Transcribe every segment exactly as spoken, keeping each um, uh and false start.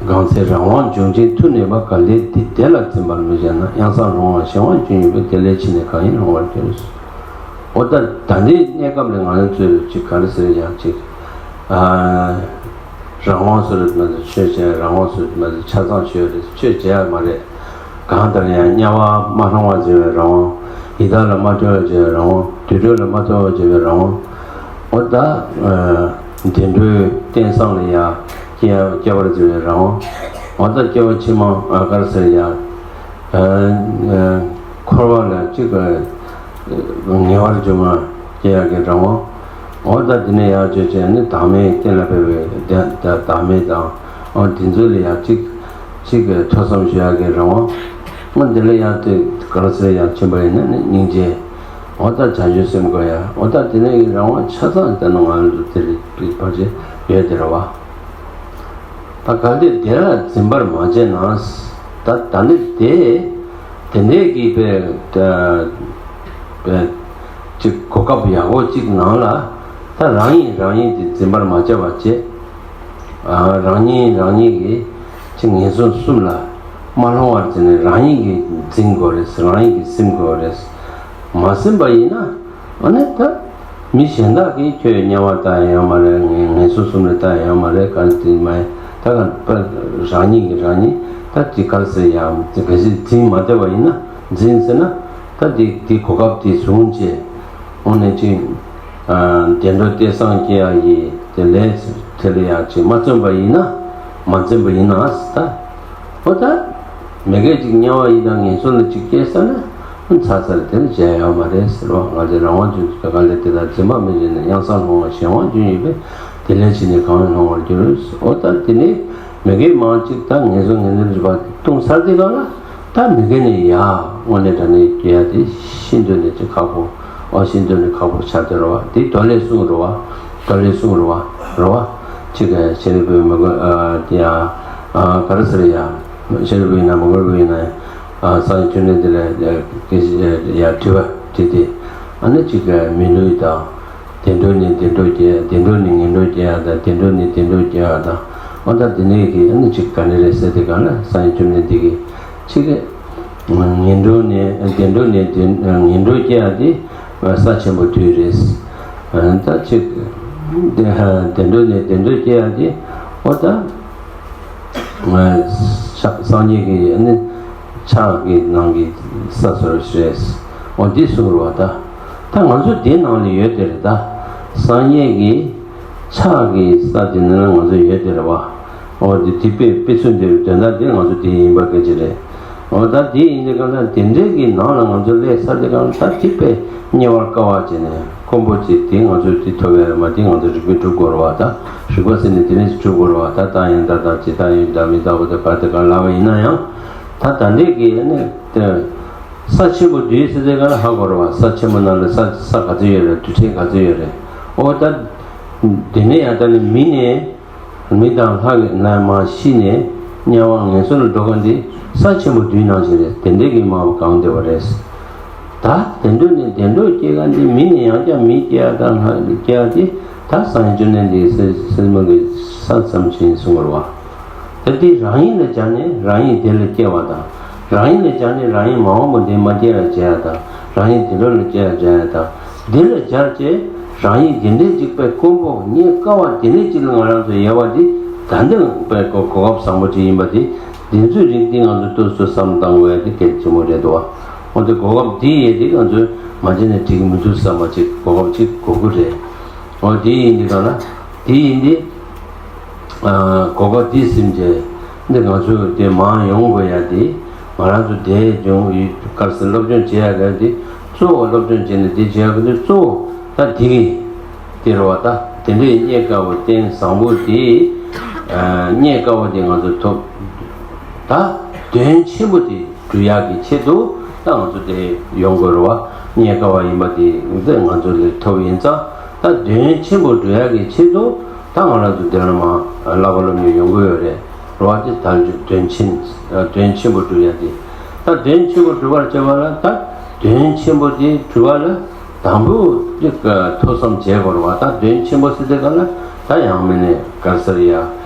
གང་ཚེ་རང་དབང་འབྱུང་ཅིང་མཐུ་ནུས་པ། གལ་ཏེ་འདི་དེ་ལ་འཛིན་པར་མི་བྱེད་ན། ཡང་སང་ལྷུང་བ་གཞན་དབང་སྐྱོན་ཡིན་པས། དེ་ལས་ཕྱིས་ནས་གང་ཡིན་སློང་བར་འགྱུར། འོ་ད་ད་ལྟའི་གནས་སྐབས་ལ་ང་རང་ཚོས་ཅིག་ག་རེ་ཟེར་ཡང་ཅིག་ཨ། རང་དབང་ཟེར་ན་ཆོས་བྱས། རང་དབང་ཟེར་ན་ཆ་ཚང་ཆོས་རེད། ཆོས་བྱས་ཡ་མ་རེད། གང་ལྟར་ཡང་དམྱལ་བ་མ་ལྷུང་བར་བྱེད་པའི་རང་དབང་། ཡི་དྭགས་ལ་མ་ཐུལ་བར་བྱེད་པའི་རང་དབང་། དུད་འགྲོ་ལ་མ་ཐུལ་བར་བྱེད་པའི་རང་དབང་། འོ་ད་ཨ། བདེ་འགྲོའི་རྟེན་བཟང་ལ་ཡང་སྐྱེ་སྐྱེ་བར་བྱེད་པའི་རང་དབང་། འོ་ད་སྐྱེ་བ་ཕྱི་མ་ཨ་ག་རེ་ཟེར་ཡ། ཨ། ཨ། འཁོར་བ་ལ་གཅིག་ཨ། ངེས་པར་འབྱུང་བ་སྐྱེ་ཡག་གི་རང་དབང་། འོ་ད་དེ་ནས་ཡང་བཅོས་བྱས་ནི་བདག་མེད་གཏན་ལ་ཕེབས་པའི་བདག་བདག་མེད་དང་། འོ་དེ་ཚོ་ལ་ཡང་གཅིག་གཅིག་ཐོས་བསམ་ཞུ་ཡག་གི་རང་དབང་། འོ་དེ་ལ་ཡང་དེ་ག་རེ་ཟེར་ཡང་ཕྱིན་པ་ཡིན་ན་ནི་སྙིང་རྗེ། འོ་ད་བྱང་ཆུབ་སེམས་དགོས་ཡ། འོ་ད་དེ་ནས་ཡི་རང་དབང་ཆ་ཚང་དེ་ནི་ང་ཚོ་དེ་རིགས་ཀྱི་ཕར་ཆེར་ཡོད་དེ་རེད་བ། ད་གལ་ཏེ་དེ་ལ་འཛིན་པར་མ་བྱས་ན། ད་ད་ནི་དེ་དེ་འདྲའི་གི་པའི་པའི་ཅིག་གོ་སྐབས་ཡག་པོ་ཅིག་ནང་ལ་ད་རང་ཉིད་རང་ཉིད་དེ་འཛིན་པར་མ་བྱས་པ་བྱས། ཨ། རང་ཉིད་རང་ཉིད་ཀྱི་ཅིག་ངན་སོང་གསུམ་ལ་མ་ལྷུང་བར་བྱས་ནས་རང་ཉིད་ཀྱིས་འཛིན་དགོས་རེད། རང་ཉིད་ཀྱིས་ཟིན་དགོས་རེད། མ་ཟིན་པ་ཡིན་ན། ཨ་ནི་ད་མི་གཞན་དག་གིས་ཁྱོད་དམྱལ་བ་ལྟ་ཡ་ཡོད་མ་རེད། ངན་ངན་སོང་གསུམ་ལ་ལྟ་ཡ་ཡོད་མ་རེད། ག་རེ་དེ་མ་ཡིན། ད་ག་པ་རང་ཉིད་ཀྱིས་རང་ཉིད་ད་དེ་ག་རེ་ཟེར་ཡ། དེ་ག་ཞིག་འཛིན་མ་བདེ་བ་ཡིན་ན། འཛིན་ཟེར་ན་ད་དེ་དེ་གོ་སྐབས་དེ་བཟུང་བྱས། འོ་ནས་ཅིག་ཨ། བདེ་འགྲོ་སྟེས་སངས་རྒྱས་ཡ་ཡི་དེ་ལས་དེ་ལ་ཡ་ཅིག་མ་བརྩོན་པ་ཡིན་ན། མ་འཛིན་པ་ཡིན་ན་ད། འོ་ད། མི་དགེ་ཅིག་དམྱལ་བ་ཡི་དྭགས་ངན་སོང་ལ་ཅིག་སྐྱེས་ས་ན། ཚར་ཚར་དེར་བྱས་ཡོད་མ་རེད་ཟེར་བ། ང་ཚོས་རང་དབང་ཅུང་ཙམ་ག་ལས་དེ་དག་འཛིན་པ་མི་བྱེད་ན། ཡང་སང་ལྷུང་བ་གཞན་དབང་སྐྱོན་ཡིན་པས། དེ་ལས་ཕྱིས་ནས་གང་ཡིན་སློང་བར་འགྱུར། འོ་ད་དེ་ནས་མི་དགེ་མང་ཅིག་ད་ངན་སོང་ངན་སོང་སྒྲིབ་པ་བཏང་ཚར་དེ་ག་ལ། ད་མི་དགེ་ནས་ཡ་དངོས་གནས་དྲང་གནས་སྐྱེ་ཡ་དེ་ཤིན་ཏུ་ནས་ཅིག་ཁག་པོ། འོ་ཤིན་ཏུ་ནས་ཁག་པོ་ཆགས་དེ་རེད་བ། དེ་མདོ་ལས་གསུངས་རེད་བ། མདོ་ལས་གསུངས་རེད་བ། རེད་བ། ཅིག་ཤེས་རིག་པའི་མི་དགོས་ཨ། དེ་ཡ་ཨ། ག་རེ་ཟེར་ཡ། ཤེས་རིག་པ་ཡིན་ན་མི་དགོས་པ་ཡིན་ན། ཨ། སངས་རྒྱས་བཅོམ་ལྡན་འདས་ལ་ཡ་དྲི་བ་དྲིས་ཏེ། ཨ་ནི་ཅིག་མི་ལུས་དང་། བདེ་འགྲོ་ནས་བདེ་འགྲོ་སྐྱེ། བདེ་འགྲོ་ནས་ངན་འགྲོ་སྐྱེ་ཡ་དང་། བདེ་འགྲོ་ནས་བདེ་འགྲོ་སྐྱེ་ཡ་དང་། ཨ། ད་དེ་ནས་ཀྱི་ཨ་ནི་ཅིག་ག་ནས་རེད་ཟེར་དེ་ག་ལ་སངས་རྒྱས་བཅོམ་ལྡན་འདས་ཀྱིས་ཅིག་ངན་འགྲོ་ནས་བདེ་འགྲོ་ནས་བདེ་ངན་འགྲོ་སྐྱེ་ཡ་དེ་ས་ཆེན་པོ་བདུན་རེད། ད་ཅིག་བདེ་བདེ་འགྲོ་ནས་བདེ་འགྲོ་སྐྱེ་ཡ་དེ། འོ་ད། ང་སངས་རྒྱས་ཀྱི་ནི་ཕྱག་གི་ནང་གི་ས་སོ་རེད། འོ་འདི་གསུངས་རེད་བ། ད་ད་ང་ཚོ་འདི་ནང་ལ་ཡོད་དེ་རེད། ད་སངས་རྒྱས་ཀྱི་ཕྱག་གི་ས་དེ་ནང་ལ་ང་ཚོ་ཡོད་དེ་རེད་བ། འོ་འདི་དེ་དཔེ་དཔེ་མཚོན་དེ་དོན་དག་དེ་ང་ཚོ་དེ་ཡིན་པ་གལ་ཆེ་རེད། འོ་ད་དེ་ཡིན་དེ་ག་ལ་དེ་འདྲའི་གི་ནང་ལ་ང་ཚོ་སླེབས་ཚར་དེ་ག་ལ་ད་དེ་དཔེ་རྙེད་པར་དཀའ་བ་བྱས་ནས། དཀོན་པོ་ཅིག་དེ་ང་ཚོས་དེ་ཐོབ་ཡ་མ་དེ་ང་ཚོས་རིག་པས་སྒྲུབ་དགོས་རེད་བ། ད་རིག་པ་ཟེར་ནས་དེ་ནས་སྒྲུབ་དགོས་རེད་བ། ད་རྟགས་ཡང་དག་དང་ཇི་ལྟར་ཡོད་དང་མི་རྟག་པ་དང་བར་དུ་གང་ལབ་པ་ཡིན་ན་ཡང་། ད་ད་འདྲས་ཀྱི་ནི་དེ་ས་ཆེན་པོ་བདུན་ཟེར་དེ་ག་ལ་ཧ་གོ་རེད་བ། ས་ཆེན་པོ་ནང་ལ་ས་ས་ག་ཚོད་ཡོད་རེད། དུས་ཆེན་ག་ཚོད་ཡོད་རེད། ཨོ་ད་དེ་ནས་ཡང་ད་ནི་མི་ནས། མི་དང་ལྷ་གི་ནས་མར་ཤི་ནས་དམྱལ་བ་ངན་སོང་ལ་འགྲོ་མཁན་དེ་ས་ཆེན་པོ་བདུན་ནང་བཞིན་རེད། དེ་འདྲའི་གི་མང་པོ་གང་བསྡད་པ་རེད། ད་དེ་འདྲ་ནས་དེ་འདྲ་སྐྱེ་མཁན་དེ་མི་ནས་ཡང་བསྐྱར་མི་སྐྱེ་ཡ་དང་ལྷ་སྐྱེ་ཡ་དེ་ད་སངས་རྒྱས་བཅོམ་ལྡན་འདས་ཀྱི་སྲས་སྲས་མོ་གི་ས་མཚམས་ཅན་གསུངས་པ་རེད་བ། ད་དེ་རང་ཉིད་ལ་སྦྱར་ནས་རང་ཉིད་དེ་ལ་སྐྱེ་བ་དང་། རང་ཉིད་ལ་སྦྱར་ནས་རང་ཉིད་མ་འོངས་པ་དེ་མ་སྐྱེ་ཡ་བྱེད་ཡ་དང་། རང་ཉིད་དེ་འདྲ་ལ་སྐྱེ་ཡ་བྱེད་ཡ་དང་། འདི་ལ་སྦྱར་བྱས། རང་ཉིད་འདི་འདྲའི་ཅིག་པའི་དཀོན་པོ་རྙེད་དཀའ་བ་དེ་འདྲའི་ཅིག་ལ་ང་རང་ཚོ་ཡལ་བ་འདི་ད་འདི་པའི་གོ་གོ་སྐབས་བཟང་པོ་ཅིག་ཡིན་པ་འདི། འདི་ཚོའི་རིགས་འདི་ང་ཚོ་ཏོག་ཙམ་བསམ་བློ་བཏང་དགོས་ཡ་འདི་གལ་ཆེན་པོ་རེད་འདུག་བ། འོ་དེ་གོ་སྐབས་འདི་ཡལ་འདི་ང་ཚོས་མ་བྱས་ན་འགྲིག་མི་འདུག་བསམ་པ་ཅིག་གོ་སྐབས་ཅིག་དགོས་ཀྱི་རེད། འོ་དེ་ཡིན་འདི་ག་ལ་དེ་ཡིན་འདི། གོ་སྐབས་འདི་ཟིན་བྱས་འདི་ང་ཚོས་དེ་མང་ཡོང་དགོས་ཡ་དེ་ང་རང་ཚོ་དེ་སྦྱོང་ཡུལ་དཀར་ཟས་སློབ་སྦྱོང་བྱེད་ཡ་ག་དེ་གཙོ་བོ་སློབ་སྦྱོང་བྱས་ནས་དེ་བྱེད་ཡ་ག་དེ་གཙོ་བོ་ད་དེ་གི་དེ་རེད་བ། ད་དེ་འདྲའི་རྙེད་དཀའ་བ་རྟེན་བཟང་པོ་དེ་རྙེད་དཀའ་བ་དེ་ང་ཚོ་ཐོབ། ད་དོན་ཆེན་པོ་དེ་སྒྲུབ་ཡག་གི་ཆེད་དུ་ད་ང་ཚོ་དེ་ཡོང་དགོས་རེད་བ། རྙེད་དཀའ་བ་ཡིན་པ་དེ་ང་ཚོ་ལས་ཐོབ་ཡིན་ཙང་ད་དོན་ཆེན་པོ་སྒྲུབ་ཡག་གི་ཆེད་དུ་ད་ང་རང་ཚོ་དེ་ལ་མ་བསླབ་པ་སློབ་གཉེར་ཡོང་གི་ཡོད་རེད། རེད་བ། དེ་ད་དོན་ཆེན་དོན་ཆེན་པོ་སྒྲུབ་ཡག་དེ་ད་དོན་ཆེན་པོ་སྒྲུབ་པར་བྱེད་པ་ལ་ད་དོན་ཆེན་པོ་དེ་སྒྲུབ་པ་ལ། དང་པོ་ཅིག་ཐོས་བསམ་བྱེད་དགོས་རེད་བ། ད་དོན་ཆེན་པོ་ཟེར་དེ་ག་ལ་ད་ཡང་མིན་ནས་ག་རེ་ཟེར་ཡ།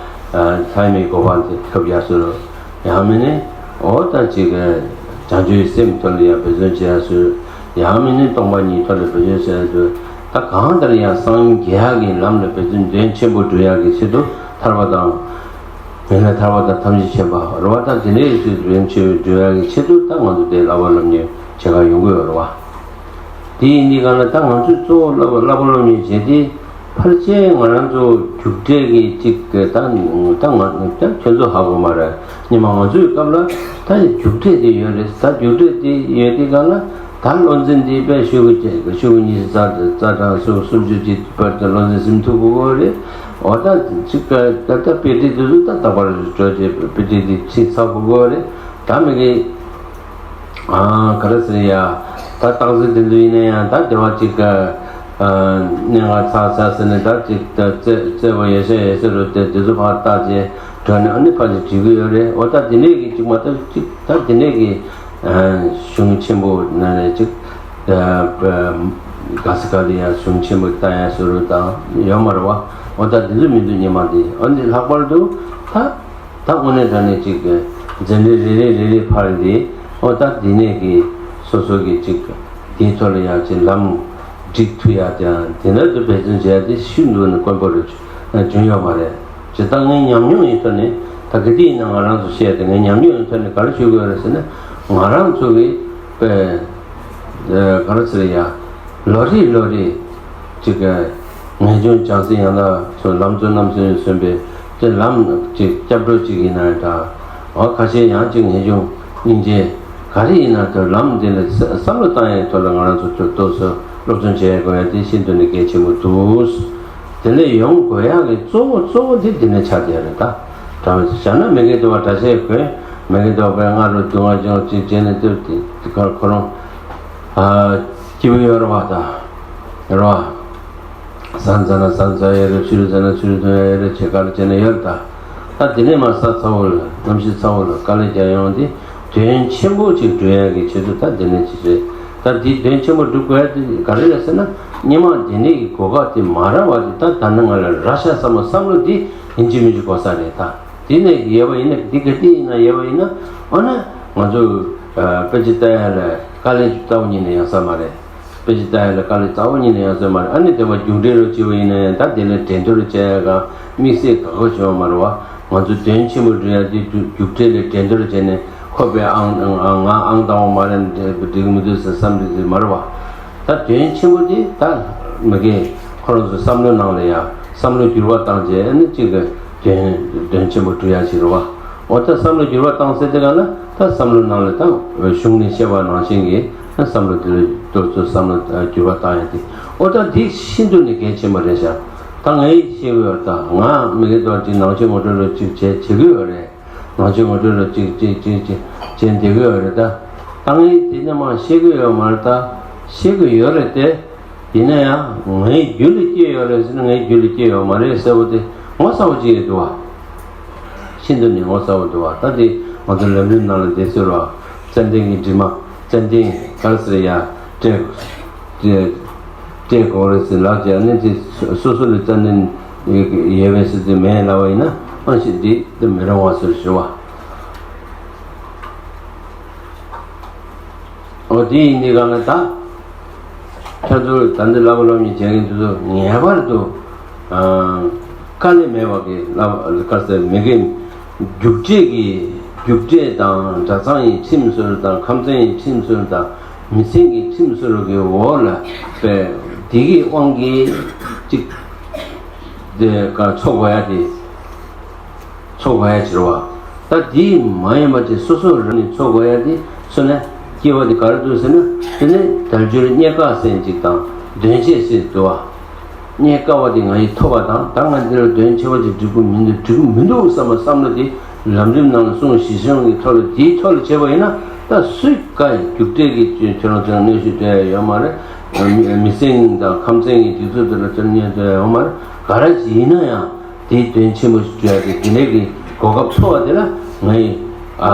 ལྷ་མིའི་གོ་འཕང་དེ་ཐོབ་ཡག་སོ། ཡང་མིན་ནི་འོ་ད་ཅིག་བྱང་ཆུབ་སེམས་ཐོག་ལ་ཡང་འབད་བརྩོན་བྱེད་ཡག་སོ། ཡང་མིན་ནི་སྟོང་པ་ཉིད་ཐོག་ལ་འབད་བརྩོན་བྱེད་ཡག་སོ། ད་གང་ལྟར་ཡང་སངས་རྒྱས་ཀྱི་ལམ་ལ་འབད་བརྩོན་དོན་ཆེན་པོ་སྒྲུབ་ཡག་གི་ཆེད་དུ་ཐར་པ་དང་། མི་ལ་ཐར་པ་དང་ཐམས་ཅད་མཁྱེན་པ་རེད་བ། ད་དེ་འདྲའི་ཆེད་དུ་དོན་ཆེན་པོ་སྒྲུབ་ཡག་གི་ཆེད་དུ་ད་ང་ཚོ་དེ་བསླབ་པ་སློབ་གཉེར་བྱེད་གར་ཡོང་གི་ཡོད་རེད་བ། དེ་ཡིན་དུས་གང་ལ་ད་ང་ཚོས་གཙོ་བོ་བསླབ་པ་བསླབ་པ་སློབ་གཉེར་བྱེད་དུས་ཕལ་ཆེར་ང་རང་ཚོ་རྒྱུགས་སྤྲོད་ཀྱི་ཅིག་ད་ད་ང་ད་ཁྱོད་ཚོ་ཧ་གོ་མ་རེད། སྔོན་མ་ང་ཚོའི་སྐབས་ལ་ད་རྒྱུགས་སྤྲོད་དེ་ཡོད་རེད། ད་རྒྱུགས་སྤྲོད་དེ་ཡོད་དུས་གང་ལ་ད་བློ་འཛིན་དེ་དཔེ་ཤོག་གུ་བཅད་ཤོག་གུ་ཉི་ཤུ་རྩ་རྩ་གྲངས་སུམ་ཅུ་ཅིག་བར་དུ་བློ་འཛིན་ཟིན་ཐུབ་དགོས་རེད། འོ་ད་ཅིག་ད་ད་དཔེ་དེབ་དེ་ཚོ་ད་རྟག་པར་འགྲོ་བྱས་དཔེ་དེབ་དེ་ཕྱིན་ཚར་དགོས་རེད། ད་མི་གི་ཨ་ག་རེ་ཟེར་ཡ། ད་རྟགས་གསལ་དེ་ཚོ་ཡིན་ན་ཡང་ད་དེ་བ་ཅིག་ག་ཨ་གནད་འགག་ཚ་ཚ་ཟེར་ནས་ད་ཅིག་ད་རྩོད་རྩོད་པ་ཡོད་ཤ་ཡོད་ཤ་རུ་དེ་དེ་ཚོ་ཕར་བལྟས་རྗེས་འགྲོ་ནས་ཨ་ནི་ཕར་ཅིག་བྲིས་གི་ཡོད་རེད། འོ་ད་དེ་ནས་གི་ཅིག་མ་གཏོགས་ཅིག་ད་དེ་ནས་གི་ཨ་གཞུང་ཆེན་པོ་ན་ནས་ཅིག་ད་ག་ས་ག་ལ་ཡ་གཞུང་ཆེན་པོ་ལྟ་ཡ་ཟེར་རུ་དང་ཡོད་མ་རེད་བ། འོ་ད་དེ་ཚོ་མི་འདུག་སྔོན་མ་དེ། འོ་འདི་ལྷག་པར་དུ་ད། ད་དངོས་གནས་དྲང་གནས་ཅིག་གི་མཛད་འཕྲིན་རེ་རེ་རེ་རེ་ཕར་འདི་འོ་ད་འདི་ནས་ཀྱི་སོ་སོ་གི་ཅིག་འདིའི་ཐོག་ལ་ཡང་ཅིག་ལམ་སྒྲིག་ཐུབ་ཡག་དེའང་དེ་འདྲ་དུ་འབད་བརྩོན་བྱས་ཏེ་ཤིན་ཏུ་ནས་དཀོན་པོ་རུ་བྱུང་ཡོད་མ་རེད། ཇི་ལྟར་ངའི་ཉམས་མྱོང་ཡིན་ཐོག་ནས་ད་ག་དུས་ཡིན་ན་ང་རང་ཚོ་བཤད་དེ་ངའི་ཉམས་མྱོང་ཡིན་ཐོག་ནས་ག་རེ་ཞུ་དགོས་རེད་ཟེར་ན་ང་རང་ཚོ་གི་དཔེ་ག་རེ་ཟེར་ཡ་ལོ་རེ་ལོ་རེ། ཅིག་ངེས་འབྱུང་བྱང་སེམས་ཡང་དག་སོགས་ལམ་གཙོ་རྣམ་གསུམ་ཡང་སོན་པའི་དེ་ལམ་ཅིག་སྐྱབས་འགྲོ་ཅིག་ཡིན་ན་ཡང་འདྲ། འོ་ཁ་ཤས་ཡང་ཅིག་ངེས་འབྱུང་སྙིང་རྗེ་ག་རེ་ཡིན་ན་དེ་ལམ་འདི་ལ་བསམ་བློ་བཏང་ཡའི་ཐོག་ལ་ང་རང་ཚོ་ཚོད་ལྟ་སོགས་སློབ་སྦྱོང་བྱེད་དགོས་ཡ་དེ་ཤིན་ཏུ་ནས་གལ་ཆེན་པོ་འདུག་དེ་ལས་ཡོང་དགོས་ཡ་གི་གཙོ་བོ་གཙོ་བོ་དེ་འདི་ནས་ཆགས་བསྡད་རེད་ད། དྲང་བཞག་ན་མི་དགེ་བདེ་བ་དྲག་ཤས་དགོས། མི་དགེ་བདེ་བ་པའི་སྔ་དྲོ་སྡུག་བསྔལ་ཅུང་ཅིག་བྱས་ནས་ལྟོས་དེ་ཁོ་རང་སྐྱིད་པོ་ཡོད་རེད་བ་ད། རེད་བ། ཟ་ཟ་ན་ཟ་ཟ་ཡ་རེད། ཚུལ་ཟ་ན་ཚུལ་ཟ་ཡ་རེད། བྱེད་ག་ལ་བྱས་ན་ཡོད་རེད་ད། ད་དེ་ནས་མ་ས་ཚ་བོ་ལ་གནམ་གཤིས་ཚ་བོ་ལ་དཀའ་ལས་རྒྱག་ཡོང་དེ་དོན་ཆེན་པོ་ཅིག་སྒྲུབ་ཡ་གི་ཆེད་དུ་ད་དེ་ནས་ཅི་རེད། ད་དེ་དོན་ཆེན་པོ་སྒྲུབ་དགོས་ཡ་དེ་ག་རེ་རེད་ཟེར་ན་སྔོན་མ་དེ་ནས་གི་གོ་སྐབས་དེ་མ་རག་བ་དེ་ད་ད་ནི་ང་ལ་རག་ཤག་བསམ་བློ་བསམ་བློ་དེ་ཡིན་གཅིག་མིན་གཅིག་གོ་ས་རེད་ད། དེ་ནས་ཡོད་པ་ཡིན་ན་འདི་ག་དེ་ཡིན་ན་ཡོད་པ་ཡིན་ན་ཨ་ནི་ང་ཚོ་དཔེ་ཆ་ལྟ་ཡ་ལ་དཀའ་ལས་རྩ་བ་ཉིད་ནས་ཡོང་ས་མ་རེད། དཔེ་ཆ་ལྟ་ཡ་ལ་དཀའ་ལས་རྩ་བ་ཉིད་ནས་ཡོང་ས་མ་རེད། ཨ་ནི་དེ་བ་རྒྱུགས་སྤྲོད་རུ་བྱེད་པ་ཡིན་ན་ཡང་ད་དེ་ལ་འགྲན་བསྡུར་བྱེད་ཡ་ག་དམིགས་བསལ་དགའ་པོ་བྱུང་བ་མ་རེད་བ། ང་ཚོ་དོན་ཆེན་པོ་འགྲུབ་ཡ་དེ་རྒྱུགས་སྤྲོད་ལ་འགྲན་བསྡུར་བྱས་ནས་ཁོ་པས་ཨང་ང་ཨང་དང་པོ་མ་རེད་འགྲིག་གི་མི་འདུག་ཟེར་བསམ་འགྲིག་གི་མ་རེད་བ། ད་དོན་ཆེན་པོ་དེ་ད་མི་དགེ་ཁོ་རང་ཚོ་བསམ་བློ་ནང་ལ་ཡ་བསམ་བློ་འགྱུར་བ་བཏང་རྗེས་ཨ་ནི་གཅིག་གི་དོན་དོན་ཆེན་པོ་སྒྲུབ་ཡ་ཞིག་རེད་བ། འོ་ད་བསམ་བློ་འགྱུར་བ་བཏང་ཟེར་དེ་ག་ལ་ད་བསམ་བློ་ནང་ལ་ད་གཞུང་ནས་བཤད་པ་ནང་བཞིན་གྱི་ད་བསམ་བློ་དེ་ལ་ཏོག་ཙམ་བསམ་བློ་འགྱུར་བ་བཏང་ཡ་དེ་འོ་ད་འདི་ཤིན་ཏུ་ནས་གལ་ཆེན་པོ་རེད་ཤག་ད་ངས་བཤད་གི་ཡོད་ད་ང་མི་དགེ་ཏོག་ཅིག་ནང་ཆོས་ངོ་སྤྲོད་རོགས་ཅིག་བྱེད་བྱེད་གི་ཡོད་རེད། ནང་ཆོས་ངོ་སྤྲོད་རོགས་ཅིག་ཅིག་ཅིག་ཅིག་བྱེད་བསྡད་གི་ཡོད་རེད་ད། ད་ངས་དེ་ནས་མ་བཤད་གི་ཡོད་མ་རེད་ད། བཤད་གི་ཡོད་རེད་དེ། ཡིན་ན་ཡང་ངའི་རྒྱུད་ལ་སྐྱེས་ཡོད་རེད་ཟེར་ན་ངའི་རྒྱུད་ལ་སྐྱེས་ཡོད་མ་རེད་ཟེར་བ་དེ་ངོ་ཚ་བོ་ཅིག་ཡོད་འདུག་བ། ཤིན་ཏུ་ནས་ངོ་ཚ་བོ་འདུག་བ། ད་དེ་ང་ཚོ་ལམ་རིམ་ནང་ལ་བསྡད་ཟེར་བ། ཙན་དན་གྱི་དྲི་མ་ཙན་དན་ག་རེ་ཟེར་ཡ་སྤྲད་སྤྲད་སྤྲད་དགོས་རེད་ཟེར་ལབ་བྱས་ནས་དེ་སོ་སོ་ལ་ཙན་དན་ཡོད་པའི་ཟེར་དེ་མེད་ལབ་པ་ཡིན་ན་ཨང་ཤི་དེ་དེ་མི་རུང་བ་ཟེར་ཞུ་བ། འོ་དེ་ཡིན་དུས་གང་ལ་ད་ཁྱེད་ཚོ་ད་འདི་བསླབ་པ་སློབ་གཉེར་བྱེད་མཁན་དེ་ཚོ་ངེས་པར་དུ་དཀའ་ལས་མེད་པ་གི་བསླབ་ག་ཟེར་མི་དགེ་རྒྱུགས་སྤྲོད་ཀྱི་རྒྱུགས་སྤྲོད་དང་གྲྭ་ཚང་ཡི་ཁྲིམས་སྲོལ་དང་ཁམས་ཚན་ཡི་ཁྲིམས་སྲོལ་དང་མི་ཚན་གྱི་ཁྲིམས་སྲོལ་གྱི་འོག་ལ་པའི་དེ་གི་དབང་གིས་གཅིག་དེ་ག་འཚོ་དགོས་ཡ་དེ། འཚོ་དགོས་ཡ་ཅིག་རེད་བ། ད་དེ་མ་ཡིན་པ་ཅིག་སོ་སོ་རང་ནས་འཚོ་དགོས་ཡ་དེ་སོ་ནས་སྐྱེ་བ་དེ་ག་རེ་འདུག་ཟེར་ན་དེ་ནས་དལ་འབྱོར་རྙེད་དཀའ་ཟེར་ཅིག་དང་དོན་ཆེ་ཟེར་འདུག་བ། རྙེད་དཀའ་བ་དེ་ང་ཡིས་ཐོབ་པ་དང་ད་ང་འདི་ལ་དོན་ཆེ་བ་ཅིག་འགྲིག་གི་མི་འདུག་འགྲིག་གི་མི་འདུག་བསམ་པ་བསམ་བློ་དེ་ལམ་རིམ་ནང་ལ་གསུངས་ཞིབ་སྦྱོང་གི་ཐོག་ལ་དེའི་ཐོག་ལ་བྱས་པ་ཡིན་ན་ད་སུས་བཀའ་ཡི་རྒྱུགས་སྤྲོད་ཀྱི་ཁྱོད་རང་ཚོའི་གནོན་ཤུགས་སྤྲད་ཡ་ཡོད་མ་རེད། མི་མི་སེང་དང་ཁམས་ཚན་གྱི་སྒྲིག་འཛུགས་དེ་ལ་ཚུར་གནོན་སྤྲོད་ཡ་ཡོད་མ་རེད། ག་རེ་ཞིག་ཡིན་ན་ཡང་། དེའི་དོན་ཆེན་པོ་ཞིག་བརྗོད་ཡ་དེ་དེ་འདྲའི་གི་གོ་སྐབས་ཐོབ་པ་དེ་ལ་ངས་ཨ་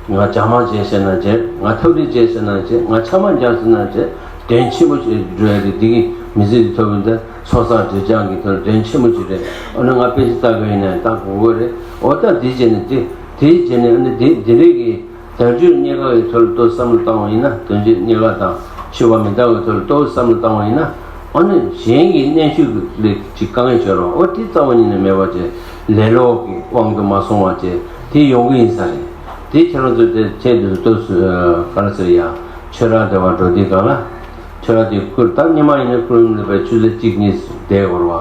ང་བྱ་མང་བྱས་ཤེས་ན་བྱས། ང་ཐབས་རིག་བྱས་ཤེས་ན་བྱས། ང་ཆ་མ་འཇག་ཤེས་ན་བྱས། དོན་ཆེན་པོ་ཞིག་བརྗོད་ཡ་དེ་དེ་གི་ མི་ཚེ་འདི་ཐོབ་པའི་འདི་ཚོགས་བསགས་དོན་བྱང་གི་དོན་དོན་ཆེན་པོ་ཅིག་རེད། འོ་ན་ང་དཔེ་ཆ་ལྟ་དགོས་ཡིན་ན་ལྟ་དགོས་ཀྱི་རེད། འོ་ད་འདི་བྱས་ནས་འདི་དེའི་རྗེས་ནས་ཨ་ནི་འདི་འདི་འདྲའི་གི་དལ་འབྱོར་རྙེད་དཀའ་བའི་ཐོག་ལ་ཏོག་བསམ་བློ་བཏང་བ་ཡིན་ན། དལ་འབྱོར་རྙེད་དཀའ་དང་ཤོད་པ་མི་འདང་བའི་ཐོག་ལ་ཏོག་བསམ་བློ་བཏང་བ་ཡིན་ན། ཨ་ནི་གཞན་གྱི་གནོན་ཤུགས་ཀྱི་ལས་ཅིག་དཀའ་ངལ་བྱུང་རུང་འོ་དེ་རྩ་བ་ཉིད་ནས་མེད་པ་བྱས། ལེ་ལོ་གི་དབང་དུ་མ་སོང་བ་བྱས་དེ་ཡོང་གི་ཡིན་ས་རེད། དེ་ཁྱེད་རང་ཚོ་དེ་ཁྱེད་དུ་ཏོག་ཙམ་ག་རེ་ཟེར་ཡ། ཆོས་ར་དེ་བ་འགྲོ་དུས་སྒང་ལ། ཆོས་ར་དེ་བསྐུར་ད་སྔོན་མ་ཡིན་ན་སྐུ་རིམ་ལ་བའི་ཆུ་ཚོད་གཅིག་གཉིས་བསྡད་དགོས་རེད་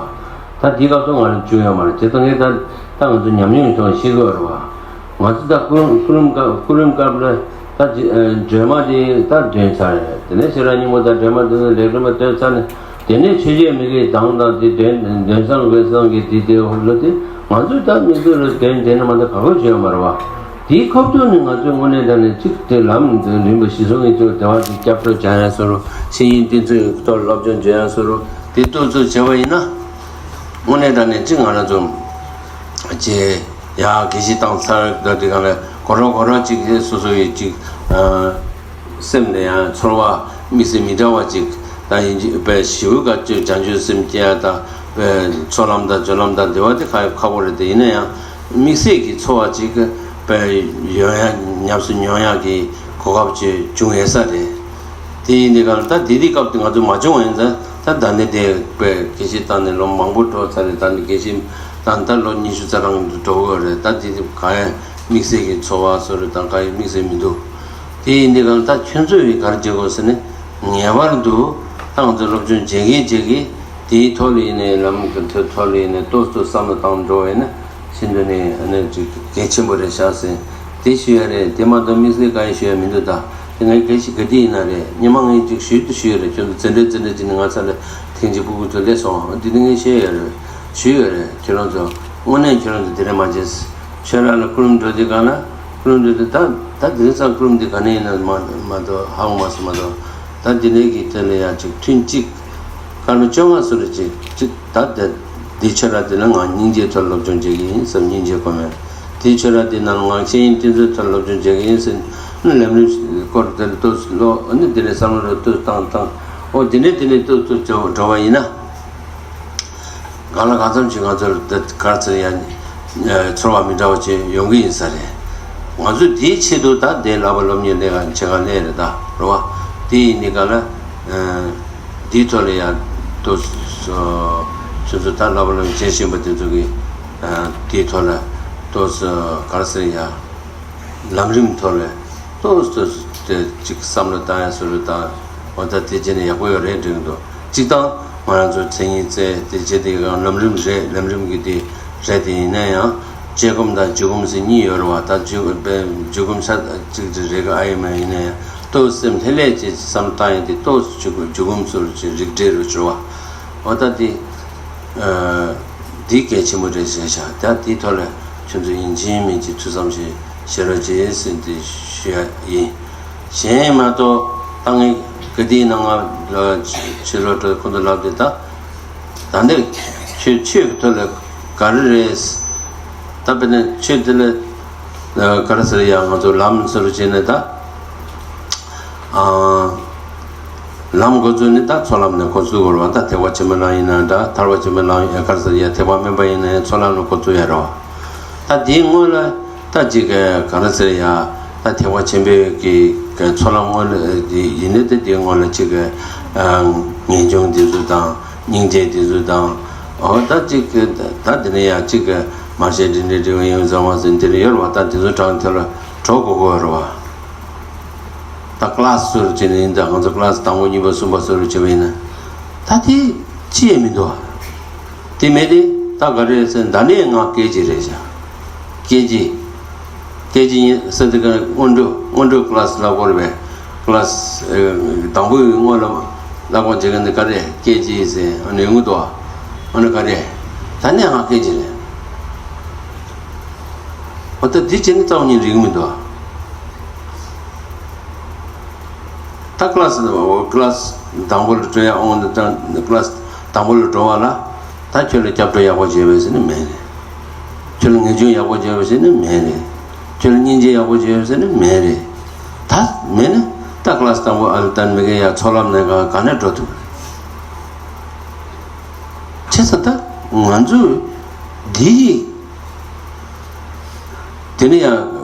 བ། ད་དེའི་སྐབས་སུ་ང་ལ་བཅུག་ཡོད་མ་རེད། བྱས་ཙང་ངས་ད་ད་ང་ཚོ་ཉམས་མྱོང་ཐོག་ཤེས་དགོས་རེད་བ། ང་ཚོ་ད་སྐུ་རིམ་སྐུ་རིམ་སྐབས་སྐུ་རིམ་སྐབས་ལ་ད་ཅི་ཨ་སྒྲོལ་མ་དེ་ད་འདོན་ཚར་རེད། དེ་ནས་ཤེས་རབ་སྙིང་པོ་དང་སྒྲོལ་མ་འདོན་ལེགས་སྒྲོལ་མ་འདོན་ཚར་ནས། དེ་ནས་ཆོས་རྗེ་མི་དགེ་དང་དང་དེ་འདོན་འདོན་བཟང་འགོད་བཟང་གི་དེ་དེ་ཧོར་ལོ་དེ་ང་ཚོས་ད་དམིགས་བསལ་ལ་འདོན་བདེ་ན་མ་གཏོགས་ག་གོ་བྱོས་མ་རེད་བ། དེའི་ཁ་ཐུག་ནས་ང་ཚོས་དངོས་གནས་དྲང་གནས་གཅིག་དེ་ལམ་འདི་རིམ་པ་གཞི་བཟུང་གི་ཚུལ་དེ་བ་དེ་སྐྱབས་འགྲོ་བྱ་ཡ་སོ་རུ་ཤེས་ཡིན་དེ་ཚོའི་ཐོག་སློབ་སྦྱོང་བྱེད་ཡ་སོ་རུ་དེ་ཏོག་ཙམ་བྱས་པ་ཡིན་ན། དངོས་གནས་དྲང་གནས་གཅིག་ང་རང་ཚོ་ཅེ་ཡ་དགེ་བཤེས་བཏང་ཚར་ད་དེ་ག་ལ་གོ་རོ་གོ་རོ་གཅིག་དེ་སོ་སོ་ཡི་གཅིག་སེམས་ལ་ཡང་ཚོར་བ་དམིགས་བསལ་མི་འདྲ་བ་ཅིག་ད་ཡིན་གཅིག་པའི་ཞི་བའི་དཀའ་སྤྱོད་བྱང་ཆུབ་སེམས་སྐྱེ་ཡ་ད་པའི་ཚོགས་ལམ་དང་སྦྱོར་ལམ་དང་དེ་བ་དེ་ཁ་ཁ་པོ་རེད་དེ་ཡིན་ན་ཡང་དམིགས་བསལ་གྱི་ཚོར་བ་ཅིག་པའི་ཡོང་ཡ་ཉམས་སུ་མྱོང་ཡ་གི་གོ་སྐབས་ཅིག་བྱུང་ཡོད་ས་རེད། དེ་ཡིན་དུས་ག་ལ་ད་དེ་དུས་སྐབས་དེ་ང་ཚོ་མ་བྱུང་བ་ཡིན་ཙང་ད་ད་ནི་དེ་པའི་དགེ་བཤེས་བཏང་ནས་ལོ་མང་པོ་འགྲོ་ཚར་རེད། ད་ནི་དགེ་བཤེས་བཏང་ད་ལོ་ཉི་ཤུ་རྩ་གྲངས་འགྲོ་གི་ཡོད་རེད། ད་དེ་དུས་ག་ཡང་དམིགས་བསལ་གྱི་ཚོར་བ་སོགས་རེད་དང་ག་ཡང་དམིགས་བསལ་མི་འདུག་དེ་ཡིན་དུས་ག་ལ་ད་ཁྱོད་ཚོས་ཡི་གར་བྱེད་དགོས་ཟེར་ནས་ངེས་པར་དུ་ད་ང་ཚོ་སློབ་སྦྱོང་བྱེད་མཁན་བྱེད་མཁན་དེའི་ཐོག་ལ་ཡིན་ནའི་ལམ་གྱི་ཐོག་ལ་ཡིན་ནའི་ཏོག་ཙམ་བསམ་བློ་བཏང་འགྲོ་བ་ཡིན་ན་ཤིན་ཏུ་ནས་ཨ་ནི་ཅིག་གལ་ཆེན་པོ་རེད་ཤག་ཟེར་དེ་ཞུ་ཡ་རེད། དེ་མ་གཏོགས་དམིགས་བསལ་གང་ཡང་ཞུ་ཡ་མི་འདུག་ད་དེ་ངས་གལ་ཞིག་ག་དེ་ཡིན་ན་རེད། སྙན་མ་ངས་ཅིག་ཞུས་དུ་ཞུ་ཡ་རེད། ཁྱོད་ཚོ་ཙེ་འདྲེ་ཙེ་འདྲེ་ཅིག་ནི་ང་ཚ་ལ་ཐེངས་གཅིག་སྤུ་གུ་ཚོ་སླེབས་སོང་། འདི་ནི་ངས་བཤད་ཡ་རེད། ཞུས་ཡ་རེད། ཁྱོད་རང་ཚོ་དངོས་གནས་ཁྱོད་རང་ཚོ་དེ་རེད་མ་བྱེད། ཆོས་ར་ལ་སྐུ་རིམ་འགྲོ་དུས་གང་ན་སྐུ་རིམ་འགྲོ་དུས་ད་ད་དེ་རིང་ཙམ་སྐུ་རིམ་འདི་ག་ནས་ཡིན་ན་མ་མ་གཏོགས་ཧ་གོ་མ་སོང་མ་གཏོགས་ད་དེ་ནས་ཀྱི་དེ་ལ་ཡ་ཅིག་ཐུན་གཅིག་སྐར་མ་བཅོ་ལྔ་སོ་རེ་ཅིག་ཅིག་ད་དེ་འདི་ཆོས་ར་དེ་ལ་ང་སྙིང་རྗེ་ཐོག་སློབ་སྦྱོང་བྱེད་ཀྱི་ཡིན་བསམ་སྙིང་རྗེ་སྒོམ་ཡ། དེ་ཆོས་ར་དེ་ནང་ང་ཤེས་ཡོན་ཏིག་ཙམ་ཐོག་སློབ་སྦྱོང་བྱེད་ཀྱི་ཡིན་ཟེར་ནས་ལམ་རིམ་སྐོར་དེ་ལ་ཏོག་ཙམ་ཀློག་ཨ་ནི་དེ་ནས་བསམ་བློ་ཏོག་ཙམ་བཏང་བཏང་། ཨོ་དེ་ནས་དེ་ནས་ཏོག་ཙམ་འགྲོ་བ་ཡིན་ན། གང་ལ་གང་འཚམ་ཞིག་ང་ཚོར་ད་ག་རེ་ཟེར་ཡ། ཚོར་བ་མི་འདྲ་བ་ཅིག་ཡོང་གི་ཡིན་ས་རེད། ང་ཚོས་དེའི་ཆེད་དུ་ད་དེ་བསླབ་པ་སློབ་གཉེར་ལས་ཀ་བྱེད་ག་ལས་རེད་ད་རེད་བ། དེ་ཡིན་ནི་ག་ལ། དེའི་ཐོག་ལ་ཡ་ཏོག་ཙམ་ཁྱོད་ཚོ་ད་བསླབ་པ་སློབ་གཉེར་བྱེད་བཞིན་པ་དེ་ཚོ་གི་དེའི་ཐོག་ལ་ཏོག་ཙམ་ག་རེ་ཟེར་ཡ། ལམ་རིམ་ཐོག་ལ་ཏོག་ཙམ་དེ་གཅིག་བསམ་བློ་བཏང་ཡ་སོ་རུ་དང་འོ་ད་དེ་བྱས་ནས་ཡག་པོ་ཡོད་རེད་དྲན་གྱི་འདུག་གཅིག་དང་ང་རང་ཚོ་མཚན་ཉིད་བཙལ་དེ་བྱས་དེ་གང་ལམ་རིམ་རེད། ལམ་རིམ་གྱི་དེ་རེད། དེ་ཡིན་ན་ཡང་དཔྱད་སྒོམ་དང་འཇུག་སྒོམ་ཟེར་གཉིས་ཡོད་རེད་བ། ད་འཇུག་འཇུག་སྒོམ་ཆ་གཅིག་དེ་རེད་ག་ཨ་ཡིན་མ་ཡིན་ན་ཡང་ཏོག་སེམས་ལྷོད་ལྷོད་བྱས་བསམ་བློ་བཏང་ཡ་དེ་ཏོག་འཇུག་འཇུག་སྒོམ་ཚོ་རུ་བྱས་རིགས་འགྲེ་རུ་གྱུར་བ། འོ་ད་དེ་འདི་གལ་ཆེན་པོ་རེད་ཟེར་བྱ། ད་དེའི་ཐོག་ལ་ཁྱོད་ཚོ་ཡིན་གཅིག་མིན་གཅིག་ཐུགས་བསམ་བཞེས་བཞེས་རོགས་བྱེད་ཟེར་འདི་ཞུ་ཡ་ཡིན། གཞན་མ་གཏོགས་ད་ངས་ག་དེའི་ནང་ང་ཕྱི་ལོགས་འགྲོ་ཁོང་ཚོ་ལབ་དེ་ད་ད་འདི་ཆོས་ཆོས་ཀྱི་ཐོག་ལ་ག་རེ་རེད། ད་དཔེར་ན་ཆོས་དེ་ལ་ག་རེ་ཟེར་ཡ་ང་ཚོ་ལམ་ཟེར་བྱས་ནས་ད། ལམ་འགོ་བཙུགས་ནི་ད་ཚོགས་ལམ་ནས་འགོ་བཙུགས་དགོས་རེད་བ། ད་ཐེག་པ་ཆེན་པོའི་ལམ་ཡིན་ན་འདྲ། ཐར་པ་ཆེན་པོའི་ལམ་ཡིན་ག་རེ་ཟེར་ཡ་ཐེག་པ་དམན་པ་ཡིན་ན་ཡང་ཚོགས་ལམ་ནས་འགོ་བཙུགས་ཡ་རེད་བ། ད་དེའི་སྔོན་ལ་ད་ཅིག་ག་རེ་ཟེར་ཡ་ད་ཐེག་པ་ཆེན་པོའི་གི་གི་ཚོགས་ལམ་སྔོན་ལ་ཡིན་ནི་ད་དེའི་སྔོན་ལ་ཅིག་གི་ངེས་འབྱུང་འདི་ཚོ་དང་སྙིང་རྗེ་འདི་ཚོ་དང་། འོ་ད་ཅིག་གི་ད་དེ་ནས་ཡ་ཅིག་གི་མར་ཤེས་འབྲིང་འབྲིང་འབྲིང་བ་ཡིན་བཟང་བ་ཟེར་འདི་ལ་ཡོད་རེད་བ། ད་དེ་ཚོ་དྲང་ཐོག་ལ་གྲོགས་དགོས་དགོས་རེད་བ། ད་ཀླ་སི་ཟེར་བྱས་ནས་ཡིན་ད་ང་ཚོ་ཀླ་སི་དང་པོ་གཉིས་པ་གསུམ་པ་ཟེར་བྱས་པ་ཡིན་ན། ད་དེ་ཅི་ཡང་མི་འདུག་ཨ། དེ་མེད་དེ་ད་ག་རེ་ཟེར་ད་ནས་ང་སྐད་ཅིག་རེད་བཞག་སྐད་ཅིག་སྐད་ཅིག་ཡིན་ཟེར་དེ་ག་སྔོན་འགྲོ་སྔོན་འགྲོ་ཀླ་སི་ལབ་དགོས་རེད་པས། ཀླ་སི་དང་པོའི་སྔོན་ལ་ལབ་དགོས་བྱེད་མཁན་དེ་ག་རེ་སྐད་ཅིག་ཟེར་ཨ་ནི་ཡོང་གི་འདུག་ཨ། ཨ་ནི་ག་རེ་ད་ནས་ང་སྐད་ཅིག་རེད། འོ་ད་འདི་བྱས་ནས་རྩ་བ་ཉིད་རིག་གི་མི་འདུག་ཨ། ད་ཀླ་སི་ཀླ་སི་དང་པོ་ལ་འགྲོ་ཡ་འོང་ད་ཀླ་སི་དང་པོ་ལ་འགྲོ་བ་ལ་ད་ཁྱོད་ལ་སྐྱབས་འགྲོ་ཡག་པོ་བྱས་པས་ཟེར་ནི་མེད་རེད། ཁྱོད་ལ་ངེས་འབྱུང་ཡག་པོ་བྱས་པས་ཟེར་ནི་མེད་རེད། ཁྱོད་ལ་སྙིང་རྗེ་ཡག་པོ་བྱས་པས་ཟེར་ནི་མེད་རེད། ད་མེད་ན་ད་ཀླ་སི་དང་པོ་ཨ་ལ་ད་མི་དགེ་ཡ་ཚོགས་ལམ་ནས་ག་ག་ནས་འགྲོ་ཐུབ་རེད། བྱས་ཙང་ད་ང་ཚོས་འདི་ཡི་དེ་ནས་ཡང་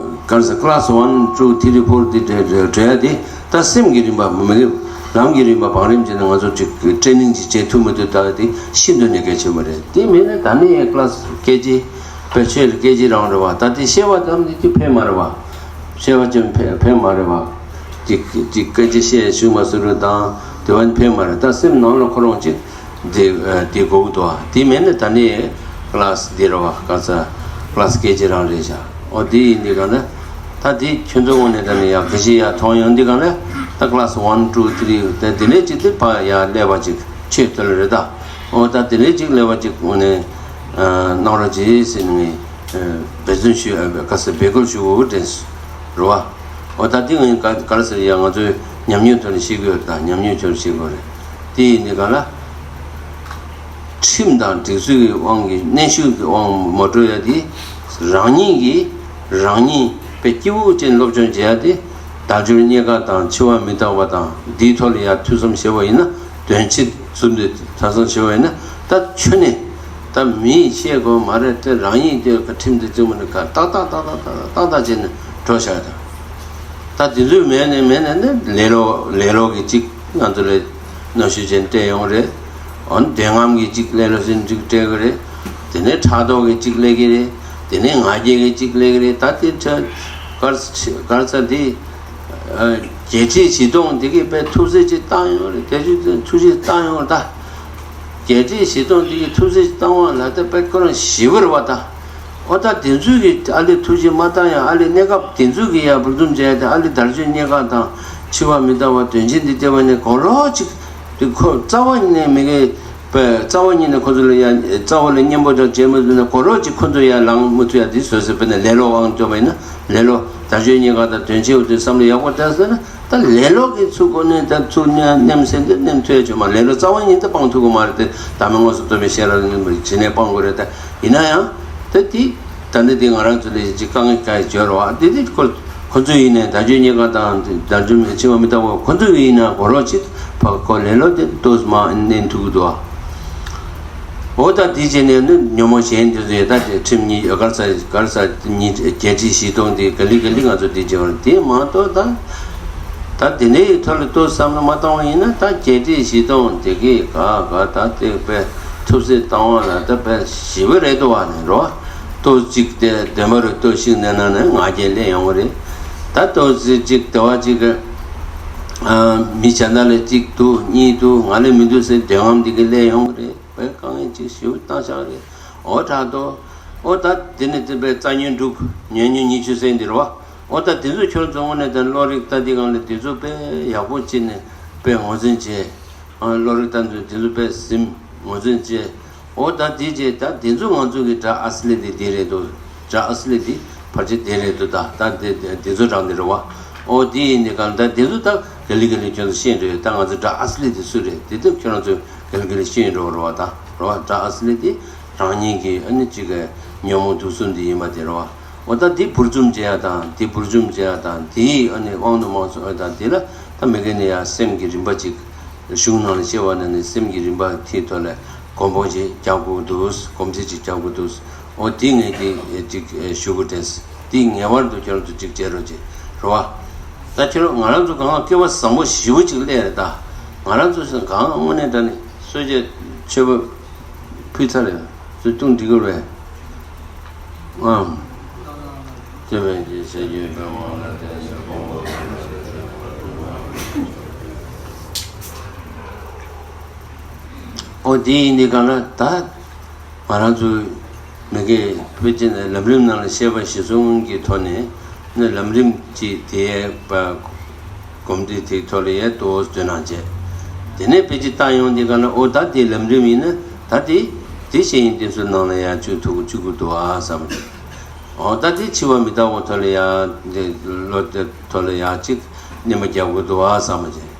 ག་རེ་ཟེར། class one two three four འདི་འགྲོ་ཡ་དེ་ད་སེམས་ཀྱི་རིམ་པ་མི་གི་ལམ་གྱི་རིམ་པ་བང་རིམ་བྱས་ནས་ང་ཚོ་ཅིག་ཊེ་ནིང་ཅིག་བྱེད་ཐུབ་མི་ཐུབ་ད་དེ་ཤིན་ཏུ་ནས་གལ་ཆེན་པོ་རེད། དེ་མིན་ན་ད་ནི་ཡང་class སྐད་ཆ་དཔེ་ཆོས་ལ་སྐད་ཆ་རང་རེད་བ། ད་དེ་བཤད་པ་ཙམ་དེ་ཅིག་ཕན་མ་རེད་བ། བཤད་པ་ཅིག་ཕན་ཕན་མ་རེད་བ། ཅིག་ཅིག་སྐད་ཆ་བཤད་ཤུགས་མ་ཟུར་རུ་དང་དེ་བ་ནི་ཕན་མ་རེད། ད་སེམས་ནང་ལ་ཁོ་རང་ཅིག་དེ་དེ་དགོས་ཀྱི་འདུག་ཨ། དེ་མེད་ན་ད་ནི་class འདི་རེད་བ། ག་ས་class སྐད་ཆ་རང་རེད་ཤག་འོ་དེ་ཡིན་དུས་ག་ན་ད་དེ་ཁྱོད་ཚོ་དངོས་གནས་ད་ནི་ཡག་གི་ཞིག་ཡག་མཐོང་ཡོང་དུས་ག་ན་ད་class one two three ད་དེ་ནས་ཅིག་དེ་ཕ་ཡག་ཀླད་པ་ཅིག་ཆོས་ཐོས་ལ་རེད་ད། འོ་ད་དེ་ནས་ཅིག་ཀླད་པ་ཅིག་དངོས་གནས་གནང་རོགས་གྱིས་ཟེར་ནས་འབད་བརྩོན་ཞུ་ག་ས་འབོད་སྐུལ་ཞུ་དགོས་དྲན་སོང་རེད་བ། འོ་ད་དེ་ངས་ག་ག་རེ་ཟེར་ཡ། ང་ཚོའི་ཉམས་མྱོང་ཐོག་ནས་ཤེས་ཀྱི་ཡོད་ད། ཉམས་མྱོང་ཐོག་ནས་ཤེས་དགོས་རེད། དེ་ཡིན་དུས་ག་ལ་ཁྲིམས་དང་སྒྲིག་སྲོལ་གྱི་དབང་གིས་གནོན་ཤུགས་ཀྱི་དབང་མ་སྤྲོད་ཡ་དེ། རང་ཉིད་ཀྱིས་རང་ཉིད་དཔེ་སྐྱིད་པོ་ཅན་སློབ་སྦྱོང་བྱེད་ཡ་དེ། དལ་འབྱོར་རྙེད་དཀའ་དང་འཆི་བ་མི་རྟག་པ་དང་འདིའི་ཐོག་ལ་ཡ་ཐུགས་བསམ་བཞེས་པ་ཡིན་ན། དོན་ཆེ་ཟུར་འདི་ཐུགས་བསམ་བཞེས་པ་ཡིན་ན། ད་ཁྱོན་ནས་ད་མིས་བཤད་དགོས་མ་རེད་དེ། རང་ཉིད་དེ་ག་ཁྲིམས་དེ་བཙུན་མ་ནས་ག་ཏག་ཏག་ཏག་ཏག་ཏག་ཏག་ཏག་བྱས་ནས་འགྲོ་བཞག་ད། ད་དེ་ཚོའི་མེད་ནས་མེད་ནས་ནི་ལེ་ལོ་ལེ་ལོ་གི་ཅིག་ང་ཚོ་ལ་གནོན་ཤུགས་ཅན་སྤྲད་ཡོང་རེད། འོ་ན་འདོད་རྔམ་གྱི་ཅིག་ལེ་ལོ་ཟིན་ཅིག་སྤྲད་གི་རེད། དེ་ནས་ཕྲག་དོག་གི་ཅིག་སླེབས་ཀྱི་རེད། དེ་ནས་ང་རྒྱལ་གྱི་ཅིག་སླེབས་ཀྱི་རེད། ད་དེ་ཚོ་གར་གར་ས་དེ་བརྒྱད་ཁྲི་བཞི་སྟོང་དེ་གི་དཔེ་ཐུགས་སྲས་ཅིག་བཏང་ཡོང་རེད། དེ་ཚོ་ཐུགས་རྗེ་བཏང་ཡོང་ད། བརྒྱད་ཁྲི་བཞི་སྟོང་དེ་གི་ཐུགས་སྲས་བཏང་བ་ལ་ད་དཔེ་ཁོ་རང་ཞི་བ་རེད་བ་ད། ཨོ་ད་དེ་ཚོས་ཀྱི་ཨ་ལས་ཐུགས་རྗེ་མ་བཏང་ཡང་ཨ་ལས་གནས་སྐབས་དེ་ཚོས་ཀྱི་ཡ་བུ་འཛུམ་བྱས་ཏེ་ཨ་ལས་དལ་འབྱོར་རྙེད་དཀའ་དང་འཆི་བ་མི་རྟག་པ་དོན་ཆེན་འདི་བལྟས་པ་ནས་གོ་ལོག་ཅིག་དེ་ཁོ་རྩ་བ་ཉིད་ནས་མི་དགེ་པས་རྩ་བ་ཉིད་ནས་ཁོ་ཚོ་ལ་ཡ་རྩ་བ་ལ་སྙན་པོ་དང་བྱས་མ་ཐུབ་ན་གོ་ལོག་ཅིག་ཁོ་ཚོ་ཡ་ལངས་མ་ཐུབ་ཡ་དེ་བཟོས་ཟེར། དཔེར་ན་ལེ་ལོ་དབང་སྐྱོབ་པ་ཡིན་ན་ལེ་ལོ་དལ་འབྱོར་རྙེད་དཀའ་དང་དོན་ཆེན་འོ་དེ་བསམ་བློ་ཡག་པོ་བཏང་ཟེར་ན། ད་ལེ་ལོ་གི་ཚུར་གོ་ནས་ད་ཚུར་མནན་མནན་ཟེར་འདི་མནན་ཐུབ་ཡ་ཆོད་མ། ལེ་ལོ་རྩ་བ་ཉིད་དུ་སྤང་ཐུབ་ཀྱི་མ་རེད་དེ། ད་མི་དངོས་སུ་སྟོན་པའི་ཤེས་རབ་ལ་བྱིན་ནས་སྤང་དགོས་རེད་ད། ཡིན་ན་ཡང་ད་དེ་ད་ནི་དེ་ང་རང་ཚོ་ལས་ཅིག་དཀའ་ངལ་དཀའ་ཡི་བརྗོད་རོགས་ཨ། དེ་དེ་ཁོ་ཁོ་ཚོ་ཡིན་ནས་དལ་འབྱོར་རྙེད་དཀའ་དང་དལ་འབྱོར་འཆི་བ་མི་རྟག་པ་ཁོ་ཚོ་ཡིན་ན་གོ་རོགས་ཅིག་ཕ་ཁོ་ལེ་ལོ་དེ་ཏོག་ཙམ་མནན་ཐུབ་ཀྱི་འདུག་ཨ། འོ་ད་དེ་བྱས་ནས་ནི་ཉོན་མོངས་གཞན་དེ་ཚོས་ད་དེ་ཁྲིམས་གཉིས་གར་ས་གར་ས་གཉིས་བརྒྱད་ཁྲི་བཞི་སྟོང་དེ་ག་ལི་ག་ལི་ང་ཚོ་དེ་བྱེད་པར་དེ་མ་གཏོགས་ད་ད་དེ་ནས་ཐོག་ལ་ལྟོས་བསམ་བློ་མ་བཏང་བ་ཡིན་ན་ད་བརྒྱད་ཁྲི་བཞི་སྟོང་དེ་གི་ག་ག་ད་དེ་དཔེ་ཐུབ་ཚོད་བཏང་བ་ལ་ད་དཔེ་ཞི་བ་རེད་འདུག་བ་ནི་རོ། ལྟོས་གཅིག་དེ་བདེན་པ་རུ་ལྟོས་ཤིག་ནས་ན་ནས་ང་རྒྱལ་སླེབས་ཡོང་གི་རེད། ད་ལྟོས་གཅིག་བདེ་བ་གཅིག་གི་མི་གཞན་དག་ལ་གཅིག་འདུག་གཉིས་འདུག་ང་ལ་མི་འདུག་ཟེར་འདོད་རྔམ་དེ་གི་སླེབས་ཡོང་གི་རེད། བས་དཀའ་ངལ་ཅིག་ཞེ་པོ་བཏང་བཞག་རེད། འོ་དྲག་ཏོ། འོ་ད་དེ་ནས་དེ་བས་རྩ་ཉོན་དྲུག་ཉོན་མོངས་ཉི་ཤུ་ཟེར་འདི་རེད་བ། འོ་ད་དེ་ཚོ་ཁྱོད་ཚོ་དངོས་གནས་ད་བློ་རིག་ལྟ་དེ་སྒང་ལ་དེ་ཚོ་དཔེ་ཡག་པོ་བྱས་ནས་དཔེ་ངོས་འཛིན་བྱས། ཨ་བློ་རིག་ལྟ་ཚོ་དེ་ཚོ་དཔེ་ཟིན་ངོས་འཛིན་བྱས། འོ་ད་དེ་བྱས་ད་དེ་ཚོ་ང་ཚོ་གི་དགྲ་ཨ་སི་ལི་དེ་དེ་རེད་འདུག་དགྲ་ཨ་སི་ལི་དེ་ཕལ་ཆེར་དེ་རེད་འདུག་ད་ད་དེ་དེ་ཚོ་དྲག་འདི་རེད་བ། འོ་དེ་ཡིན་དེ་གང་ད་དེ་ཚོ་ད་ག་ལི་ག་ལི་ཁྱོད་ཚོ་ཤེས་འགྲོ་ཡོད། ད་ང་ཚོ་དགྲ་ཨ་སི་ལི་དེ་སུ་རེད་དེ་དེ་ཁྱོད་རང་ཚོ་ག་ལི་ག་ལི་ཤེས་འགྲོ་རེད་བ། ད་རེད་བ། དགྲ་ཨ་སི་ལི་དེ་རང་ཉིད་ཀྱི་ཨ་ནི་གཅིག་གི་ཉོན་མོངས་དུག་གསུམ་དེ་ཡིན་པ་དེ་རེད་བ། འོ་ད་དེ་འབུར་འཇོམས་བྱེད་ཡ་དང་དེ་འབུར་འཇོམས་བྱེད་ཡ་དང་དེའི་ཨ་ནི་དབང་དུ་མ་སོང་ཡ་དང་དེ་ལ་ད་མི་དགེ་ནི་ཡ་སེམས་ཀྱི་རིམ་པ་གཅིག་གཞུང་ནང་ལ་བཤད་པ་ནང་ནས་སེམས་ཀྱི་རིམ་པ་དེའི་ཐོག་ལ་གོམ་པ་ཅིག་རྒྱག་དགོས་འདུག་གོམ་ཚད་ཅིག་རྒྱག་དགོས་འདུག་འོ་དེ་ངས་དེ་ཅིག་ཞུ་དགོས་དྲན། དེ་ངེས་པར་དུ་ཁྱེད་རང་ཚོ་ཅིག་བྱེད་རོགས་བྱེད་རོགས་བ། ད་ཁྱེད་རང་ང་རང་ཚོ་གང་ལ་སྐལ་བ་བཟང་པོ་ཞེ་པོ་ཅིག་སླེབས་རེད་ད། ང་རང་ཚོ་གང་དངོས་གནས་དྲང་གནས་གསོལ་ཇ་མཆོད་པ་ཕུལ་ཚར་རེད། ཚོ་ཏུང་འགྲིག་གི་རེད། ཨང་། སྟོན་པའི་ཞལ་རྒྱུན་པའི་དབང་ལ་བརྟེན་ནས་གོང་བུ། ཨོ་དེ་ཡིན་དེ་གང་ལ་ད་ང་རང་ཚོའི་མི་དགེ་བོད་ཀྱི་ལམ་རིམ་ནང་ལ་བཤད་པ་གཞིར་བཟུང་གི་ཐོག་ནས་ནི་ལམ་རིམ་གྱི་དེ་པ། གོམས་འདྲིས་དེའི་ཐོག་ལ་ཡང་ཏོག་ཙམ་སྟོན་གནང་བྱས། དེ་ནས་དཔེ་ཅིག་བཏང་ཡོང་དེ་ག་ན་ཨོ་ད་དེ་ལམ་རིམ་ཡིན་ན་ད་དེ་དེ་ཤེས་ཡིན་དེ་ཚོའི་ནང་ལ་ཡང་བཅུག་ཐུབ་བཅུག་དགོས་འདུག་ཨ་བསམ་གྱི། ཨོ་ད་དེ་འཆི་བ་མི་རྟག་པ་ཐོག་ལ་ཡང་དེ་བློ་དེ་ཐོག་ལ་ཡང་ཅིག་གནས་མ་རྒྱག་དགོས་འདུག་ཨ་བསམ་གྱི།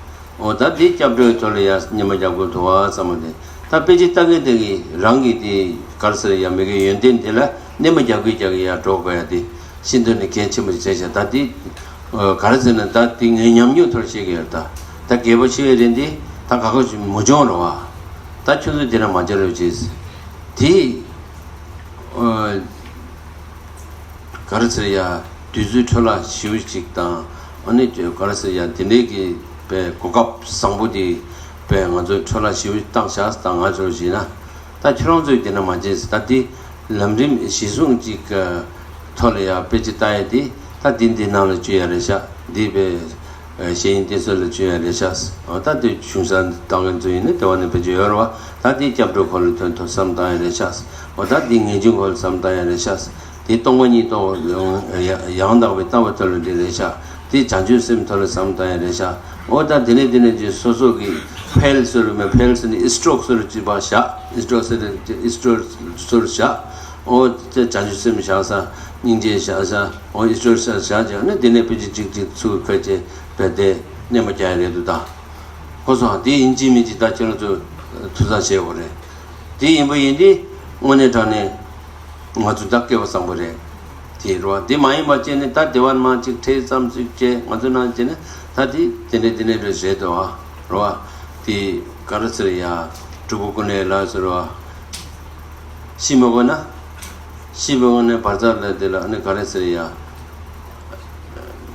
ཨོ་ད་དེ་སྐྱབས་འགྲོའི་ཐོག་ལ་ཡང་གནས་མ་རྒྱག་དགོས་འདུག་ཨ་བསམ་གྱི། ད་དཔེ་ཅིག་ལྟ་མཁན་དེ་གི་རང་གི་དེ་གར་སར་ཡང་མི་དགེ་ཡོན་ཏན་དེ་ལ་གནས་མ་རྒྱག་གི་རྒྱག་གི་ཡང་འགྲོ་དགོས་ཡ་དེ་ཤིན་ཏུ་ནས་གལ་ཆེན་པོ་ཞིག་བྱས་ཤག་ད་དེ། ག་རེ་ཟེར་ན་ད་དེ་ངའི་ཉམས་མྱོང་ཐོག་བཤད་ཀྱི་ཡོད་ད། ད་རྒད་པོ་ཆེ་བའི་རིང་དེ་ད་ག་ག་ཞིག་མི་འབྱུང་རེད་བ། ད་ཁྱོད་ཚོ་དེ་འདྲ་མ་བྱེད་རོགས་གྱིས། དེ་ཨ་ག་རེ་ཟེར་ཡ། དུས་ཚོད་འཕྲོ་བརླག་ཞེ་པོ་ཅིག་དང་། ཨ་ནི་ག་རེ་ཟེར་ཡ། དེ་འདྲའི་གི་པའི་གོ་སྐབས་བཟང་པོ་དེ་པའི་ང་ཚོས་འཕྲོ་བརླག་ཞེ་པོ་བཏང་བཞག་ད་ང་ཚོར་བྱས་ན། ད་ཁྱེད་རང་ཚོས་དེ་འདྲ་མ་བྱེད་ཟེར། ད་དེ་ལམ་རིམ་གཞི་བཟུང་ཅིག་གི་ཐོག་ལ་ཡ་དཔེ་ཅིག་ལྟ་ཡ་དེ། ད་དེ་འདི་ནང་ལ་བཅུག་ཡ་རེད་ཤག་འདི་པའི་ཨ་ཤེས་ཡོན་བསྟེན་ཚུལ་ལ་བཅུག་ཡ་རེད་ཤག་འོ་ད་དེ་གཞུང་ས་བཏང་མཁན་ཚོ་ཡིན་ན་དེ་བ་ནས་བེད་སྤྱོད་ཡོད་རེད་བ། ད་དེ་སྐྱབས་འགྲོ་འཁོར་ལོ་ཐོན་ཐུབ་བསམ་བཏང་ཡ་རེད་ཤག་འོ་ད་དེ་ངེས་འབྱུང་འཁོར་ལོ་བསམ་བཏང་ཡ་རེད་ཤག་དེ་སྟོང་པ་ཉིད་རྟོགས་ཡང་དག་པའི་ལྟ་བ་ཐོག་ལ་འདི་རེད་ཤག་དེ་བྱང་ཆུབ་སེམས་ཐོག་ལ་བསམ་བཏང་ཡ་རེད་ཤག་འོ་ད་དེ་ནས་དེ་ནས་ཅིག་སོ་སོ་གི་ཕལ་སོ་རུ་མེ་ཕལ་སོ་ནི་ཨིས་ཏྲོག་སོ་རུ་ཅིག་པ་བཞག་ཨིས་ཏྲོག་སོ་རུ་ཨིས་ཏྲོག་སོ་རུ་བཞག་འོ་དེ་བྱང་ཆུབ་སེམས་བཞག་ས་སྙིང་རྗེ་བཞག་ས་འོ་ཨིས་ཏྲོག་སོ་རུ་བཞག་ཅིག་ནི་དེ་ནས་ཕལ་ཆེར་ཅིག་ཅིག་ཚུར་ཁ་ཅེ་བེད་དེ་གནས་མ་རྒྱག་ཡ་རེད་འདུག་ད། ཁོ་ཚོ་དེ་ཡིན་གཅིག་མིན་གཅིག་ད་ཁྱེད་རང་ཚོ་ཐུགས་ས་བྱེད་དགོས་རེད། དེ་ཡིན་པ་ཡིན་དེ་དངོས་གནས་དྲང་གནས་ང་ཚོ་ད་སྐལ་བ་བཟང་པོ་རེད། དེ་རེད་བ། དེ་མ་ཡིན་པ་བྱས་ནས་ད་དེ་བར་མ་ཅིག་ཁྲེལ་ཙམ་ཅིག་བྱས་ང་ཚོ་ནང་བྱས་ནས་ད་དེ་དེ་འདྲས་དེ་འདྲས་རེད་བྱས་འདུག་བ། རེད་བ། དེ་ག་རེ་ཟེར་ཡ། སྤྲུལ་སྐུ་ཀུན་ལེགས་ལགས་ཟེར་བ། ཤི་མ་དགོས་ན། ཤི་མ་དགོས་ན་བར་ཐག་ལ་དེ་ལ་ཨ་ནི་ག་རེ་ཟེར་ཡ།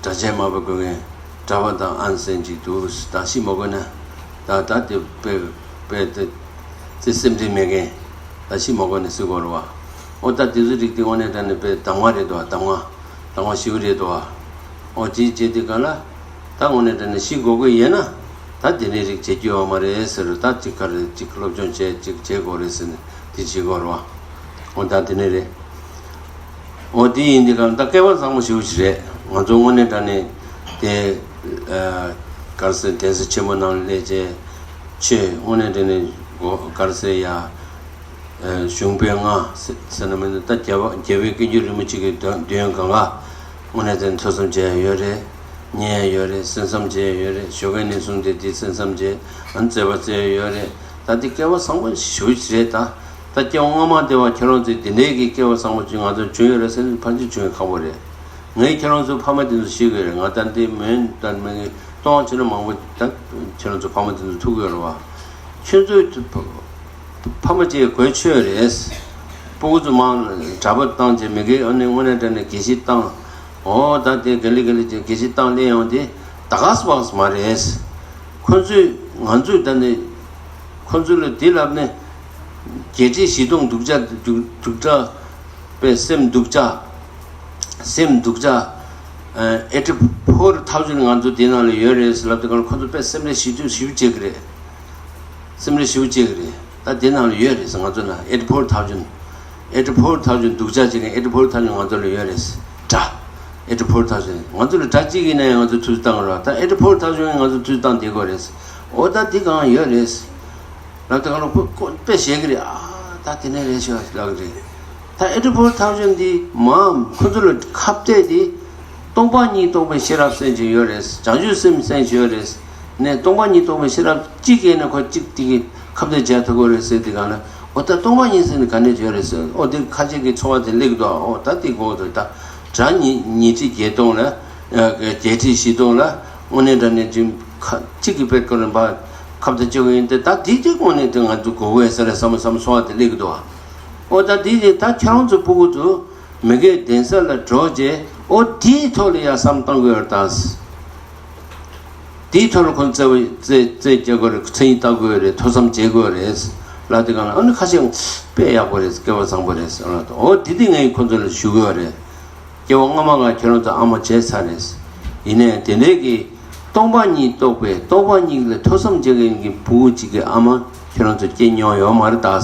གྲྭ་ཆས་མ་བབས་དགོས་མཁན་གྲྭ་པ་དང་ཨན་སན་ཅིག་འདུག་ད་ཤི་མ་དགོས་ན། ད་ད་དེ་དཔེ་དཔེ་དེ་ཚེ་སེམས་ཁྲལ་མེད་མཁན་ད་ཤི་མ་དགོས་ན་སྲིད་དགོས་རེད་བ། ཨོ་ད་དེ་ཚོ་རིགས་དེ་དངོས་གནས་དྲང་གནས་དཔེ་གདམས་ངག་རེད་འདུག་བ། གདམས་ངག་གདམས་ངག་ཞེ་པོ་རེད་འདུག་བ། ཨོ་དེ་བྱས་དེ་ག་ལ་ད་དངོས་གནས་དྲང་གནས་ཤི་དགོས་དགོས་ཡོད་ན་ད་དེ་འདྲའི་རིགས་བྱེད་རྒྱུ་ཡོད་མ་རེད་ཟེར། ད་ཅིག་ག་རེ་ཅིག་སློབ་སྦྱོང་བྱས་ཅིག་བྱེད་དགོས་རེད་ཟེར་ནས་དེ་བྱེད་དགོས་རེད་བ། ཨོ་ད་དེ་ནས་རེད། འོ་དེ་ཡིན་དུས་གང་ལྟར་སྐལ་བ་བཟང་པོ་ཞེ་པོ་ཞིག་རེད། ང་ཚོ་དངོས་གནས་དྲང་གནས་དེ་ཨ་ག་རེ་ཟེར། གདན་ས་ཆེན་མོ་ནང་ལ་སླེབས་བྱས་ཆོས་དངོས་གནས་དྲང་གནས་གོ་ག་རེ་ཟེར་ཡ། ཨ་གཞུང་དཔེ་ལྔ་ཟེར་ཟེར་ན་མིན་ད་རྒྱལ་བ་རྒྱལ་བའི་བསྟན་བཅོས་རིན་པོ་ཆེ་གི་འདོན་འདོན་གང་ག་དངོས་གནས་དྲང་གནས་ཐོས་བསམ་བྱས་ཡོད་རེད། ཉན་ཡོད་རེད། གསན་བསམ་བྱས་ཡོད་རེད། ཞོགས་ཀས་ནས་བཟུང་སྟེ་དེ་གསན་བསམ་བྱས་ཨ་མཛད་པ་བཙལ་ཡོད་རེད། ད་དེ་སྐལ་བ་བཟང་པོ་ཞེ་པོ་ཞིག་རེད་ད། ད་སྐྱེ་བ་སྔ་མ་དེ་བ་ཁྱེད་རང་ཚོས་དེ་འདྲའི་གི་སྐལ་བ་བཟང་པོ་ཅིག་ང་ཚོར་བྱུང་ཡོད་རེད་ཟེར་ན་ཕལ་ཆེར་བྱུང་ཡོད་ཁག་པོ་རེད། ངས་ཁྱེད་རང་ཚོའི་ཕ་མ་དེ་ཚོ་ཤེས་གི་རེད། ང་ད་འདི་མོན་ད་མོན་གི་སྟོང་ཕྱིར་མང་པོ་ད་ཁྱེད་རང་ཚོ་ཕ་མ་དེ་ཚོ་ཐུག་གི་ཡོད་རེད་བ། ཁྱེད་ཚོའི་ཕ་མ་ཅིག་གོས་ཆོད་རེད། སྤུ་གུ་ཚོ་མང་གྲྭ་པ་བཏང་བྱས་མི་དགེ་ཨ་ནི་དངོས་གནས་དྲང་གནས་དགེ་བཤེས་བཏང་། འོ་ད་དེ་དགེ་ལེགས་དགེ་ལེགས་ཅིག་དགེ་བཤེས་བཏང་སླེབས་ཡོང་དེ་ད་ག་སྤགས་མ་རེད། ཁོ་ཚོས་ང་ཚོས་ད་ནི་ཁོ་ཚོ་ལ་དེ་ལབ་ནས་བརྒྱད་ཁྲི་བཞི་སྟོང་སྡུག་ཅག་སྡུག་སྡུག་ཅག་པའི་སེམས་སྡུག་ཅག་སེམས་སྡུག་ཅག་ཨེ་ཊི་ཕོར་ཐའུ་ཟེན་ང་ཚོ་དེ་ནང་ལ་ཡོད་རེད་ཟེར་ལབ་དུས་གང་ཁོ་ཚོ་དཔེ་སེམས་ཁྲལ་ཞེ་པོ་ཞེ་པོ་བྱེད་ཀྱི་རེད། སེམས་ཁྲལ་ཞེ་པོ་བྱེད་ཀྱི་རེད། ད་དེ་ནང་ལ་ཡོད་རེད་ཟེར། ང་ཚོ་ན་ཨེཊི་ཕོར་ཐའུ་ཟེན། ཨེཊི་ཕོར་ཐའུ་ཟེན་སྡུག་ཅག་བྱེད་མཁན་ཨེཊི་ཕོར་ཐའུ་ཟེན་ང་ཚོ་ལ་ཡོད་རེད་ཟེར། དྲ། ཨེཊི་ཕོར་ཐའུ་ཟེན་ང་ཚོ་ལ་དྲ་གཅིག་ཡིན་ན་ཡང་ང་ཚོ་ཐུགས་སུ་བཏང་རོགས། ད་ཨེཊི་ཕོར་ཐའུ་ཟེན་ང་ཚོ་ཐུགས་སུ་བཏང་བསྡད་དགོས་རེད་ཟེར། འོ་ད་འདི་གང་ཡོད་རེད་ཟེར། ལབ་དུས་གང་ལ་ཁོ་ཁོ་དཔེ་བཞེས་ཀྱི་རེད། ཨ་ད་དེ་ནས་རེད་ཤག་ལབ་ཀྱི་རེད། ད་ཨེཊི་ཕོར་ཐའུ་ཟེན་འདི་མ་ཁོ་ཚོ་ལ་ཁ་གཏད་དེ་སྟོང་པ་ཉིད་རྟོགས་པའི་ཤེས་རབ་གསན་བཞིན་ཡོད་རེད། བྱང་ཆུབ་སེམས་གསན་བཞིན་ཡོད་རེད། ནས་སྟོང་པ་ཉིད་རྟོགས་པའི་ཤེས་རབ་གཅིག་ཡིན་ན་ཁོ་གཅིག་དེ་གི་ཁ་གཏད་བྱས་ཐུབ་ཀྱི་རེད་ཟེར་དུས་གང་ལ། འོ་ད་སྟོང་པ་ཉིད་ཟེར་ནས་ག་ནས་བྱས་རེད་ཟེར། འོ་དེ་ཁ་ཆེ་གི་འཚོ་བ་དེ་སླེབས་འདུག་འོ་ད་དེ་དགོས་འདུག་ད་དྲ་ཉི་ཉི་ཁྲི་བརྒྱད་སྟོང་ལ་བརྒྱད་ཁྲི་བཞི་སྟོང་ལ་དངོས་གནས་དྲང་གནས་ཀྱི་ཁ་གཅིག་གི་དཔེ་ཀོ་རིམ་པ་ཁ་གཏད་གཅོག་གི་ཡིན་ཏེ། ད་དེ་དེ་དངོས་གནས་དེ་ང་ཚོ་དགོས་ཀྱི་ཡོད་ས་རེད་བསམ་བསམ་འཚོ་བ་དེ་སླེབས་འདུག་འོ་ད་དེ་དེ་ད་ཁྱེད་རང་ཚོ་སྤུ་གུ་ཚོ་མི་དགེ་ལྡན་ས་ལ་འགྲོ་རྗེས་འོ་དེའི་ཐོག་ལ་ཡ་བསམ་བཏང་དགོས་ཡོད་ད། དེའི་ཐོག་ལ་ཁོང་རྩེ་བ་རྩེ་རྩེ་རྒྱག་དགོས་རེད། མཚན་ཉིད་ལྟ་དགོས་རེད། ཐོས་བསམ་བྱེད་དགོས་རེད། ལ་དེ་གང་ལ་ཨ་ནི་ཁ་ཤས་དཔེ་ཡག་པོ་རེད། སྐལ་བ་བཟང་པོ་རེད་ཟེར་ལ། འོ་དེ་དེ་ངས་ཁོང་ཚོ་ལ་ཞུ་དགོས་རེད། སྐྱེ་བ་སྔ་མ་ང་ཁྱེད་རང་ཚོ་ཨ་མ་བྱས་ཚར་རེད། ཡིན་ནའི་དེ་འདྲའི་གི་སྟོང་པ་ཉིད་རྟོགས་པའི་སྟོང་པ་ཉིད་ལ་ཐོས་བསམ་བྱེད་མཁན་གྱི་ཕྲུ་གུ་གཅིག་གི་ཨ་མ་ཁྱེད་རང་ཚོ་སྐྱེས་མྱོང་ཡོད་མ་རེད་ད།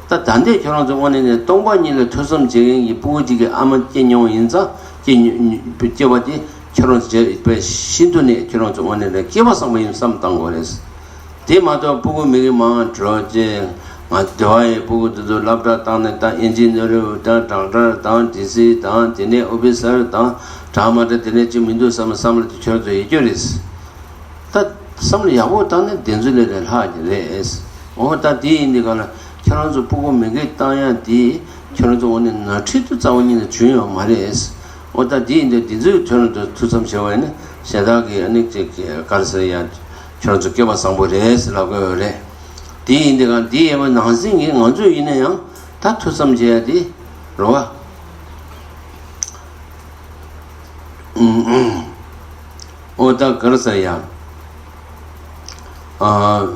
ད་ད་ལྟའི་ཁྱེད་རང་ཚོ་དངོས་གནས་ནས་སྟོང་པ་ཉིད་ལ་ཐོས་བསམ་བྱེད་མཁན་གྱི་ཕྲུ་གུ་གཅིག་གི་ཨ་མ་སྐྱེས་མྱོང་ཡིན་ཙང་སྐྱེས་མྱོང་སྐྱེས་པ་དེ་ཁྱེད་རང་ཚོ་བྱས་པའི་ཤིན་ཏུ་ནས་ཁྱེད་རང་ཚོ་དངོས་གནས་ནས་སྐལ་བ་བཟང་པོ་ཡིན་བསམ་བཏང་དགོས་རེད། དེ་མ་གཏོགས་ཕྲུ་གུ་མི་གི་མང་འགྲོ་ཅེས་ང་སྡེ་བ་ཡི་ཕྲུ་གུ་དེ་ཚོ་སློབ་གྲྭ་བཏང་ནས་ད་ཨིན་ཇི་ནི་ཡར་དང་ཌོག་ཊར་དང་ཌི་སི་དང་དེ་ནས་ཨོ་ཕི་སར་དང་དྲག་མ་དྲག་དེ་ནས་ཅི་མི་འདུག་བསམ་བསམ་བློ་དེ་ཁྱོད་ཚོ་ཡོད་རྒྱུ་རེད། ད་བསམ་བློ་ཡག་པོ་བཏང་ནས་བདེན་ཚུལ་ལས་ལས་ལྷག་གི་རེད། འོ་ད་དེ་ཡིན་དུས་ག་ལ་ཁྱེད་རང་ཚོ་ཕྲུ་གུ་མི་གི་བཏང་ཡ་དེ་ཁྱེད་རང་ཚོ་འོ་ནས་ནོར་འཁྲུལ་དུ་རྩ་བ་ཉིད་ནས་བྱུང་ཡོད་མ་རེད། འོ་ད་དེ་ཡིན་དུས་དེ་ཚོའི་ཁྱེད་རང་ཚོ་ཐུགས་བསམ་བཞེས་པ་ཡིན་ན་གཞན་དག་གི་ཨ་ནི་ཅིག་ག་རེ་ཟེར་ཡ། ཁྱེད་རང་ཚོ་སྐལ་བ་བཟང་པོ་རེད་ཟེར་ལབ་དགོས་ཡོད་རེད། དེ་ཡིན་དེ་ག་དེ་ཡས་པ་ནང་སེམས་ཀྱི་ང་ཚོ་ཡིན་ན་ཡང་ད་ཐུགས་བསམ་བྱེད་ཡ་དེ་རེད་བ། ཨོ་ད་ག་རེ་ཟེར་ཡ། ཨ།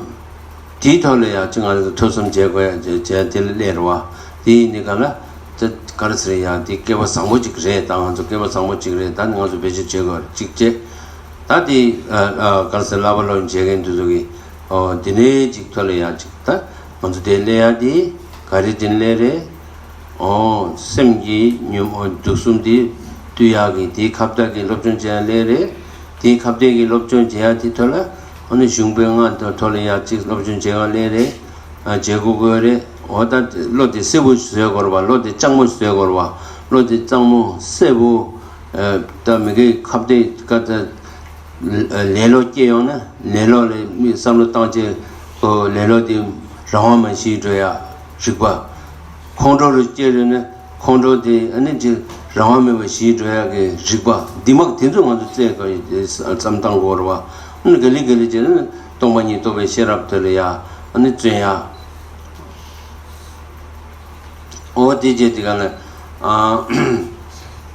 དེའི་ཐོག་ལ་ཡ་ཅིག་ང་རང་ཚོ་ཐུགས་བསམ་བྱེད་དགོས་ཡ་བྱེད་བྱེད་དེ་ལ་སླེབས་རེད་བ། དེ་ཡིན་དེ་ག་ལ་ད་ག་རེ་ཟེར་ཡ་དེ་སྐལ་བ་བཟང་པོ་ཅིག་རེད། ད་ང་ཚོ་སྐལ་བ་བཟང་པོ་ཅིག་རེད། ད་ནི་ང་ཚོ་བེད་སྤྱོད་བྱེད་དགོས་ཅིག་བྱེད། ད་དེ་ཨ་ཨ་ག་རེ་ཟེར་བསླབ་པ་སློབ་སྦྱོང་བྱེད་མཁན་དེ་ཚོ་གི་ཨོ་དེ་ནས་ཅིག་ཐོག་ལ་ཡ་ཅིག་ད་ང་ཚོ་དེ་སླེབས་ཡ་དེ་ག་རེ་དེ་སླེབས་རེད། ཨོ། སེམས་ཀྱི་ཉོན་མོངས་དུག་གསུམ་དེ་བཏུལ་ཡག་གི་དེའི་ཁ་བརྡ་གི་སློབ་སྦྱོང་བྱེད་ཡ་ལེ་རེད། དེའི་ཁ་བརྡ་གི་སློབ་སྦྱོང་བྱེད་ཡ་དེ་ཐོག་ལ་ཨ་ནི་གཞུང་པའི་སྔགས་དང་ཐོག་ལ་ཡ་གཅིག་སློབ་སྦྱོང་བྱེད་ཡ་ལེ་རེད། ཨ་བྱེད་དགོས་དགོས་རེད། འོ་ད་བློ་དེ་གསལ་པོ་བཟོས་དགོས་རེད་བ། བློ་དེ་སྤྱང་མོ་བཟོས་དགོས་རེད་བ། བློ་དེ་གཙང་མོ་གསལ་པོ། ཨ་ད་མི་དགེ་ཁ་བརྡ་ཀ་ད། ལེ་ལོ་སྐྱེ་ཡོང་ན་ལེ་ལོ་ལ་མི་བསམ་བློ་བཏང་བྱས་ཁོ་ལེ་ལོ་དེ་རང་དབང་མེད་ཞིག་འགྲོ་ཡ་རིག་པ། ཁོང་ཁྲོ་རུ་སྐྱེ་རུང་ན་ཁོང་ཁྲོ་དེ་ཨ་ནི་ཅིག་རང་དབང་མེད་པ་ཞིག་འགྲོ་ཡ་གི་རིག་པ་འདི་མ་དེ་ཚོ་ང་ཚོ་བཙལ་དགོས་ཡོད་དེ་བསམ་བཏང་དགོས་རེད་བ། ཨ་ནི་ག་ལེ་ག་ལེ་བྱས་ན་སྟོང་པ་ཉིད་རྟོགས་པའི་ཤེས་རབ་དེ་ལ་ཡ་ཨ་ནི་བརྩོན་ཡ། འོ་དེ་རྗེས་དེ་ག་ལ། ཨ།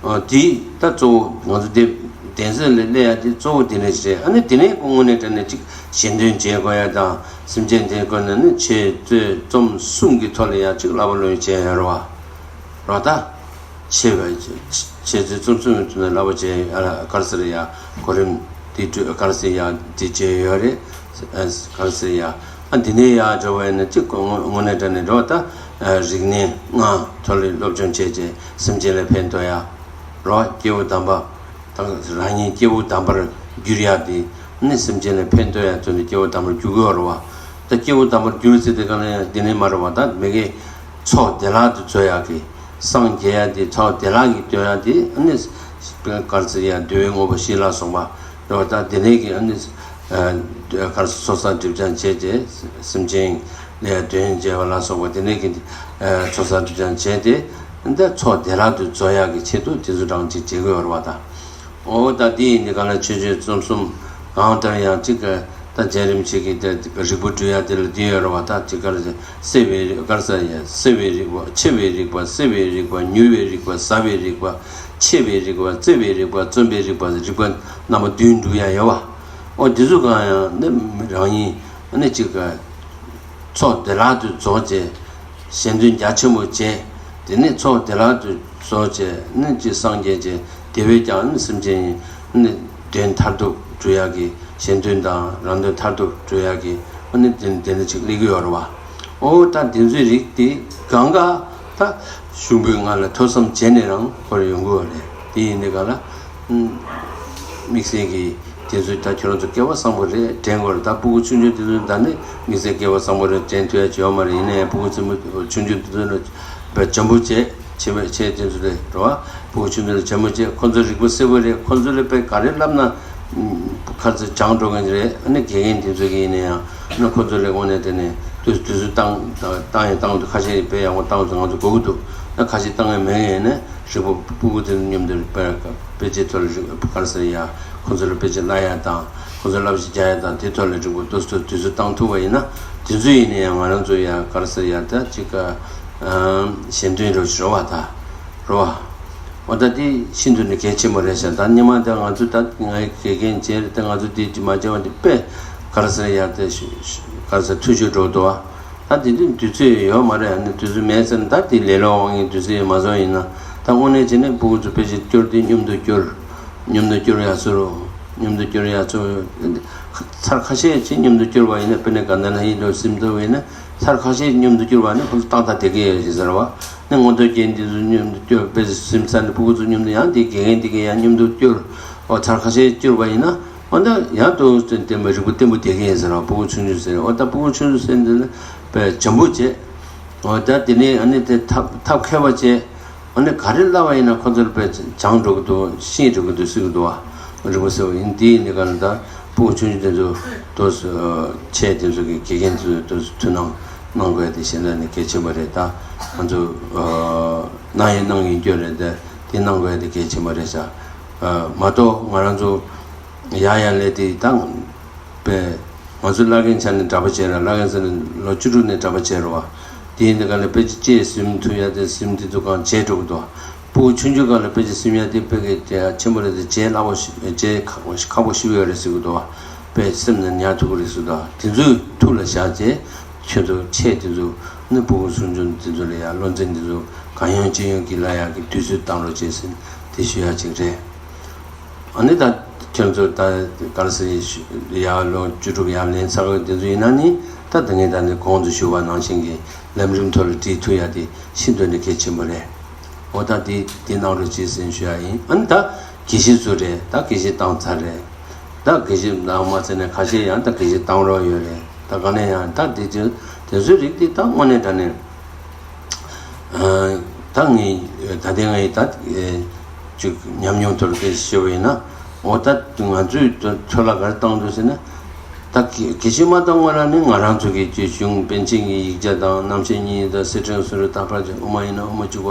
ཨ་དེ་ད་གཙོ་བོ་ང་ཚོ་དེ་གདན་ས་ལ་སླེབས་ཡ་དེ་གཙོ་བོ་དེ་ནས་རེད། ཨ་ནི་དེ་ནས་དངོས་གནས་དྲང་གནས་ཅིག་གཞན་དོན་བྱེད་དགོས་ཡ་དང་སེམས་ཅན་དེ་དགོས་ན་ནི་འཆད་རྩོད་རྩོམ་གསུམ་གྱི་ཐོག་ལ་ཡ་ཅིག་བསླབ་པ་ལོན་བྱས་ཡོད་རེད་བ། རེད་ད། འཆད་པ་འཆད་རྩོད་རྩོམ་གསུམ་གྱི་ཐོག་ནས་བསླབ་པ་བྱས་ཡ་ལ་ག་རེ་ཟེར་ཡ་གོ་རིམ་དེ་ག་རེ་ཟེར་ཡ་དེ་བྱས་ཡོད་རེད། ག་རེ་ཟེར་ཡ། ཨ་འདི་ནས་ཡར་འགྲོ་བ་ཡིན་ན་གཅིག་དངོས་གནས་དྲང་གནས་འགྲོ་བ་ད་རིག་གནས་ལྔ་ཐོག་ལ་སློབ་སྦྱོང་བྱས་རྗེས་སེམས་ཅན་ལ་ཕན་ཐོགས་ཡ། རོ་སྐྱེས་བུ་དམ་པ་དང་རང་ཉིད་སྐྱེས་བུ་དམ་པར་འགྱུར་ཡ་དེ་ནི་སེམས་ཅན་ལ་ཕན་ཐོགས་ཡ་ཐོག་ནས་སྐྱེས་བུ་དམ་པར་འགྱུར་དགོས་རེད་བ། ད་སྐྱེས་བུ་དམ་པར་འགྱུར་ཟེར་དེ་ག་ལ་ཡང་འདི་ནས་མ་རེད་བ། ད་མི་དགེ་ཚོགས་བདེ་བླག་ཏུ་རྫོགས་ཡག་གི་སངས་རྒྱས་ཡ་དེ་ཚོགས་བདེ་བླག་གི་སྟོན་ཡ་དེ་ཨ་ནི་ག་རེ་ཟེར་ཡ་འདུལ་བའི་དངོས་པོ་བཞི་ལ་སོགས་པ་རེད་བ། ད་དེ་ནས་ཀྱི་ཨ་ནི་ག་རེ་ཚོགས་བསགས་སྒྲིབ་སྦྱང་བྱས་རྗེས་སེམས་ཅན་ལས་དོན་བྱེད་པ་ལ་སོགས་པ་དེ་ནས་ཀྱི་ཚོགས་བསགས་སྒྲིབ་སྦྱང་བྱས་ཏེ་འདི་ཚོགས་བདེ་བླག་ཏུ་རྫོགས་ཡག་གི་ཆེད་དུ་དེ་ཚོ་རང་ཅིག་བྱེད་དགོས་རེད་བ་ད། འོ་ད་འདི་ཡིན་འདི་ག་ལ་ཆོས་སྤྱོད་རྩོམ་གསུམ་གང་ལྟར་ཡང་གཅིག་གི་ད་རྗེ་རིན་པོ་ཆེ་གིས་ད་རིག་པ་སྒྲུབ་ཡ་དེ་ལ་འདི་ཡོད་རེད་བ། ད་གཅིག་ག་ལ་བསྲེ་བའི་རིག་ག་ལ་ཟེར་ཡ་བསྲེ་བའི་རིག་པ་འཆེ་བའི་རིག་པ་བསྲེ་བའི་རིག་པ་མྱུར་བའི་རིག་པ་ཟ་བའི་རིག་པ་འཆད་པའི་རིག་པ་བརྩེ་བའི་རིག་པ་བརྩོན་པའི་རིག་པ་རིག་པ་རྣམ་པ་བདུན་སྒྲུབ་ཡ་ཡོད་བ། འོ་འདི་ཚོ་གང་ཡང་ནི་རང་ཉིད་ནི་གཅིག་གི་ཚོགས་བདེ་བླག་ཏུ་རྫོགས་བྱས། གཞན་དོན་རྒྱ་ཆེན་པོ་བྱས། དེ་ནས་ཚོགས་བདེ་བླག་ཏུ་རྫོགས་བྱས་ནས་ཅི་སངས་རྒྱས་བྱས། དེ་བས་ཀྱང་ནི་སེམས་ཅན་ནི་དོན་མཐར་ཐུག་སྒྲུབ་ཡག་གི་གཞན་དོན་དང་རང་དོན་མཐར་ཐུག་སྒྲུབ་ཡག་གི་ཨ་ནི་དེ་དེ་ནི་ཅིག་སླེབས་ཀྱི་ཡོད་རེད་བ། འོ་ད་དེ་ཚོའི་རིགས་དེ་གང་ག་ད་གཞུང་པའི་ངག་ལ་ཐོས་བསམ་བྱས་ནས་རང་ཁོར་ཡོང་གི་ཡོད་རེད། དེ་ཡིན་དུས་ག་ལ་དམིགས་བསལ་གྱི་དེ་ཚོ་ད་ཁྱོད་རང་ཚོ་སྐལ་བ་བཟང་པོ་རེད་དྲན་དགོས་རེད། ད་སྤུ་གུ་ཆུང་ཆུང་དེ་ཚོ་ད་ནི་དམིགས་བསལ་སྐལ་བ་བཟང་པོ་རེད་དྲན་ཐུབ་ཡ་ཅིག་ཡོད་མ་རེད། ཡིན་ན་ཡང་སྤུ་གུ་ཆེན་པོ་ཆུང་ཆུང་དེ་ཚོ་ནི་བྱམས་པོ་བྱས་བྱེད་པ་བྱས་དེ་ཚོ་རེད་རོ། སྤུ་གུ་ཆུང་ཆུང་ལ་བྱམས་པོ་བྱས་ཁོ་ཚོ་རིག་པ་གསལ་པོ་རེད། ཁོ་ཚོ་ལ་དཔེ་ག་རེ་བསླབ་ན་ཁ་ཚ་སྦྱངས་འགྲོ་མཁན་རེད། ཨ་ནི་དགེ་རྒན་དེ་ཚོ་གིས་ཡིན་ན་ཡང་ཨ་ནི་ཁོ་ཚོ་ལ་དངོས་གནས་དེ་ནས་དུས་དུས་ཚོད་བཏང་བཏང་ཡང་བཏང་འདུག་ཁ་ཤས་དཔེ་ཡག་པོ་བཏང་འདུག་ང་ཚོ་དགོས་ཀྱི་འདུག་ད་ཁ་ཤས་བཏང་ཡང་མེད་ཡང་ཡིན་ན། རིག་པ་སྤུ་གུ་དེ་མཉམ་དུ་དཔེ་དཔེ་ཆའི་ཐོག་ལ་རིག་ག་རེ་ཟེར་ཡ། ཁོ་ཚོ་ལ་དཔེ་ཆ་བསླབ་ཡ་དང་ཁོ་ཚོ་བསླབ་བྱ་རྒྱག་ཡ་དང་དེ་ཐོག་ལ་རིག་པ་ཏོག་ཙམ་དུས་ཚོད་བཏང་ཐུབ་པ་ཡིན་ན། དེ་ཚོ་ཡིན་ན་ཡང་ང་རང་ཚོ་ཡ་ག་རེ་ཟེར་ཡ་ད་ཅིག་ག་གཞན་དོན་རོ་ཞིག་རོ་བ་ད་རོ་བ། འོ་ད་དེ་ཤིན་ཏུ་ནས་གལ་ཆེན་པོ་རེད་ཤག་ད་སྔོན་མ་ད་ང་ཚོ་ད་ངའི་དགེ་རྒན་བྱས་རེད། ད་ང་ཚོ་དེ་ཅིག་མ་བྱས་པ་དེ་དཔེ་ག་རེ་ཟེར་ཡ་དེ་ག་རེ་ཟེར་འཐུས་ཤོར་འགྲོ་འདུག་བ། ད་དེ་དུས་དུས་ཚོད་ཡོད་མ་རེད། ཨ་ནི་དུས་ཚོད་མེད་ཟེར་ན་ད་དེ་ལས་སླ་བོ་ཡིན། དུས་ཚོད་ཡོད་མ་བཟོ་ཡིན་ན་ད་དངོས་གནས་བྱས་ན་སྤུ་གུ་ཚོ་དཔེ་ཆ་སྐྱོར་དུས་མཉམ་དུ་སྐྱོར། མཉམ་དུ་སྐྱོར་ཡག་ཚུར་རོ། མཉམ་དུ་སྐྱོར་ཡག་ཚུར། ཚར་ཁ་ཤས་ཅིག་མཉམ་དུ་སྐྱོར་བ་ཡིན་ན་དཔེར་ན་དགའ་ལྡན་ལྷ་ཡིན་འགྲོ་སེམས་རྟོགས་ཡིན་ན་ཚར་ཁ་ཤས་མཉམ་དུ་སྐྱོར་བ་ནི་ཁོ་ཚོ་ཏག་ཏག་བསྡད་ཀྱི་ཡོད་ཅེས་ཟེར་བ། ནི་མངོན་རྟོགས་རྒྱན་དེ་ཚོ་མཉམ་དུ་སྐྱོར་དཔེ་སེམས་ཚར་ནི་སྤུ་གུ་ཚོ་མཉམ་དུ་ཡང་དེ་དགེ་རྒན་དེ་གས་ཡང་མཉམ་དུ་སྐྱོར། འོ་ཚར་ཁ་ཤས་སྐྱོར་བ་ཡིན་ན། འོ་ན་ཡང་དུ་བསྟན་པའི་རིག་པ་བརྟན་པོ་བསྡད་ཀྱི་ཡིན་ཟེར་བ། སྤུ་གུ་ཆུང་ཆུང་ཟེར། འོ་ད་སྤུ་གུ་ཆུང་ཆུང་ཟེར་འདི་ལ་དཔེ་འཇམ་པོ་བྱས། འོ་ད་དེ་ནས་ཨ་ནི་དེ་ཐབས་ཐབས་མཁས་པ་བྱས། ཨ་ནི་ག་རེ་བསླབ་པ་ཡིན་ན་ཁོ་ཚོར་དཔེ་སྦྱངས་འགྲོ་གི་འདུག་ཤེས་འགྲོ་གི་འདུག་ཟེར་གི་འདུག་བ། རིག་པ་གསལ་བ་ཡིན། དེ་ཡིན་དེ་ག་ལ་ད་སྤུ་གུ་ཆུང་ཆུང་དེ་ཚོ་ཏོག་ཙམ་ཆེ་དེ་ཚོ་གི་དགེ་རྒན་ཚོ་ཏོག་ཙམ་ཐུགས་སྣང་གནང་དགོས་ཡ་དེ་གཞན་དག་ནས་གལ་ཆེན་པོ་རེད། ད་ང་ཚོ་གནང་ཡིན་གནང་ཡིན་རྒྱུ་རེད། ད་དེ་གནང་དགོས་ཡ་དེ་གལ་ཆེན་པོ་རེད་ཤག་མ་གཏོགས་ང་རང་ཚོ་ཡ་ཡ་ལས་དེ་ད་དཔེ་ ང་ཚོ་བླ་རྒན་ཆ་ནས་གྲྭ་པ་བྱས་ར། བླ་རྒན་ཟེར་ན་ལོ་བཅུ་དྲུག་ནས་གྲྭ་པ་བྱས་ར་བ། དེ་ཡིན་དུས་ག་ལ་དཔེ་ཅིག་གཅེས་ཟིན་ཐུབ་ཡ་དེ་ཟིན་དེ་ཚོ་གང་བྱས་འགྲོ་གི་འདུག་སྤུ་གུ་ཆུང་ཆུང་སྒང་ལ་དཔེ་ཅིག་སིམ་ཡ་དེ་དཔེ་གི་དེ་ཆེན་པོ་རེད་དེ་བྱས་སླ་པོ་ཞིག་བྱས་ཁག་པོ་ཞིག་ཁག་པོ་ཞིག་ཡོད་རེད་ཟེར་གི་འདུག་བ། དཔེ་སེམས་ནང་ཉར་ཐུབ་གི་རེད་ཟེར་འདུག་དེ་ཚོའི་ཐུགས་ལ་བཞག་བྱས་ཁྱོད་ཚོ་ཆེ་དེ་ཚོ་ནི་སྤུ་གུ་ཆུང་ཆུང་དེ་ཚོ་ལ་ཡ་བློ་འཛིན་དེ་ཚོ་གང་ཡོང་ཅི་ཡོང་གི་ལ་ཡ་གི་དུས་ཚོད་བཏང་རོགས་བྱས་ཟིན་དེ་ཞུ་ཡ་ཅིག་རེད། ཨ་ནི་ད་ཁྱོད་ཚོ་ད་ག་རེ་ཟེར་ཡ་ལོ་བཅུ་དྲུག་ཡར་ལེན་ཚར་བའི་དེ་ཚོ་ཡིན་ན་ནི་ད་ད་ངས་ད་ནི་གོང་དུ་ཞུ་བ་ནང་བཞིན་གྱི་ལམ་རིམ་ཐོག་ལ་སྒྲིལ་ཐུབ་ཡ་དེ་ཤིན་ཏུ་ནས་གལ་ཆེན་པོ་རེད། འོ་ད་དེ་དེ་གནང་རོགས་བྱེད་ཟེར་ཞུ་ཡ་ཡིན། ཨ་ནི་ད་དགེ་བཤེས་ཚོ་རེད། ད་དགེ་བཤེས་བཏང་ཚར་རེད། ད་དགེ་བཤེས་བཏང་མ་ཚར་ནས་ཁ་ཤས་ཡང་ད་དགེ་བཤེས་བཏང་རོགས་ཡོད་རེད། ད་ག་ནས་ཡང་ད་དེ་ཚོ་དེ་ཚོའི་རིགས་དེ་ད་དངོས་གནས་དྲང་གནས། ད་ངས་ད་ལྟའི་ངའི་ད་ཅིག་ཉམས་མྱོང་ཐོག་ཏུ་ཞུ་བ་ཡིན་ན། འོ་ད་ང་ཚོས་ཚོད་ལ་ག་རེ་བཏང་འདུག་ཟེར་ན། ད་དགེ་དགེ་བཤེས་མ་བཏང་སྔོན་ལ་ནི་ང་རང་ཚོ་གི་ཅིག་གཞུང་པཎ་ཆེན་གྱི་ཡིག་ཆ་དང་རྣམ་བཤད་གཉིས་དང་གསེར་ཕྲེང་ཟེར་རུ་ད་ཕར་ཅིག་དབུ་མ་ཡིན་ན་དབུ་མ་བཅུ་པ་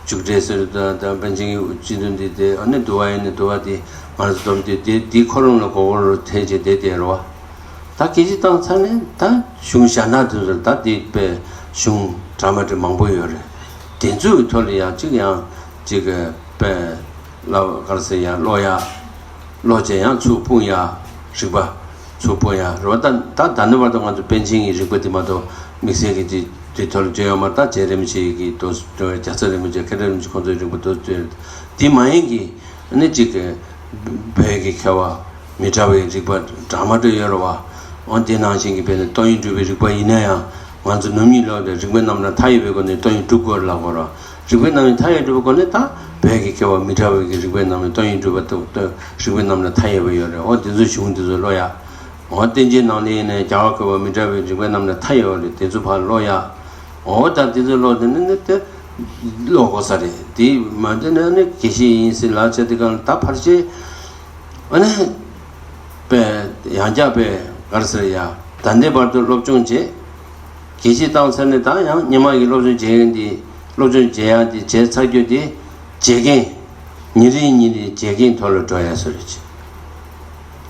བཅུ་དྲུག་ཟེར་རུ་ད་ད་པཎ་ཆེན་གྱི་སྤྱི་དོན་འདི་དེ་ཨ་ནི་འདུལ་བ་ཡིན་ན་འདུལ་བ་དེ་ང་རང་ཚོ་སྡོམ་དེ་དེ་དེ་ཁོ་རང་ལ་གོ་གོ་རུ་ཐལ་བྱས་བསྡད་དེ་རེད་བ། ད་སྐད་ཆ་བཏང་ཚར་ནས་ད་གཞུང་ཞྭ་ནག་དེ་ཚོར་ད་དེ་དཔེ་གཞུང་འདྲ་མ་འདྲ་མང་པོ་ཡོད་རེད། དེ་ཚོའི་ཐོག་ལ་ཡང་གཅིག་ཡང་གཅིག་དཔེ་ལ་ག་རེ་ཟེར་ཡ་ཀློག་ཡ་ཀློག་བྱས་ཡང་ཚུར་སྤུངས་ཡ་རིག་པ་ཚུར་སྤུངས་ཡ་རེད་བ། ད་ད་ད་ནི་བར་དུ་ང་ཚོ་པཎ་ཆེན་གྱི་རིག་པ་དེ་མ་གཏོགས་དམིགས་བསལ་གྱི་དེ་དེ་ཐོག་ལ་བརྗོད་ཡོད་མ་རེད། ད་རྗེ་རིན་པོ་ཆེ་གི་དོ་རྒྱལ་ཚབ་རིན་པོ་ཆེ་མཁན་སྤྲུལ་རིན་པོ་ཆེ་ཁོང་ཚོའི་རིག་པ་དོ་དེ་མ་ཡིན་གྱི་ཨ་ནི་གཅིག་གི་བོད་ཀྱི་མཁས་པ་མི་འདྲ་བའི་རིག་པ་འདྲ་མ་འདྲ་ཡོད་རེད་བ། འོ་དེ་ནང་བཞིན་གྱི་དཔེར་ན་ཏོག་དབྱིབས་འབྲུག་པའི་རིག་པ་ཡིན་ན་ཡང་ང་ཚོ་ནུབ་གཉིས་ལོག་དེ་རིག་པའི་རྣམ་གྲངས་མཐའ་ཡས་པའི་སྒོ་ནས་ཏོག་དབྱིབས་འབྲུག་སྐོར་ལ་གོ་ར། རིག་པའི་རྣམ་གྲངས་མཐའ་ཡས་འབྲུག་པའི་སྒོ་ནས་ད་བོད་ཀྱི་མཁས་པ་མི་འདྲ་བའི་གི་རིག་པའི་རྣམ་གྲངས་ཏོག་དབྱིབས་འབྲུག་པ་ཏོག་ཏོག་རིག་པའི་རྣམ་གྲངས་མཐའ་ཡས་པ་ཡོད་རེད། འོ་དེ་ཚོ་གཞུང་དེ་ཚོ་ཀློག་ཡ། འོ་བསྟན་འགྱུར་ནང་ལ་ཡིན་ནའི་རྒྱ་གར་མཁས་པ་མི་འདྲ་བའི་རིག་པའི་རྣམ་གྲངས་མཐའ་ཡས་པ་རེད། དེ་ཚོ་ཕར་ཀློག་ཡ། འོ་ད་དེ་ཚོ་ཀློག་དེ་ནི་ནི་དེ་ཀློག་དགོས་ས་རེད། དེ་མ་དེ་ནི་ནི་དགེ་བཤེས་ཡིན་ཟེར་ལབ་བྱས་དེ་ག་ལ་ད་ཕར་ཆེ། ཨ་ནི་པས་ཡང་བསྐྱར་པས་ག་རེ་ཟེར་ཡ། ད་ལྟའི་བར་དུ་སློབ་སྦྱོང་བྱས། དགེ་བཤེས་བཏང་ཚར་ནས་ད་ཡང་སྔོན་མ་གི་སློབ་སྦྱོང་བྱེད་མཁན་དེ་སློབ་སྦྱོང་བྱེད་ཡ་དེ་བྱས་ཚར་རྒྱུ་དེ་བྱེད་མཁན་ཉིན་རེ་ཉིན་རེ་བྱེད་མཁན་ཐོག་ལ་འགྲོ་ཡ་བཟོ་རེད།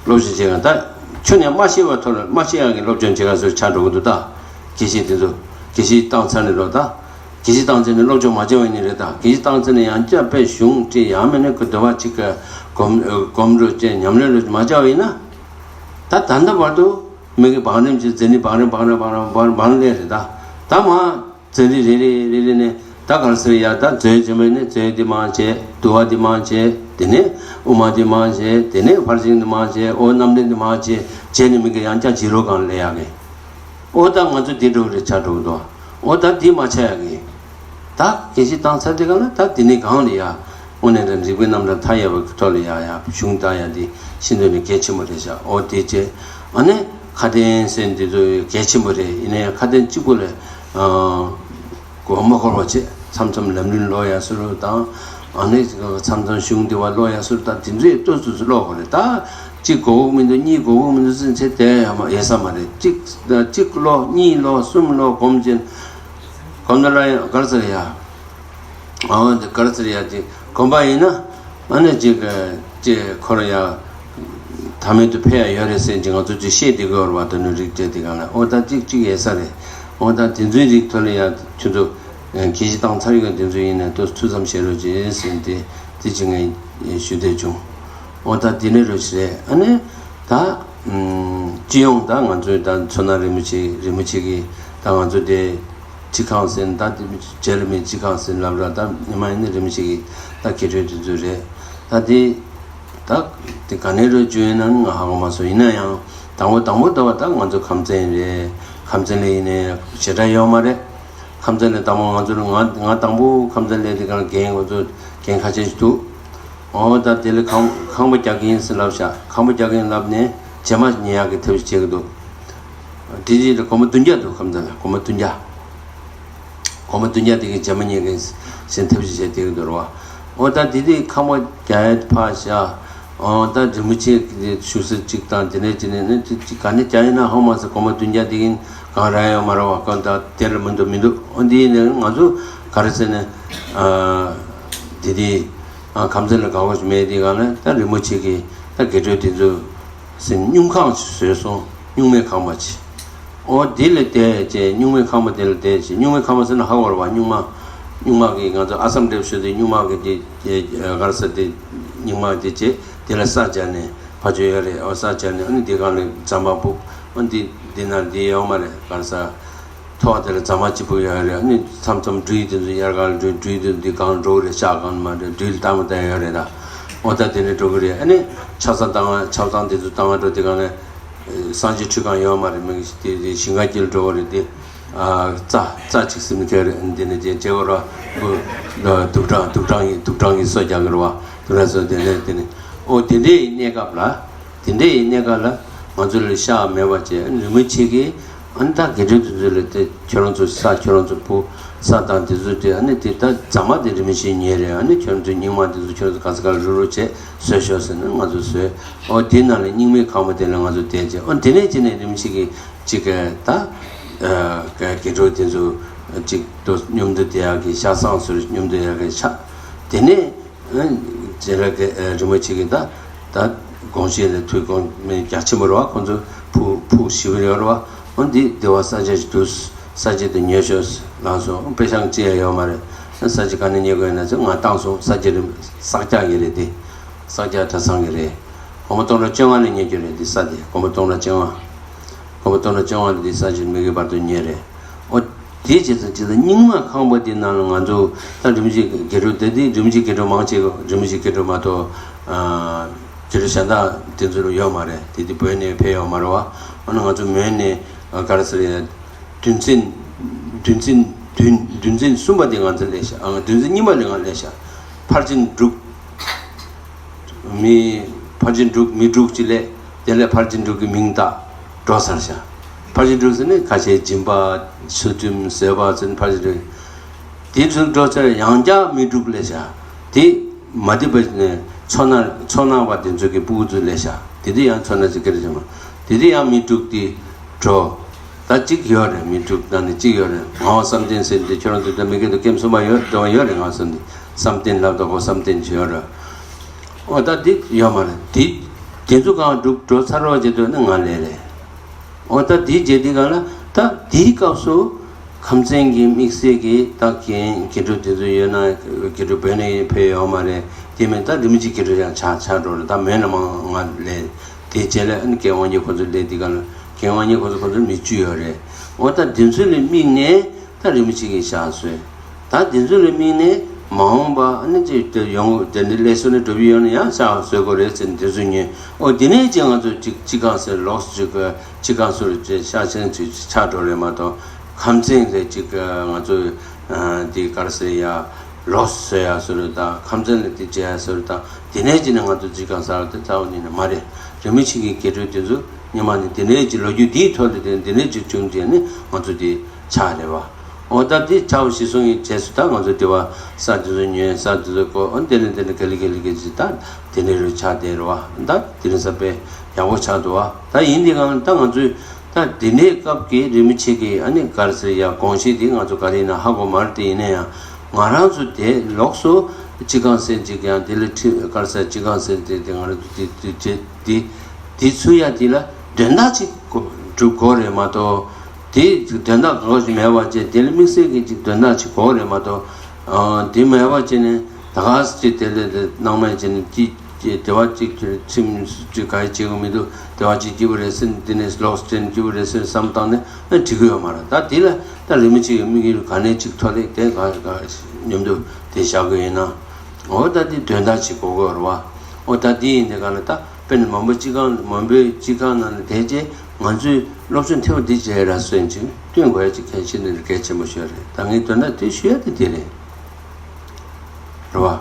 སློབ་སྦྱོང་བྱེད་མཁན་ད་ཁྱོན་ནས་མ་ཤེས་པ་ཐོག་ལ་མ་ཤེས་ཡ་གི་སློབ་སྦྱོང་བྱེད་ཡ་བཟོ་ཆགས་འགྲོ་གི་འདུག་ད་དགེ་བཤེས་དེ་ཚོ་དགེ་བཤེས་བཏང་ཚར་ནས་ལོ་ད། དགེ་བཤེས་བཏང་ཚར་ནས་སློབ་སྦྱོང་མ་བྱས་པ་ཡིན་ནི་རེད། ད་དགེ་བཤེས་བཏང་ཚར་ནས་ཡང་བསྐྱར་དཔེ་གཞུང་ཁྲིད་ཡང་མིན་ན་ཁོ་འདོད་པ་གཅིག་གི་སྒོམ་སྒོམ་རོགས་བྱས་ཉམས་ལེན་རོགས་མ་བྱས་པ་ཡིན་ན། ད་ད་ལྟ་བར་དུ་མི་གི་བང་རིམ་གྱི་འཛིན་རིམ་བང་རིམ་བང་རིམ་བང་རིམ་བང་རིམ་བང་རིམ་ལས་རེད། ད་ད་མ་འཛིན་རིམ་རེ་རེ་རེ་རེ་ནས་ད་ག་རེ་ཟེར་ཡ། ད་མཛོད་ཆེན་མོ་ནས་མཛོད་འདི་མ་བྱས། འདུལ་བ་འདི་མ་བྱས། དེ་ནས་དབུ་མ་འདི་མ་བྱས། དེ་ནས་ཕར་ཕྱིན་འདི་མ་བྱས། འོ་རྣམ་འདྲེན་འདི་མ་བྱས། བྱས་ནས་མི་གི་ཡང་བསྐྱར་བྱེད་རོགས་གང་ལས་ཡ་གི། ཨོ་ད་ང་ཚོ་འདི་འགྲོ་རེ་ཆ་འགྲོ་འདུག་ཨོ་ད་འདི་མ་ཆ་ཡ་གི། ད་དགེ་བཤེས་བཏང་ཚར་དེ་ག་ལ་ད་འདི་ནས་གང་ལ་ཡ། དངོས་གནས་དྲང་རིག་པའི་རྣམ་གྲངས་མཐའ་ཡས་པ་གི་ཐོག་ལ་ཡ་ཡ་གཞུང་བཏང་ཡ་འདི་ཤིན་ཏུ་ནས་གལ་ཆེན་པོ་རེད་ཤག་ཨོ་དེ་བྱས་ཨ་ནི་ཁ་དན་སེ་འདི་ཚོ་གལ་ཆེན་པོ་རེད། ཡིན་ན་ཡང་ཁ་དན་གཅིག་པོ་ལས་གོ་མ་འཁོར་བ་བྱས། མཚམས་མཚམས་ལམ་རིམ་ཀློག་ཡ་སུ་རུ་དང་། ཨ་ནི་མཚམས་མཚམས་གཞུང་འདི་བ་ཀློག་ཡ་སུ་རུ་དང་། དེ་ཚོའི་ལྟོས་སུ་སུ་ཀློག་དགོས་རེད། ད་གཅིག་གོ་གི་མི་འདུག་གཉིས་གོ་གི་མི་འདུག་ཟེར་ཚེ་དེ་ཡ་མ་ཡེ་ས་མ་རེད། གཅིག་གཅིག་ཀློག་གཉིས་ཀློག་གསུམ་ཀློག་གོམས་ཅན་གོམས་ན་ལ་ཡང་གར་ཟེར་ཡ། ཨ་འདི་གར་ཟེར་ཡ་དེ་གོམས་པ་ཡིན་ན། ཨ་ནི་ཅིག་ཅེ་འཁོར་ཡ་ཐ་མལ་དུ་ཕེབས་ཡ་ཡོད་རེད་ཟེར་གྱི་ང་ཚོ་ཅིག་བཤད་བསྡད་དགོས་རེད་བ། དོ་ནི་རིགས་བཅས་དེ་གང་ལ་ཨོ་ད་ཅིག་ཅིག་ཡེ་ས་རེད། ཨོ་ད་དེ་ཚོའི་རིགས་ཐོག་ལ་ཡ་ཁྱོད་ཚོ་དགེ་བཤེས་བཏང་ཚར་ཡོད་མཁན་དེ་ཚོ་ཡིན་ན་ཏོག་ཐུགས་བསམ་བཞེས་རོགས་བྱེད་ཟེར་ཏེ་དེ་ཅིག་ངས་ཞུ་བསྡད་བྱུང་། ཨོ་ད་དེ་ནས་རོགས་བྱེད་རེད། ཨ་ནི་ད་སྤྱི་ཡོངས་ད་ང་ཚོའི་ད་མཚོ་སྣ་རིན་པོ་ཆེ་རིན་པོ་ཆེ་གི་ད་ང་ཚོ་དེ། སྤྱི་ཁང་ཟེར་ན་ད་དེ་རྗེ་རིན་པོ་ཆེ་སྤྱི་ཁང་ཟེར་ལབ་ར། ད་ཉི་མ་ཡིན་ན་རིན་པོ་ཆེ་གི་ད་དགེ་ཕྲུག་དེ་ཚོ་རེད། ད་དེ་ད་དེ་ག་ནས་རོལ་བཅུག་ཡིན་ན་ང་ཧ་གོ་མ་སོང་། ཡིན་ན་ཡང་དང་པོ་དང་པོ་ད་བ་ད་ང་ཚོ་ཁམས་ཚན་རེད། ཁམས་ཚན་ལ་ཡིན་ནའི་ཞེ་དྲག་ཡོད་མ་རེད། ཁམས་ཚན་ལ་དང་པོ་ང་ཚོ་ང་ང་དང་པོ་ཁམས་ཚན་ལ་དེ་ག་ལ་རྒན་ང་ཚོ་རྒན་ཁ་ཤས་ཤིག་འདུག་ཨོ་ད་དེ་ལ་ཁང་ཁང་པ་རྒྱག་གི་ཡིན་ཟེར་ལབ་ཤག་ཁང་པ་རྒྱག་གི་ཡིན་ལབ་ནས་རྗེས་མ་ཉེ་ཡག་གི་ཐབས་ཤིག་བྱེད་ཀྱི་འདུག་དེ་རྗེས་ལ་སྒོར་མོ་བདུན་བརྒྱ་འདུག་ཁམས་ཚན་ལ་སྒོར་མོ་བདུན་བརྒྱ། སྒོར་མོ་བདུན་བརྒྱ་དེ་གི་རྗེས་མ་ཉེ་གི་ཟིན་ཐབས་ཤིག་བྱས་དེ་གི་འདུག་ར་བ། ཨོ་ད་དེ་དེ་ཁང་པ་རྒྱག་ཡ་ཕར་བཞག་ཨོ་ད་རིན་པོ་ཆེ་གི་བཞུགས་ས་གཅིག་དང་དེ་ནས་དེ་ནས་ནི་དེ་ག་ནས་རྒྱག་ཡིན་ན་ཧོ་མ་ཟེར་སྒོར་མོ་བདུན་བརྒྱ་དེ་གིན་གང་རག་ཡོད་མ་ར་བ། གང་ད་དེ་ལ་མི་འདུག་མི་འདུག་ཨོ་འདི་ཡིན་ནའི་ང་ཚོ་ག་རེ་ཟེར་ནས་དེ་དེ་ཁམས་ཚན་ལ་དགའ་བོ་ཞིག་མེད་དེ་གང་ལ་ད་རིན་པོ་ཆེ་གི་ད་དགེ་ཕྲུག་དེ་ཚོ་ཟིན་སྙུང་ཁང་ཞིག་བཟོས་སོང་། སྨྱུག་མའི་ཁང་པ་ཅིག་ཨོ་དེ་ལ་བསྡད་བྱས། སྨྱུག་མའི་ཁང་པ་དེ་ལ་བསྡད་བྱས། སྨྱུག་མའི་ཁང་པ་ཟེར་ན་ཧ་གོ་རེད་བ། སྨྱུག་མ། སྨྱུག་མ་གི་ང་ཚོ་ཨ་སམ་ཊེབ་ཞུ་དེ་སྨྱུག་མ་གི་དེ་དེ་ག་རེ་ཟེར། དེ་སྨྱུག་མ་དེ་བྱས། དེ་ལ་ས་སྦྱར་ནས་ཕར་ཕྱོགས་ཡོད་རེད། ཨོ་ས་སྦྱར་ནས་ཨ་ནི་དེ་སྒང་ལ་རྫ་མ་སྤུག་ཨ་ནི་དེ་དེ་ན་དེ་ཡོད་མ་རེད། ག་རེ་ཟེར། ཐོག་དེ་ལ་རྫ་མ་གཅིག་པུ་ཡོད་རེད། ཨ་ནི་མཚམས་མཚམས་སྦྲུལ་དེ་ཚོ་དབྱར་ཁ་ལ་སྦྲུལ་སྦྲུལ་དེ་ཚོ་འདི་སྒང་འགྲོ་གི་རེད། ཤག་སྒང་མ་རེད། སྦྲུལ་ལྟ་མ་ལྟ་ཡོད་རེད་ད། ཨོ་ད་དེ་ནས་འགྲོ་གི་རེད། ཨ་ནི་ཆབ་གསང་བཏང་བ། ཆབ་གསང་དེ་ཚོ་བཏང་བ་འགྲོ། དེ་སྒང་ནས་གསང་སྤྱོད་ཁྲུས་ཁང་ཡོད་མ་རེད། མི་དེ་དེ་ཞིང་ཁ་དཀྱིལ་འགྲོ་གི་རེད། དེ་ཨ་རྩྭ་རྩྭ་གཅིག་ཟིན་མི་ཐེག་རེད། ཨ་ནི་དེ་ནས་དེ་བྱེད་དགོས་ར། དུག་སྦྲང་དུག་སྦྲང་གི་དུག་སྦྲང་གི་སོ་རྒྱག་གི་རེད་བ། དུག་སྦྲང་སོ་དེ་ནས་དེ་ནས་ཨོ་དེ་འདྲའི་གནས་སྐབས་ལ། དེ་འདྲའི་གནས་སྐབས་ལ་ང་ཚོ་ལ་ཤག་མེད་པ་བྱས། རིན་པོ་ཆེ་གིས་ཨ་ནི་ད་དགེ་ཕྲུག་དེ་ཚོ་ལ་དེ་ཁྱོད་རང་ཚོ་ས་ཁྱོད་རང་ཚོ་སྤུ་ས་དང་དེ་ཚོ་དེ་ཨ་ནི་དེ་ད་རྫ་མ་དེ་རིན་པོ་ཆེ་ཉོས་རེད། ཨ་ནི་ཁྱོད་རང་ཚོ་སྨྱུག་མ་དེ་ཚོ་ཁྱོད་རང་ཚོ་ག་ས་ག་ལ་རུག་རུག་བྱས་བཟོས་ཤོག་ཟེར་ནས་ང་ཚོ་བཟོས། ཨོ་དེ་ནང་ལ་སྨྱུག་མའི་ཁང་པ་དེ་ལ་ང་ཚོ་བསྡད་བྱས། ཨོ་དེ་ནས་དེ་ནས་རིན་པོ་ཆེ་གིས་ཅིག་ད་དགེ་ཕྲུག་དེ་ཚོ་ཅིག་ཏུ་མཉམ་དུ་བསྡད་ཡག་གི་ཤག་སང་ཟུར་མཉམ་དུ་ཡག་གི་ཤག་དེ་ནས། རྗེ་ལ་རིན་པོ་ཆེ་གིས་ད་ད་དགོངས་བཞེས་ལ་ཐུགས་དགོངས་མི་རྒྱ་ཆེན་པོ་རེད་བ། ཁོང་ཚོ་ཕུགས་ཕུགས་ཞེ་པོ་རེད་བ། འོ་འདི་སྡེ་བ་ས་ཆ་ཞིག་འདུག་ས་ཆ་དེ་ཉོས་ཤོག་ལགས་སོ། དཔེ་ཤང་ཅི་ཡང་ཡོད་མ་རེད། ས་ཆ་ག་ནས་ཉོ་དགོས་ན་ཚེ་ང་བཏང་སོང་། ས་ཆ་རིན་ས་སྐྱ་གི་རེད་དེ། ས་སྐྱ་གྲྭ་ཚང་གི་རེད། སྒོར་མོ་སྟོང་ཕྲག་བཅོ་ལྔ་ལ་ཉོས་རྒྱུ་རེད་དེ་ས་དེ། སྒོར་མོ་སྟོང་ཕྲག་བཅོ་ལྔ། སྒོར་མོ་སྟོང་ཕྲག་བཅོ་ལྔ་ལ་དེ་ས་ཆ་མི་དགོས་བར་དུ་ཉོས་རེད། ཨོ། དེ་བྱས་ཙང་ཇི་ལྟར་རྙིང་མ་ཁང་པ་དེ་ནང་ལ་ང་ཚོ་ད་རིན་པོ་ཆེ་དགེ་ཕྲུག་དེ་དེ་རིན་པོ་ཆེ་དགེ་ཕྲུག་མང་ཆེ་རིན་པོ་ཆེ་དགེ་ཕྲུག་མ་གཏོགས་དགེ་ཕྲུག་གཞན་དག་དེ་ཚོ་ལ་ཡོད་མ་རེད། དེ་དེ་བོད་ནས་ཕེབས་ཡོད་མ་རེད་བ། ཨ་ནི་ང་ཚོ་མོན་ནས་ག་རེ་ཟེར་ཡ། དོན་ཚན་དོན་ཚན་བདུན་དོན་ཚན་གསུམ་པ་དེ་ང་ཚོ་སླེབས་ཤག་ཨ་དོན་ཚན་གཉིས་པ་ལ་ང་སླེབས་ཤག་ཕར་ཕྱིན་དྲུག་མི་ཕར་ཕྱིན་དྲུག་མི་དྲུག་ཅིག་སླེབས། དེ་ལས་ཕར་ཕྱིན་དྲུག་གི་མིང་བཏགས་འགྲོ་ཚར་ཤག་ཕར་ཕྱིན་དྲུག་ཟེར་ནས་ཁ་ཤས་སྦྱིན་པ་ཚུལ་ཁྲིམས་བཟོད་པ་ཟེར་ནས་ཕར་ཕྱིན་དྲུག་དེ་ཚོ་འགྲོ་ཚར། ཡང་བསྐྱར་མི་དྲུག་སླེབས་ཤག་དེ་མ་བདེ་བ་ནས་ཚོར་སྣང་ཚོར་སྣང་བ་དེ་ཚོ་གི་སྤུ་གུ་ཚོ་སླེབས་ཤག་དེ་དུས་ཡང་ཚོར་སྣང་ཚོ་སྐད་ཆ་བྱུང་བ། དེ་དུས་ཡང་མི་དྲུག་དེ་འགྲོ། ད་གཅིག་ཡོད་རེད། མི་དྲུག་ནང་ནས་གཅིག་ཡོད་རེད། ངག་དབང་བསམ་གཏན་ཟེར་འདི་ཁྱོད་རང་ཚོ་ད་མི་སྐད་དུ་ཀེམ་གསུམ་པ་ཡོད་འགྲོ་བ་ཡོད་རེད། ངག་བསམ་འདི་བསམ་གཏན་ལབ་དོ་གོ་བསམ་གཏན་ཅིག་ཡོད་རེད། ཨོ་ད་འདི་ཡོད་མ་རེད། འདི་དེ་ཚོ་གང་སྒྲུབ་འགྲོ་ཚར་བ་བྱེད་དུས་ནི་ང་ལས་རེད། ཨོ་ད་འདི་བྱེད་དུས་གང་ལ་ད་འདིའི་སྐབས་སུ་ཁམས་ཚན་གྱི་དམིགས་བསལ་གྱི་ད་རྒན་དགེ་ཕྲུག་དེ་ཚོ་ཡོད་ན་དགེ་ཕྲུག་བོད་ནས་ཕེབས་ཡོད་མ་རེད། དེ་མིན་ད་རིན་པོ་ཆེ་དགེ་ཕྲུག་ཡང་ཆགས་ཆགས་འགྲོ་རེད། ད་མོན་ལ་མང་ང་ལས། དེ་རྗེས་ལ་ཨ་ནི་རྒན་དབང་རྒྱལ་ཁོ་ཚོ་སླེབས་དེ་ག་ལ་རྒན་དབང་རྒྱལ་ཁོ་ཚོ་ཁོ་ཚོ་མི་བཅུ་ཡོད་རེད། འོ་ད་དེ་ཚོ་ལ་དམིགས་ནས་ད་རིན་པོ་ཆེ་གིས་ཕྱག་བཟོས། ད་དེ་ཚོ་ལ་དམིགས་ནས་མ་འོངས་པ་ཨ་ནི་ཅིག་དེ་ཡོང་དེ་འདྲ་སླེབས་སོང་ནས་འགྲོ་བི་ཡོང་ན་ཡང་ཕྱག་བཟོ་དགོས་རེད་ཟེར་ནས་དེ་ཚོ་ཉོས། འོ་དེ་ནས་ཅིག་ང་ཚོ་ཅིག་ཅིག་གང་ཟེར་ལོགས་ཅིག་ཅིག་གང་ཟེར་ཅིག་ཤ་ཆེན་ཅིག་ཆགས་འགྲོ་རེད་མ་གཏོགས་ཁམས་ཚན་རེད་ཅིག་ང་ཚོ་དེ་ག་རེ་ཟེར་ཡ། ལོགས་སུ་བཟོ་ཡ་བཟོ་རེད་དང་ཁམས་ཚན་ལ་དེ་བྱེད་ཡ་བཟོ་རེད་དང་དེ་ནས་ཅི་ནས་ང་ཚོ་ཅི་གང་ཟེར་དེ་རྩ་བ་ཉིད་ནས་མ་རེད། རིན་པོ་ཆེ་གི་དགེ་ཕྲུག་དེ་ཚོ་སྔོན་མ་ནས་དེ་ནས་ཅི་ལོ་རྒྱུས་འདིའི་ཐོག་ལ་དེ་དེ་ནས་ཅི་བྱུང་རྗེས་ནས་ང་ཚོ་དེ་ཆགས་རེད་བ། འོ་ད་དེ་ཆགས་པ་གཞི་བཟུང་གི་རྗེས་སུ་ད་ང་ཚོ་དེ་བ་ས་དེ་ཚོ་ཉོས། ས་དེ་ཚོ་བརྐོས། འོ་དེ་ནས་དེ་ནས་ག་ལེ་ག་ལེ་ག་ཅི་ད་དེ་ནས་རུ་ཆགས་བསྡད་རེད་བ། ད་དེ་རིང་ས་དཔེ་ཡག་པོ་ཆགས་འདུག་བ། ད་ཡིན་དེ་གང་ད་ང་ཚོས་ད་དེ་འདྲའི་སྐབས་ཀྱི་རིན་པོ་ཆེ་གི་ཨ་ནི་ག་རེ་ཟེར་ཡ་དགོངས་བཞེད་དེ་ང་ཚོ་ག་རེ་ཡིན་ན་ཧ་གོ་མ་རེད། དེ་ཡིན་ན་ཡང་ང་རང་ཚོ་དེ་ལོགས་སུ་ཅི་གང་ཟེར་ཅིག་ཡང་དེ་ལ་ཁྲིམས་ག་རེ་ཟེར་ཅི་གང་ཟེར་དེ་དེ་ང་རང་ཚོ་དེ་དེ་དེ་དེ་དེ་ཚུར་ཡ་དེ་ལ་དོན་དག་ཅིག་གོ་སྒྲུབ་དགོས་རེད་མ་གཏོགས་དེ་དོན་དག་གང་ཞིག་མེད་པ་བྱས་དེ་ལ་དམིགས་བསལ་གྱི་ཅིག་དོན་དག་ཅིག་དགོས་རེད་མ་གཏོགས་དེ་མེད་པ་བྱས་ནས་ད་ག་ཟེ་ཅིག་དེ་ལ་དེ་སྣང་མེད་བྱས་ནས་ཅིག་ཅེས་དེ་བ་གཅིག་ཁྲིམས་ཅིག་ག་ཡི་བྱེད་དགོས་མི་འདུག་དེ་བ་གཅིག་སྐྱིད་པོ་རེད་ཟེར་འདི་ནས་ལོག་སྟེ་སྐྱིད་པོ་རེད་ཟེར་བསམ་བཏང་ནས་ཨ་འགྲིག་གི་ཡོད་མ་རེད། ད་འདི་ལ་ད་རིན་པོ་ཆེ་གི་དམིགས་ཡུལ་ག་ནས་གཅིག་ཐོག་ལས་དེ་ག་ག་མཉམ་དུ་དེ་བཞག་གི་ཡིན་ན། འོ་ད་འདི་དོན་དག་ཅིག་གོ་གི་ཡོད་རེད་བ། འོ་ད་འདི་ཡིན་དེ་ག་ལ་ད་དཔེར་ན་མང་པོ་སྤྱི་ཁང་མང་པོའི་སྤྱི་ཁང་ནང་ནས་དེ་རྗེས་ང་ཚོས་སློབ་སྦྱོང་ཐེབས་འདི་བྱས་ར་སོན་ཅིག་སྟོན་དགོས་ཡ་ཅིག་གལ་ཆེ་ནས་གལ་ཆེན་པོ་ཤོས་རེད། ད་ངའི་དོན་དག་དེ་ཞུ་ཡ་དེ་དེ་རེད། རེད་བ།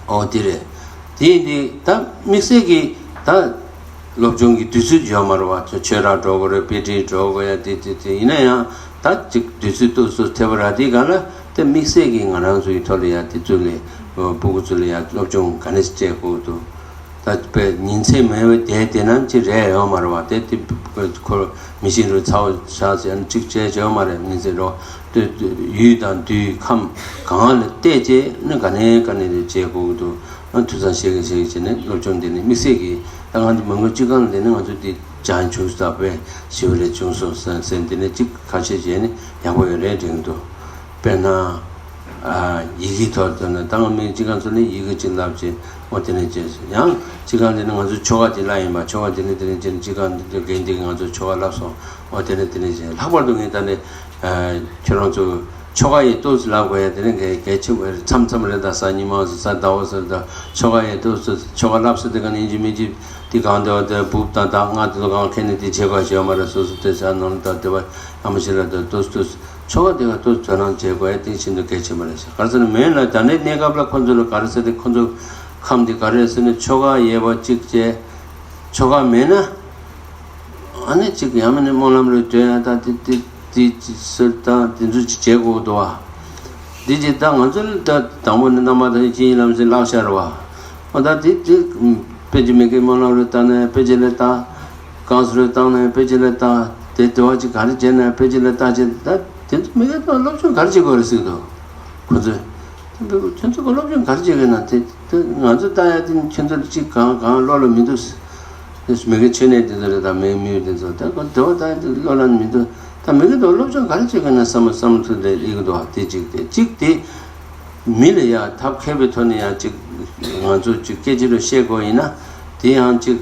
ཨོ་དེ་རེད། དེ་ཡིན་དུས་ད་དམིགས་བསལ་གྱི་ད་སློབ་སྦྱོང་གི་དུས་ཚོད་ཡོད་མ་རེད་བ། ཚོ་ཆོས་ར་འགྲོ་དགོས་རེད། དཔེ་ཁྲིད་འགྲོ་དགོས་ཡ་དེ་དེ་དེ་ཡིན་ན་ཡང་ད་ཅིག་དུས་ཚོད་ཏོག་ཙམ་ཐེབས་པ་ར་དེ་ག་ལ་དེ་དམིགས་བསལ་གྱི་ང་རང་ཚོ་ཡི་ཐོག་ལ་ཡ་དེ་ཚོ་ལས་སྤུ་གུ་ཚོ་ལ་ཡ་སློབ་སྦྱོང་ག་ནས་སྤྲད་དགོས་འདུག་ད་པའི་ཉིན་མཚན་མེད་པའི་དེ་དེ་ནམ་ཅི་རེད་ཡོད་མ་རེད་བ། དེ་དེ་ཁོ་མི་ཤེས་རུ་ཚ་བོ་ཆགས་ཟེར་ཅིག་བྱས་བྱས་ཡོད་མ་རེད། ཉིན་མཚན་རོ་དེ་ཡུལ་དང་དུས་ཁམས་གང་ལ་བལྟས་བྱས་ནི་ག་ནས་ག་ནས་རེད་བྱས་དགོས་ཀྱི་འདུག་ཨ་ཐུགས་བསམ་བཞེས་ཀྱི་བཞེས་ཀྱི་བྱས་ནས་སློབ་སྦྱོང་དེ་ནི་དམིགས་བསལ་གྱིས་ད་ང་ཚོ་མི་མགོ་གཅིག་གང་ལ་དེ་ནི་ང་ཚོ་དེ་སྦྱང་བྱུང་ས་པའི་ཞི་བ་རེད་བྱུང་སོང་ཟེར་ཟེར་དེ་ནི་གཅིག་ཁ་ཤས་བྱས་ནི་ཡག་པོ་ཡོད་རེད་དྲན་གྱི་འདུག་དཔེར་ན། ཡི་གེ་ཐོག་ཏུ་ནི་ད་ང་མི་གཅིག་གང་ཚོ་ནི་ཡི་གེ་གཅིག་བསླབ་ཅིང་འོ་དེ་ནས་བྱས་ཡང་གཅིག་གང་དེ་ནི་ང་ཚོ་ཆོ་ག་དེ་བསླབ་ཡིན་པ། ཆོ་ག་དེ་ནི་དེ་ནས་བྱས་གཅིག་གང་དེ་དགེ་འདི་ང་ཚོ་ཆོ་ག་བསླབ་སོང་། འོ་དེ་ནས་དེ་ནས་བྱས་ལྷག་པར་དུ་ངས་ད་ནི་ཁྱོད་རང་ཚོ་ཆོ་ག་ཡི་སྟོབས་སུ་བསླབ་དགོས་ཡ་དེ་ནི་གལ་གལ་ཆེན་པོ་རེད། མཚམས་མཚམས་རེད། ད་གཟའ་ཉི་མ་སོ་གཟའ་ཟླ་བ་སོ་ད་ཆོ་ག་ཡི་སྟོབས་སུ་ཆོ་ག་བསླབ་སོ་དེ་ག་ནས་ཡིན་གཅིག་མིན་གཅིག་དེ་གང་དེ་བ་དེ་སྦུབ་དང་ད་ང་དེ་ཚོ་གང་ཁེ་ནས་དེ་བྱེད་དགོས་བྱེད་མ་རེད། སོ་སོ་དེ་བྱ་ནང་ད་དེ་བ་ཡ་མ་ཞིག་ལ་ད་སྟོབས་སུ། ཆོ་ག་དེ་ག་ཏོ་དོ་སྣང་བྱེད་དགོས་ཡ་དེ་ཤིན་ཏུ་གལ་ཆེན་པོ་རེད་ཤག་ག་རེ་ཟེར་ན་མེད་ན་ད་ནས་གནས་སྐབས་ལ་ཁོ་ཚོ་ལ་ག་རེ་ཟེར་ཏེ་ཁོ་ཚོ་ཁམས་དེ་ག་རེ་ཟེར་ན་ཆོ་ག་ཡོད་པ་གཅིག་བྱས། ཆོ་ག་མེད་ན་ཨ་ནི་གཅིག་ཡང་མིན་ནི་སྨོན་ལམ་རེ་སྤྲོད་ཡ་ད་དེ་དེ་དེ་ཟེར་ད་དེ་ཚོ་གཅིག་བྱེད་དགོས་འདུག་བ། འདི་གཅིག་ད་ང་ཚོ་ལ་ད་དང་པོ་ནི་རྣམ་པ་ད་ནི་ཅི་ཡིན་ལམ་ཟེར་བཀླག་ཤར་བ། འོ་ད་དེ་དེ་དཔེ་ཅི་མི་དགེ་སྨོན་ལམ་རེ་བཏང་ནས་དཔེ་ཅི་ལ་ད། གང་སུ་རེ་བཏང་ནས་དཔེ་ཅི་ལ་ད། དེ་དེ་བ་ཅི་ག་རེ་བྱས་ན་དཔེ་ཅི་ལ་ད་ཅི་ད། དེ་ཚོ་མི་དགེ་དང་སློབ་སྦྱོང་ག་རེ་བྱེད་དགོས་རེད་ཟེར་གི་འདུག་ཁོ་ཚོས། དེ་འབུ་ཁྱོད་ཚོ་གི་སློབ་སྦྱོང་ག་རེ་བྱེད་དགོས་ན་དེ་དེ་ང་ཚོ་ལྟ་ཡ་དེ་ཁྱོད་ཚོ་ཅི་གང་གང་བློ་ལ་མི་འདུག་དེ་མི་དགེ་ཆོས་གནས་དེ་ཚོ་རེད། ད་མི་མི་དེ་ཚོ་ད་ཁོ་དེ་བ་ད་བློ་ལ་མི་འདུག་ད་མི་དགེ་དང་སློབ་སྦྱོང་ག་རེ་བྱེད་དགོས་ན་བསམ་བསམ་ཚུལ་དེ་ཡིན་གི་འདུག་དེ་གཅིག་དེ་གཅིག་དེ། མི་ལ་ཡང་ཐབས་མཁས་པའི་ཐོག་ནས་ཡང་ཅིག་ང་ཚོ་ཅིག་སྐད་ཆ་རུ་བཤད་དགོས་ཡིན་ན་དེ་ཡང་ཅིག་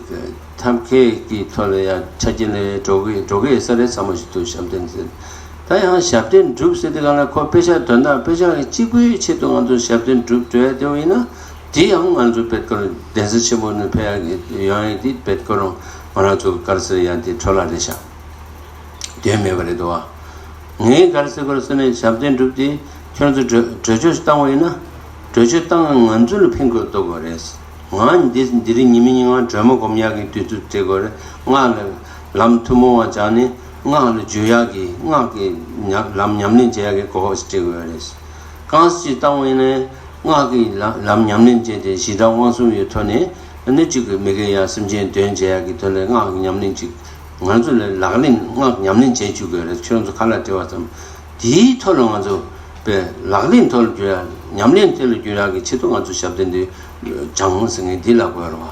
ཐབས་མཁས་ཀྱི་ཐོག་ལ་ཡང་ཆ་རྐྱེན་ལ་འགྲོ་གི་འགྲོ་གི་ཡོད་ས་རེད་བསམ་བློ་ཞིག་འདུག་ཞབས་བརྟན་ཟེར། ད་ཡང་ཞབས་བརྟན་སྒྲུབ་ཟེར་དུས་གང་ལ་ཁོ་དཔེ་ཆ་དོན་དག་དཔེ་ཆ་གི་གཅིག་པུའི་ཆེད་དུ་ང་ཚོ་ཞབས་བརྟན་སྒྲུབ་འགྲོ་ཡ་དེ་བ་ཡིན་ན་དེ་ཡང་ང་ཚོ་དཔེ་ཁོ་གདན་ས་ཆེན་པོ་ནས་ཕེབས་ཡ་གི་ཡོང་ཡ་དེ་དཔེ་ཁོ་རང་ང་རང་ཚོ་ག་རེ་ཟེར་ཡ་དེ་འཕྲོ་བརླག་རེད་ཤག་དོན་མེད་པ་རེད་དོ། ངས་ག་རེ་ཟེར་དགོས་རེད་ཟེར་ན་ཞབས་བརྟན་སྒྲུབ་དེ་ཁྱོད་ཚོ་གྲོས་གྲོས་ཆོད་བཏང་བ་ཡིན་ན་གྲོས་ཆོད་བཏང་ང་ང་ཚོ་ལ་ཕན་དགོས་ཐོགས་དགོས་རེད། ང་འདི་འདི་རིང་ཉི་མ་ཉིན་ང་སྒྲོལ་མ་སྒོམ་ཡག་གི་དུས་ཚོད་སྤྲད་དགོས་རེད། ང་ལ་ལམ་ཐུན་མོང་བ་སྦྱངས་ནས་ང་ལ་འཇུག་ཡག་གི་ང་གི་ཉམས་ལམ་ཉམས་ལེན་བྱེད་ཡག་གི་གོ་སྐབས་ཤིག་སྤྲད་དགོས་རེད། གང་ཞིག་བཏང་བ་ཡིན་ན་ང་གི་ལམ་ལམ་ཉམས་ལེན་བྱས་ཏེ་ཞི་དྲག་དབང་གསུམ་ཡོད་ཐོག་ནས་ནི་གཅིག་གི་མི་དགེ་ཡང་སེམས་ཅན་དོན་བྱེད་ཡག་གི་ཐོག་ནས་ང་གི་ཉམས་ལེན་གཅིག་ང་ཚོ་ལ་ལག་ལེན་སྔགས་ཉམས་ལེན་བྱེད་བཅུག་དགོས་རེད། ཁྱོད་ཚོ་ཁ་ལ་དྲི་བ་ཙམ། དེའི་ཐོག་ལ་ང་ཚོ་པའི་ལག་ལེན་ཐོག་ལ་བསྒྱུར་ཡ་ཉམས་ལེན་ཐོག་ལ་བསྒྱུར་ཡ་གི་ཆེད་དུ་ང་ཚོ་ཞབས་བརྟན་འདི་སྦྱང་ཟེར་མཁན་འདི་ལ་དགོས་རེད་བ།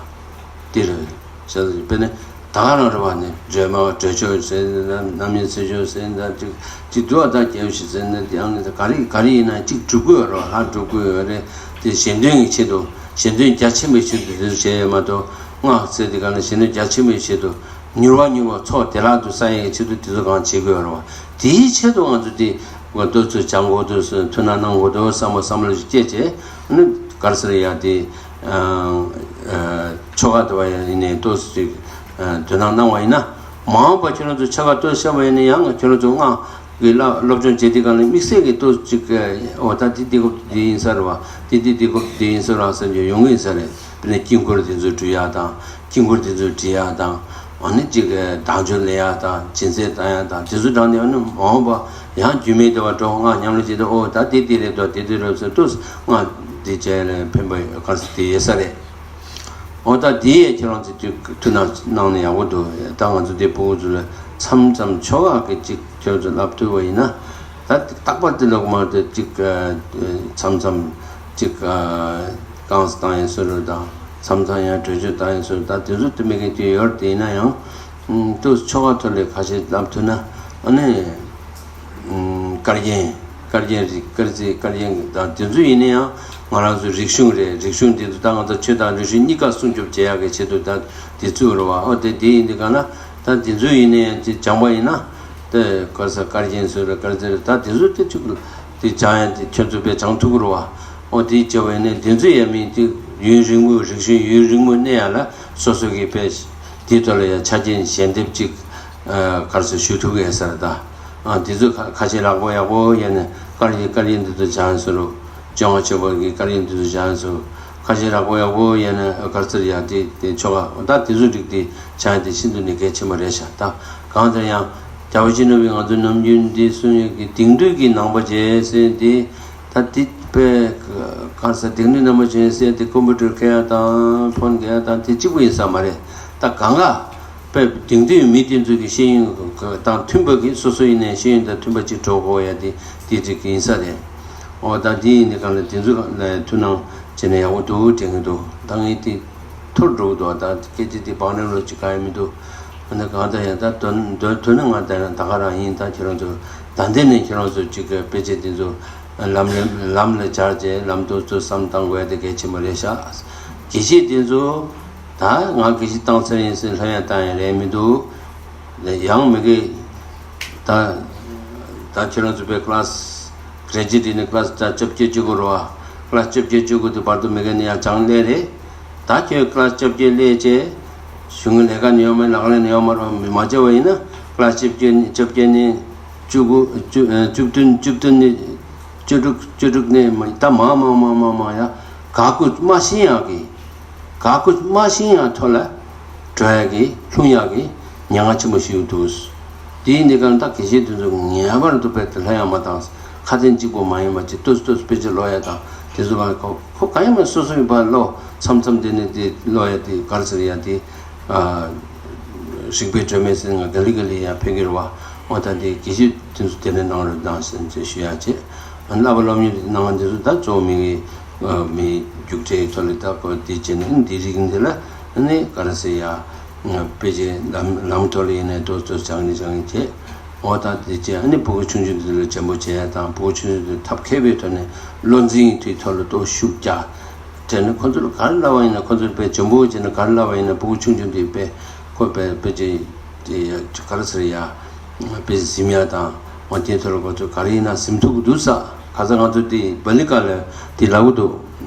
འདི་རེད། ཞབས་བརྟན་དཔེར་ན་ད་ག་རང་རེད་བ། ནི་སྒྲོལ་མ་གྲོས་ཆོད་ཟེར་ན་རྣམ་དབྱེ་ཚེ་ཆོས་ཟེར་ན་ཅིག་ཅིག་འདུལ་བ་དང་རྒྱལ་བ་ཞིག་ཟེར་ན་དེ་ཡང་ནི་ག་རེ་ག་རེ་ཡིན་ན་ཅིག་སྒྲུབ་དགོས་རེད་བ། ལྷ་སྒྲུབ་དགོས་ཡོད་རེད། དེ་གཞན་དོན་གྱི་ཆེད་དུ་གཞན་དོན་རྒྱ་ཆེན་པོའི་ཆེད་དུ་དེ་ཚོ་བྱས་ཡོད་མ་གཏོགས་སྔགས་ཟེར་དེ་ག་ནི་གཞན་དོན་རྒྱ་ཆེན་པོའི་ཆེད་དུ། མྱུར་བ་མྱུར་བ་ཚོགས་བདེ་བླག་ཏུ་བསགས་ཡག་གི་ཆེད་དུ་དེ་ཚོ་གང་བྱེད་དགོས་རེད་བ། དེའི་ཆེད་དུ་ང་ཚོ་དེ་ང་ཚོ་ཚོ་སྦྱང་དགོས་འདུག་ཟེར་ཐུགས་སྣང་གནང་དགོས་འདུག་བསམ་པ་བསམ་བློ་ཞིག་སྐྱེས་བྱས་ཨ་ནི་ག་རེ་ཟེར་ཡ་དེ་ཆོ་ག་དེ་བ་ཡ་ཡིན་ནའི་ཏོག་ཙམ་ཅིག་དོ་སྣང་གནང་བ་ཡིན་ན་མ་འོངས་པ་ཁྱོད་རང་ཚོ་ཆ་ག་ཏོག་ཙམ་བཤད་པ་ཡིན་ན་ཡང་ང་ཁྱོད་རང་ཚོ་སྔགས་ཀྱི་བསླབ་སློབ་སྦྱོང་བྱེད་དུས་གང་ལ་དམིགས་བསལ་གྱི་ཏོག་ཙམ་ཅིག་འོ་ད་དེ་དེ་སྐབས་དེ་ཡིན་ས་རེད་བ། དེ་དེ་དེ་སྐབས་དེ་ཡིན་ས་རེད་བ་བསམ་རྒྱུ་ཡོང་གི་ཡིན་ས་རེད། དཔེར་ན་དཀྱིལ་འཁོར་དེ་ཚོ་འདྲུ་ཡག་དང་། དཀྱིལ་འཁོར་དེ་ཚོ་བྲི་ཡག་དང་། ཨ་ནི་གཅིག་གི་བདག་འཇོག་ལེན་ཡག་དང་སྦྱིན་སྲེག་བཏང་ཡག་དང་དེ་ཚོ་དྲངས་ནས་ཨ་ནི་མ་འོངས་པ་ཡང་རྒྱུས་མེད་དེ་བ་འགྲོ་སྔགས་ཉམས་ལེན་བྱེད་དུས་ཨོ་ད་དེ་དེ་རེད་དོ་དེ་དེ་རེད་ཟེར་དུས་སྔགས་དེ་བྱས་ནས་ཕན་པ་ག་ཚོད་དེ་ཡོད་ས་རེད། ཨོ་ད་དེ་ཡས་ཁྱེད་རང་ཚོ་དུས་ཐུགས་སྣང་གནང་ནས་ཡག་པོ་འདུག་ད་ང་ཚོ་དེ་ཕྲུ་གུ་ཚོ་ལ་མཚམས་མཚམས་ཆོ་ག་གི་གཅིག་ཁྱོད་ཚོ་བསླབ་ཐུབ་པ་ཡིན་ན། ད་རྟག་པར་དེ་ལོག་མ་དེ་གཅིག་མཚམས་མཚམས་གཅིག་རྐང་བཏང་ཡས་སུ་རུ་དང་མཚམས་མཚམས་ཡང་གྲོས་ཆོད་བཏང་ཡས་སུ་རུ་ད་དེ་ཚོ་དེ་མི་གི་དུས་ཡོད་དེ་ཡིན་ན་ཡང་ཏུ་ཆོ་ག་ཐོག་ལས་ཁ་ཤས་བསླབ་ཐུབ་ན་ཨ་ནི་དཀར་རྒྱན་དཀར་རྒྱན་རིགས་དཀར་རྩི་དཀར་རྒྱན་གྱི་ད་དེ་ཚོ་ཡིན་ན་ཡང་ང་རང་ཚོ་རིག་གཞུང་རེད། རིག་གཞུང་དེ་ཚོ་ད་ང་ཚོ་ཆོས་དང་རིག་གཞུང་གཉིས་ཀ་སྲུང་སྐྱོབ་བྱེད་ཡག་གི་ཆེད་དུ་ད་དེ་ཚུགས་རུ་བ་ཨོ་དེ་དེ་ཡིན་དུས་ག་ན་ད་དེ་ཚོ་ཡིན་ན་ཡང་དེ་སྦྱངས་པ་ཡིན་ན། དེ་དཀར་ས་དཀར་རྒྱན་སོགས་ལ་དཀར་རྩེ་ད་དེ་ཚོ་དེ་ཚོ་དེ་སྦྱང་ཡ་དེ་ཁྱོད་ཚོ་དཔེ་སྦྱང་ཐུབ་ཀྱི་རེད་བ། ཨོ་དེ་བྱས་པ་ཡིན་ན་དེ་ཚོ་ཡ་མིན་དེ་ཡུན་རིང་མོ་རིག་གཞུང་ཡུན་རིང་མོ་གནས་ཡ་ལ་སོ་སོ་གི་དཔེ་དེའི་ཐོག་ལ་ཡ་ཆ་རྐྱེན་ཞལ་འདེབས་ཅིག་གར་སོ་ཞུ་ཐུབ་ཀྱི་ཡ་ས་རེད་ད། ཨ་དེ་ཚོ་ཁ་ཁ་ཤས་ལག་པ་ཡག་པོ་ཡ་ནས་དཀར་ཡིན་དཀར་ཡིན་དེ་ཚོ་སྦྱང་སོ་རུ་སྦྱོང་བ་བྱེད་པ་གི་དཀར་ཡིན་དེ་ཚོ་སྦྱང་སོ་རུ། ཁ་ཤས་རག་པོ་ཡག་པོ་ཡིན་ན་གར་ཚར་ཡག་དེ་དེ་ཆོ་ག་ད་དེ་ཚོ་རིགས་དེ་བྱ་ཡ་དེ་ཤིན་ཏུ་ནས་གལ་ཆེན་པོ་རེད་ཤག་ད་གང་ལྟར་ཡང་རྒྱལ་བ་ཡིད་བཞིན་ནོར་བུས་ང་ཚོ་ནམ་རྒྱུན་འདི་གསུང་ཡག་གི་དེང་དུས་ཀྱི་ནང་པ་བྱས་ཟེར་དེ་ད་དེ་ པའི་ག་ས་དེང་དུས་ནང་མ་བྱས་སའི་དེ་ཀམ་པུ་ཊར་ག་ཡ་དང་ཕོན་ག་ཡ་དང་དེ་གཅིག་པུ་ཡིན་ས་མ་རེད། ད་གང་ག་པའི་དེང་དུས་མི་དེ་ཚོ་གི་ཤེས་ཡོན་དང་མཐུན་པ་གི་སོ་སོ་ཡིན་ནའི་ཤེས་ཡོན་དང་མཐུན་པ་གཅིག་སྒྲོག་དགོས་ཡ་དེ་དེ་གཅིག་ཡིན་ས་རེད། འོ་ད་དེ་ཡིན་དེ་གང་ལ་དེ་ཚོ་ལ་ཐུགས་སྣང་བྱས་ན་ཡག་པོ་འདུག་དྲན་གི་འདུག་ད་ངས་དེ་ཐུར་འགྲོ་གི་འདུག་ད་སྐད་ཆ་དེ་བག་ནང་ལོ་ཅིག་ག་ཡ་མི་འདུག་ཨ་ནི་གང་ལྟར་ཡང་ད་དོན་དོན་དོན་ནི་ང་ད་ད་ག་རང་ཡིན། ད་ཁྱེད་རང་ཚོ་ད་འདི་ནས་ཁྱེད་རང་ཚོ་གཅིག་གི་དཔེ་ཆ་དེ་ཚོ་ལམ་ལ་ལམ་ལ་སྦྱར་རྗེས་ལམ་དུ་ཚུར་བསམ་བཏང་དགོས་ཡ་དེ་གལ་ཆེན་པོ་རེད་ཤག་དགེ་བཤེས་དེ་ཚོ་ད་ང་དགེ་བཤེས་བཏང་ཚར་ཡིན་ཟེར་ལྷོད་ཡ་བཏང་ཡ་རེད་མི་འདུག་ཡང་མི་དགེ་ད་ད་ཁྱེད་རང་ཚོ་པའི་ཀླ་སི་གྲས་ཀྱི་དེ་ནི་ཀླ་སི་ད་བཅོ་བརྒྱད་བཅུ་དགུ་རེད་བ། ཀླ་སི་བཅོ་བརྒྱད་བཅུ་དགུ་དེ་བར་དུ་མི་དགེ་ནི་ཡང་སྦྱང་སླེབས་རེད། ད་ཁྱོད་ཀླ་སི་བཅོ་བརྒྱད་སླེབས་རྗེས་གཞུང་གི་ལས་ཀ་ནི་ཡོད་མེད་ལག་ལེན་ནི་ཡོད་མ་རེད་བ། མི་མ་བྱས་པ་ཡིན་ན་ཀླ་སི་བཅོ་བརྒྱད་ནི་བཅོ་བརྒྱད་ནི་བཅུ་དགུ་བཅུ་ཨ་བཅུ་བདུན་བཅུ་བདུན་ནི་བཅུ་དྲུག་བཅུ་དྲུག་ནི་མ་ད་མང་མང་མང་མང་མང་ཡ་ག་གུ་མ་ཤེས་ཡག་གི་ག་གུ་མ་ཤེས་ཡག་ཐོག་ལ་འགྲོ་ཡག་གི་ལྷུང་ཡག་གི་ཉེན་ཁ་ཆེན་པོ་ཞིག་འདུག་དེ་ཡིན་དེ་གང་ལྟར་དགེ་བཤེས་དེ་ཚོ་ངེས་པར་དུ་དཔེ་དེ་ལྷ་ཡང་མ་བཏང་ཁ་ཚན་གཅིག་པོ་མ་ཡིན་པ་ཅིག་ཏོག་ཙམ་ཏོག་ཙམ་དཔེ་ཆ་ཀློག་ཡ་དང་དེ་ཚོ་གང་ཁོ་གང་ཡིན་མ་སོ་སོ་ཡིན་པ་ཀློག་མཚམས་མཚམས་དེ་ནས་དེ་ཀློག་ཡ་དེ་ག་རེ་ཟེར་ཡ་དེ་རིག་པའི་སྒྲོན་མེ་ཟེར་ང་ག་ལེ་ག་ལེ་ཡ་ཕན་གྱི་རེད་བ། འོ་ད་དེ་དགེ་བཤེས་དེ་ཚོ་དེ་ནས་གནང་རོགས་གནང་ཟེར་ཞུ་ཡ་བྱེད། བསླབ་པ་སློབ་གཉེར་གནང་དེ་ཚོ་ད་གཙོ་བོ་མི་མི་རྒྱུགས་སྤྲད་ཐོག་ལ་ད་ཁོ་དེ་བྱེད་ནས་འདི་རིགས་འདི་ལ་ནི་ག་རེ་ཟེར་ཡ། དཔེ་ཆའི་ལམ་ལམ་ཐོག་ལ་ཡིན་ནའི་ཏོག་ཙམ་སྦྱང་ནས་སྦྱང་ནས་བྱས། འོ་ད་དེ་བྱས་ཨ་ནི་ཕྲུ་གུ་ཆུང་ཆུང་དེ་ལ་འཇམ་པོ་བྱས་ཡ་དང་ཕྲུ་གུ་ཆུང་ཆུང་དེ་ཐབས་མཁས་པའི་ཐོག་ནས་བློ་འཛིན་དེའི་ཐོག་ལ་ཏོག་ཤུགས་རྒྱག་དེ་ནི་ཁོ་ཚོ་ལ་ག་རེ་ལབ་པ་ཡིན་ན་ཁོ་ཚོ་དཔེ་འཇམ་པོ་བྱས་ན་ག་རེ་ལབ་པ་ཡིན་ན་ཕྲུ་གུ་ཆུང་ཆུང་དེ་དཔེ་ཁོ་དཔེ་དཔེ་ཆའི་དེ་ཡ་ག་རེ་ཟེར་ཡ། དཔེ་གཟིམ་ཡ་དང་འོ་དེའི་ཐོག་ལ་ཁོ་ཚོ་ག་རེ་ཡིན་ན་གཟིམ་ཐུབ་ཀྱི་འདུག་ས། ཁ་སང་ང་ཚོ་དེ་བ་ལི་ཀ་ལ་དེ་ལབ་ཀྱི་འདུག་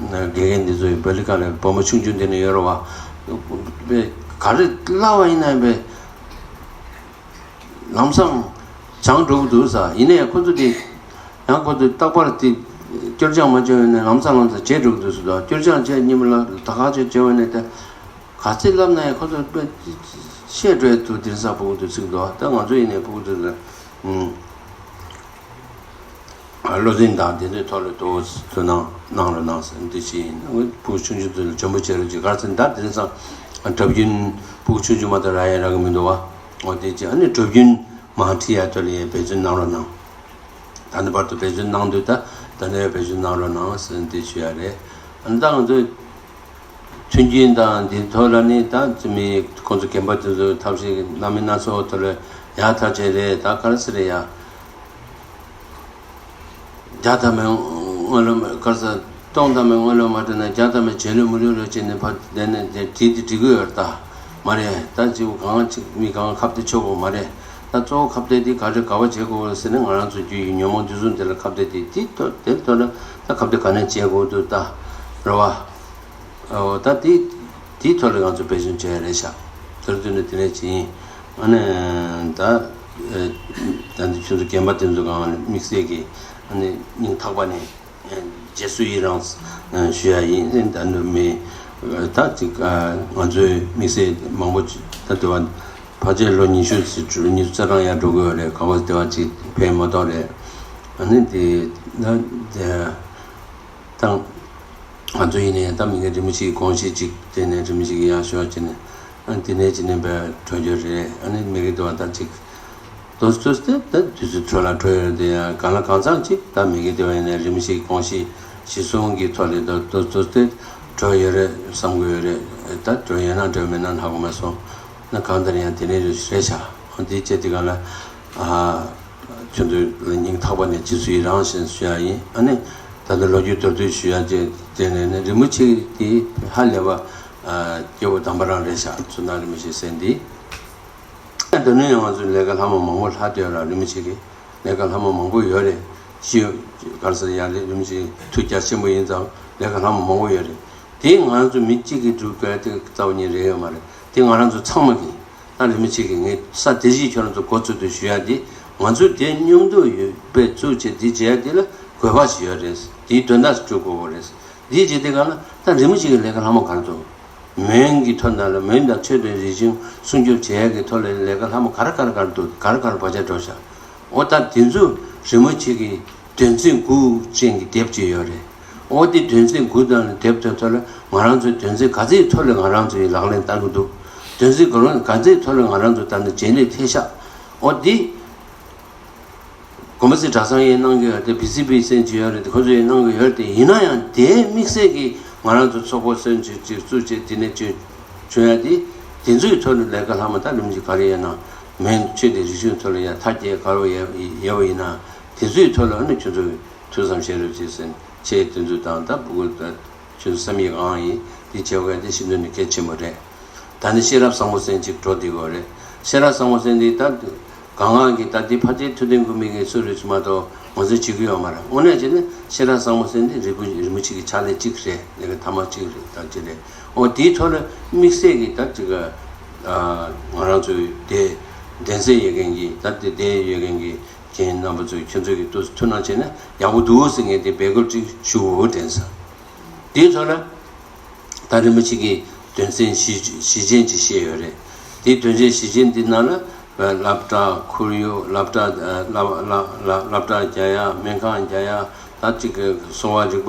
དགེ་རྒན་འདི་ཚོ་བ་ལི་ཀ་ལ་བུ་མོ་ཆུང་ཆུང་དེ་ནས་ཡོད་རེད་བ། དཔེ་ག་རེ་ལབ་པ་ཡིན་ན་དཔེ་ལམ་སང་སྦྱངས་འགྲོ་གི་འདུག་ས། ཡིན་ནའི་ཁོ་ཚོ་དེ་ཡང་ཁོ་ཚོ་རྟག་པར་དེ་སྐྱོར་སྦྱང་མ་བྱས་ཡོད་ནས་ལམ་སང་ལམ་སང་བརྗེད་འགྲོ་གི་འདུག་ས། སྐྱོར་སྦྱང་བྱས་ཉིན་མོ་ལ་ད་ག་ཚོད་བྱས་ཡོད་ནས་དེ། ག་ཚོད་ལབ་ན་ཡང་ཁོ་ཚོ་དཔེ་བཤད་འགྲོ་ཡ་འདུག་དེང་སང་ཕྲུ་གུ་ཚོ་ཚིག་འདུག་ད་ང་ཚོ་ཡིན་ནའི་ཕྲུ་གུ་ཚོ་ལ་བློ་འཛིན་དང་དེ་ཚོའི་ཐོག་ལ་ཏོག་ཙམ་ཐུགས་སྣང་གནང་རོགས་གནང་ཟེར་འདི་བྱས་ཡིན། ཕྲུ་གུ་ཆུང་ཆུང་ཚོ་ལ་འཇོན་པོ་བྱེད་རོགས་བྱེད། ག་རེ་ཟེར་ན་ད་དེང་སང་སྒྲུབ་རྒྱུན་ཕྲུ་གུ་ཆུང་ཆུང་མ་གཏོགས་རག་ཡ་རག་གི་མི་འདུག་བ། འོ་དེ་བྱས་ཨ་ནི་སྒྲུབ་རྒྱུན་མ་ཁྲིད་ཡ་ཐོག་ལ་ཡ་འབད་བརྩོན་གནང་རོགས་གནང་། ད་ནི་བར་དུ་འབད་བརྩོན་གནང་དུས་ད་ད་ནི་འབད་བརྩོན་གནང་རོགས་གནང་ཟེར་འདི་ཞུ་ཡ་རེད། ཨ་ནི་ད་ང་ཚོས་མཐུན་རྐྱེན་དང་འདི་ཐོག་ལ་ནི་ད་མི་ཁོང་ཚོ་རྒན་པ་དེ་ཚོ་ཐབས་ཤེས་སྣ་མིན་སྣ་ཚོགས་ཐོག་ལ་ཡག་ཐག་ཆོད་རེད། ད་ག་རེ་ཟེར་རེད་ཡ། བརྒྱ་ཐམ་པའི་སྔོན་ལ་ག་རེ་ཟེར། སྟོང་ཐམ་པའི་སྔོན་ལ་མ་འགྲོ་ན་བརྒྱ་ཐམ་པའི་རྗེས་ལུས་མི་ལུས་རོ་བྱས་ནས་ཕར་བསྡད་ནས་བྲིས་ཏེ་འགྲིག་གི་ཡོད་རེད་ད། མ་རེད་ད་ཅིག་གང་ཅིག་མི་གང་ཁ་གཏད་ཆོག་གི་མ་རེད། ད་གཙོ་བོ་ཁ་གཏད་དེ་ག་རེ་ག་བ་བྱེད་དགོས་ཟེར་ནས་ང་རང་ཚོ་རྒྱུད་ཡི་ཉོན་མོངས་དུག་གསུམ་དེ་ལ་ཁ་གཏད་དེ་དེ་ཐོག་དེ་ཐོག་ལ་ད་ཁ་གཏད་ག་ནས་བྱེད་དགོས་འདུག་ད། རེད་བ། འོ་ད་དེ་དེའི་ཐོག་ལ་ང་ཚོ་འབད་བརྩོན་བྱས་རེད་ཤག་དེར་མཐུད་ནས་དེ་ནས་ཅིང་ཨ་ནི་ད་ད་འདི་ཁྱོད་ཚོ་རྒན་པ་དེ་ཚོ་གང་དམིགས་བསལ་གྱི་ཨ་ནི་སྙིང་ཐག་པ་ནས་རྗེས་སུ་ཡི་རང་ཞུ་ཡ་ཡིན། ད་ནུབ་མི་ད་ཅིག་ང་ཚོའི་དམིགས་བསལ་མང་པོ་ད་དེ་བ་ཕལ་ཆེར་ལོ་ཉི་ཤུ་ཉི་ཤུ་རྩ་གྲངས་ཡར་འགྲོ་གི་ཡོད་རེད། ག་བ་དེ་བ་ཅིག་ཕན་མ་ཐོགས་རེད། ཨ་ནི་དེ་ད་དེ། དང་། ང་ཚོ་ཡིན་ནའི་ད་མི་ངན་རིན་པོ་ཆེའི་དགོངས་གཞི་གཅིག་དེ་ནས་རིན་པོ་ཆེ་གི་ཡར་ཞུ་བ་བྱས་ནས་ཨ་དེ་ནས་ཅི་ནས་བས་གྲོས་ཆོད་རེད། ཨ་ནི་མི་གི་དེ་བ་ད་ཅིག་ཏོག་ཙམ་ཏོག་ཙམ་དེ་ད་དུས་ཚོད་འཕྲོ་ལ་འགྲོ་ཡོད་དེ་ཡང་གང་ལ་གང་འཚམ་ཅིག་ད་མི་གི་དེ་བ་ཡིན་ནའི་རིན་པོ་ཆེའི་དགོངས་གཞི་གཞི་བཟུང་གི་ཐོག་ལ་ད་ཏོག་ཙམ་ཏོག་ཙམ་དེ་འགྲོ་ཡོད་རེད་བསམ་གི་ཡོད་རེད། ད་འགྲོ་ཡོད་ན་འགྲོ་མེད་ན་ཧ་གོ་མ་སོང་། ན་གང་ལྟར་ཡང་དེ་ནས་རེད་ཤག་འདི་བྱས་དེ་ག་ལ་ཨ། ཁྱོད་ཚོ་སྙིང་ཐག་པ་ནས་རྗེས་སུ་ཡི་རང་ཞེས་ཞུ་ཡ་ཡིན། ཨ་ནི་ད་ལྟ་ལོ་རྒྱུས་མདོར་བསྡུས་ཞུ་ཡ་བཅས་དེ་ནས་ནི་རིན་པོ་ཆེ་དེ་ཧ་ལས་པ་སྐྱེ་བོ་དམ་པ་རང་རེད་ཤག་ཚུར་ན་རིན་པོ་ཆེ་ཟེར་འདི། ད་ནི་ཡང་ང་ཚོའི་ལས་ཀ་ལྷ་མོ་མང་པོ་ལྷག་བསྡད་ཡོད་ར། རིན་པོ་ཆེ་གི་ལས་ཀ་ལྷ་མོ་མང་པོ་ཡོད་རེད། ཤི་གར་སར་ཡ་ལས་རིན་པོ་ཆེ་ཐུགས་རྒྱ་ཆེན་པོ་ཡིན་ཙང་ལས་ཀ་ལྷ་མོ་མང་པོ་ཡོད་རེད། དེ་ང་རང་ཚོ་མི་གཅིག་གིས་སྒྲུབ་དགོས་དེ་རྩ་བ་ཉིད་རེད་ཡོད་མ་རེད། དེ་ང་རང་ཚོ་ཚང་མ་གིས། ད་རིན་པོ་ཆེ་གིས་ངས་ས་དེ་བཞིན་ཁྱོད་རང་ཚོ་འགོ་ཚུགས་དུ་ཞུ་ཡ་དེ་ང་ཚོ་དེ་མཉམ་དུ་ཡོད་པའི་བཙུགས་བྱས་དེ་བྱས་ཡ་དེ་ལ་དགོས་པ་ཞིག་ཡོད་རེད། དེའི་དོན་དག་སྒྲུབ་དགོས་པ་རེད། དེའི་རྗེས་དེ་ག་ལ་ད་རིན་པོ་ཆེ་གི་ལས་ཀ་ལྷ་མོ་ག་རེ་འདུག་མོན་གྱི་ཐོག་ན་ལ་མོན་དང་ཆོས་དང་རིག་གཞུང་སྲུང་སྐྱོབ་བྱེད་ཡ་གི་ཐོག་ལ་ལས་ཀ་ལྷ་མོ་ག་རེ་ག་རེ་ག་རེ་འདུག་ག་རེ་ག་རེ་བར་ཆད་འགྲོ་ཤག་འོ་ད་དེ་ཚོ་རིན་པོ་ཆེ་གི་དོན་ཚན་དགུ་ཅན་གྱི་དེབ་ཅིག་ཡོད་རེད། འོ་དེ་དོན་ཚན་དགུ་དང་དེབ་དེ་ཐོག་ལ་ང་རང་ཚོའི་དོན་ཚན་ག་ཚོད་ཐོག་ལ་ང་རང་ཚོ་ཡི་ལག་ལེན་བསྟར་གི་འདུག་དོན་ཚན་ག་རང་ག་ཚོད་ཐོག་ལ་ང་རང་ཚོ་ད་ནི་བྱེད་ལས་ཐེ་ཤག་འོ་དེ། གོང་མ་སྲིད་གྲྭ་ཚང་ཡིན་གནང་གི་ཡོད་དེ། བི་སི་བི་སེམས་ཀྱི་ཡོད་རེད་དེ། ཁོ་ཚོ་ཡིན་གནང་གི་ཡོད་དེ། ཡིན་ན་ཡང་དེའི་དམིགས་བསལ་གྱི་ང་རང་ཚོ་ཚོགས་པ་སོན་ཅིག་ཅིག་བཙུགས་བྱས་དེ་ནས་བྱུང་བྱུང་ཡ་དེ། དེ་ཚོའི་ཐོག་ནས་ལས་ཀ་ལྷག་མ་ད་རིམ་གྱིས་ག་རེ་ཡོད་ན། མེན་ཆོས་དང་རིག་གཞུང་ཐོག་ལ་ཡ་ཐ་སྐྱེད་ག་རེ་ཡོད་ཡོད་པ་ཡིན་ན། དེ་ཚོའི་ཐོག་ལ་ཨ་ནི་ཁྱོད་ཚོ་ཐུགས་བསམ་བཞེས་རོགས་བྱེད་ཟེར་ནས་ཆེད་དོན་ཚོ་དང་ད་སྤུ་གུ་ད། ཁྱོད་བསམ་ཡིག་ཨང་ཡིན། འདི་བྱེད་དགོས་འདི་ཤིན་ཏུ་ནས་གལ་ཆེན་པོ་རེད། ད་ནི་ཤེས་རབ་བཟང་པོ་ཟེར་ཅིག་འགྲོ་བསྡད་དགོས་རེད། ཤེས་རབ་བཟང་པོ་ཟེར་འདི་ད་གང་གང་གི་ད་འདི་ཕལ་ཆེར་ཐུབ་བསྟན་སྒོམ་མི་གི་སུ་རེད་ཅིག་མ་གཏོགས་ངོ་སྤྲོད་བྱེད་ཀྱི་ཡོད་མ་རེད། དངོས་གནས་བྱས་ན་ཤེས་རབ་བཟང་པོ་ཟེར་འདི་རིན་པོ་རིན་པོ་ཆེ་གི་ཕྱག་ལས་གཅིག་རེད། ལས་ཀ་མཐའ་མ་གཅིག་རེད། ད་ཅི་རེད། འོ་དེའི་ཐོག་ལ་དམིགས་བསལ་གྱི་ད་ཅིག་ང་རང་ཚོའི་དེ་གདན་སའི་ཡོད་མཁན་གྱི་ད་དེ་དེ་ཡོད་མཁན་གྱི་རྒན་རྣམ་པ་ཚོས་ཁྱོད་ཚོས་ཀྱི་ཏོག་ཙམ་ཐུགས་སྣང་བྱས་ན་ཡག་པོ་འདུག་ཟེར་ངས་དེ་འབོད་སྐུལ་ཅིག་ཞུ་དགོས་དྲན་སོང་། དེའི་ཐོག་ལ་ད་རིན་པོ་ཆེ་གིས་དོན་ཚན་བཞི་བཞི་ཅན་ཅིག་བཤད་ཡོད་རེད། དེའི་དོན་ཚན་བཞི་ཅན་འདི་ནང་ལ་སློབ་གྲྭ་ཁོར་ཡུག་སློབ་གྲྭ་སློབ་སློབ་སློབ་གྲྭ་རྒྱག་ཡ་སྨན་ཁང་རྒྱག་ཡ་ད་ཅིག་གསོ་བ་རིག་པ་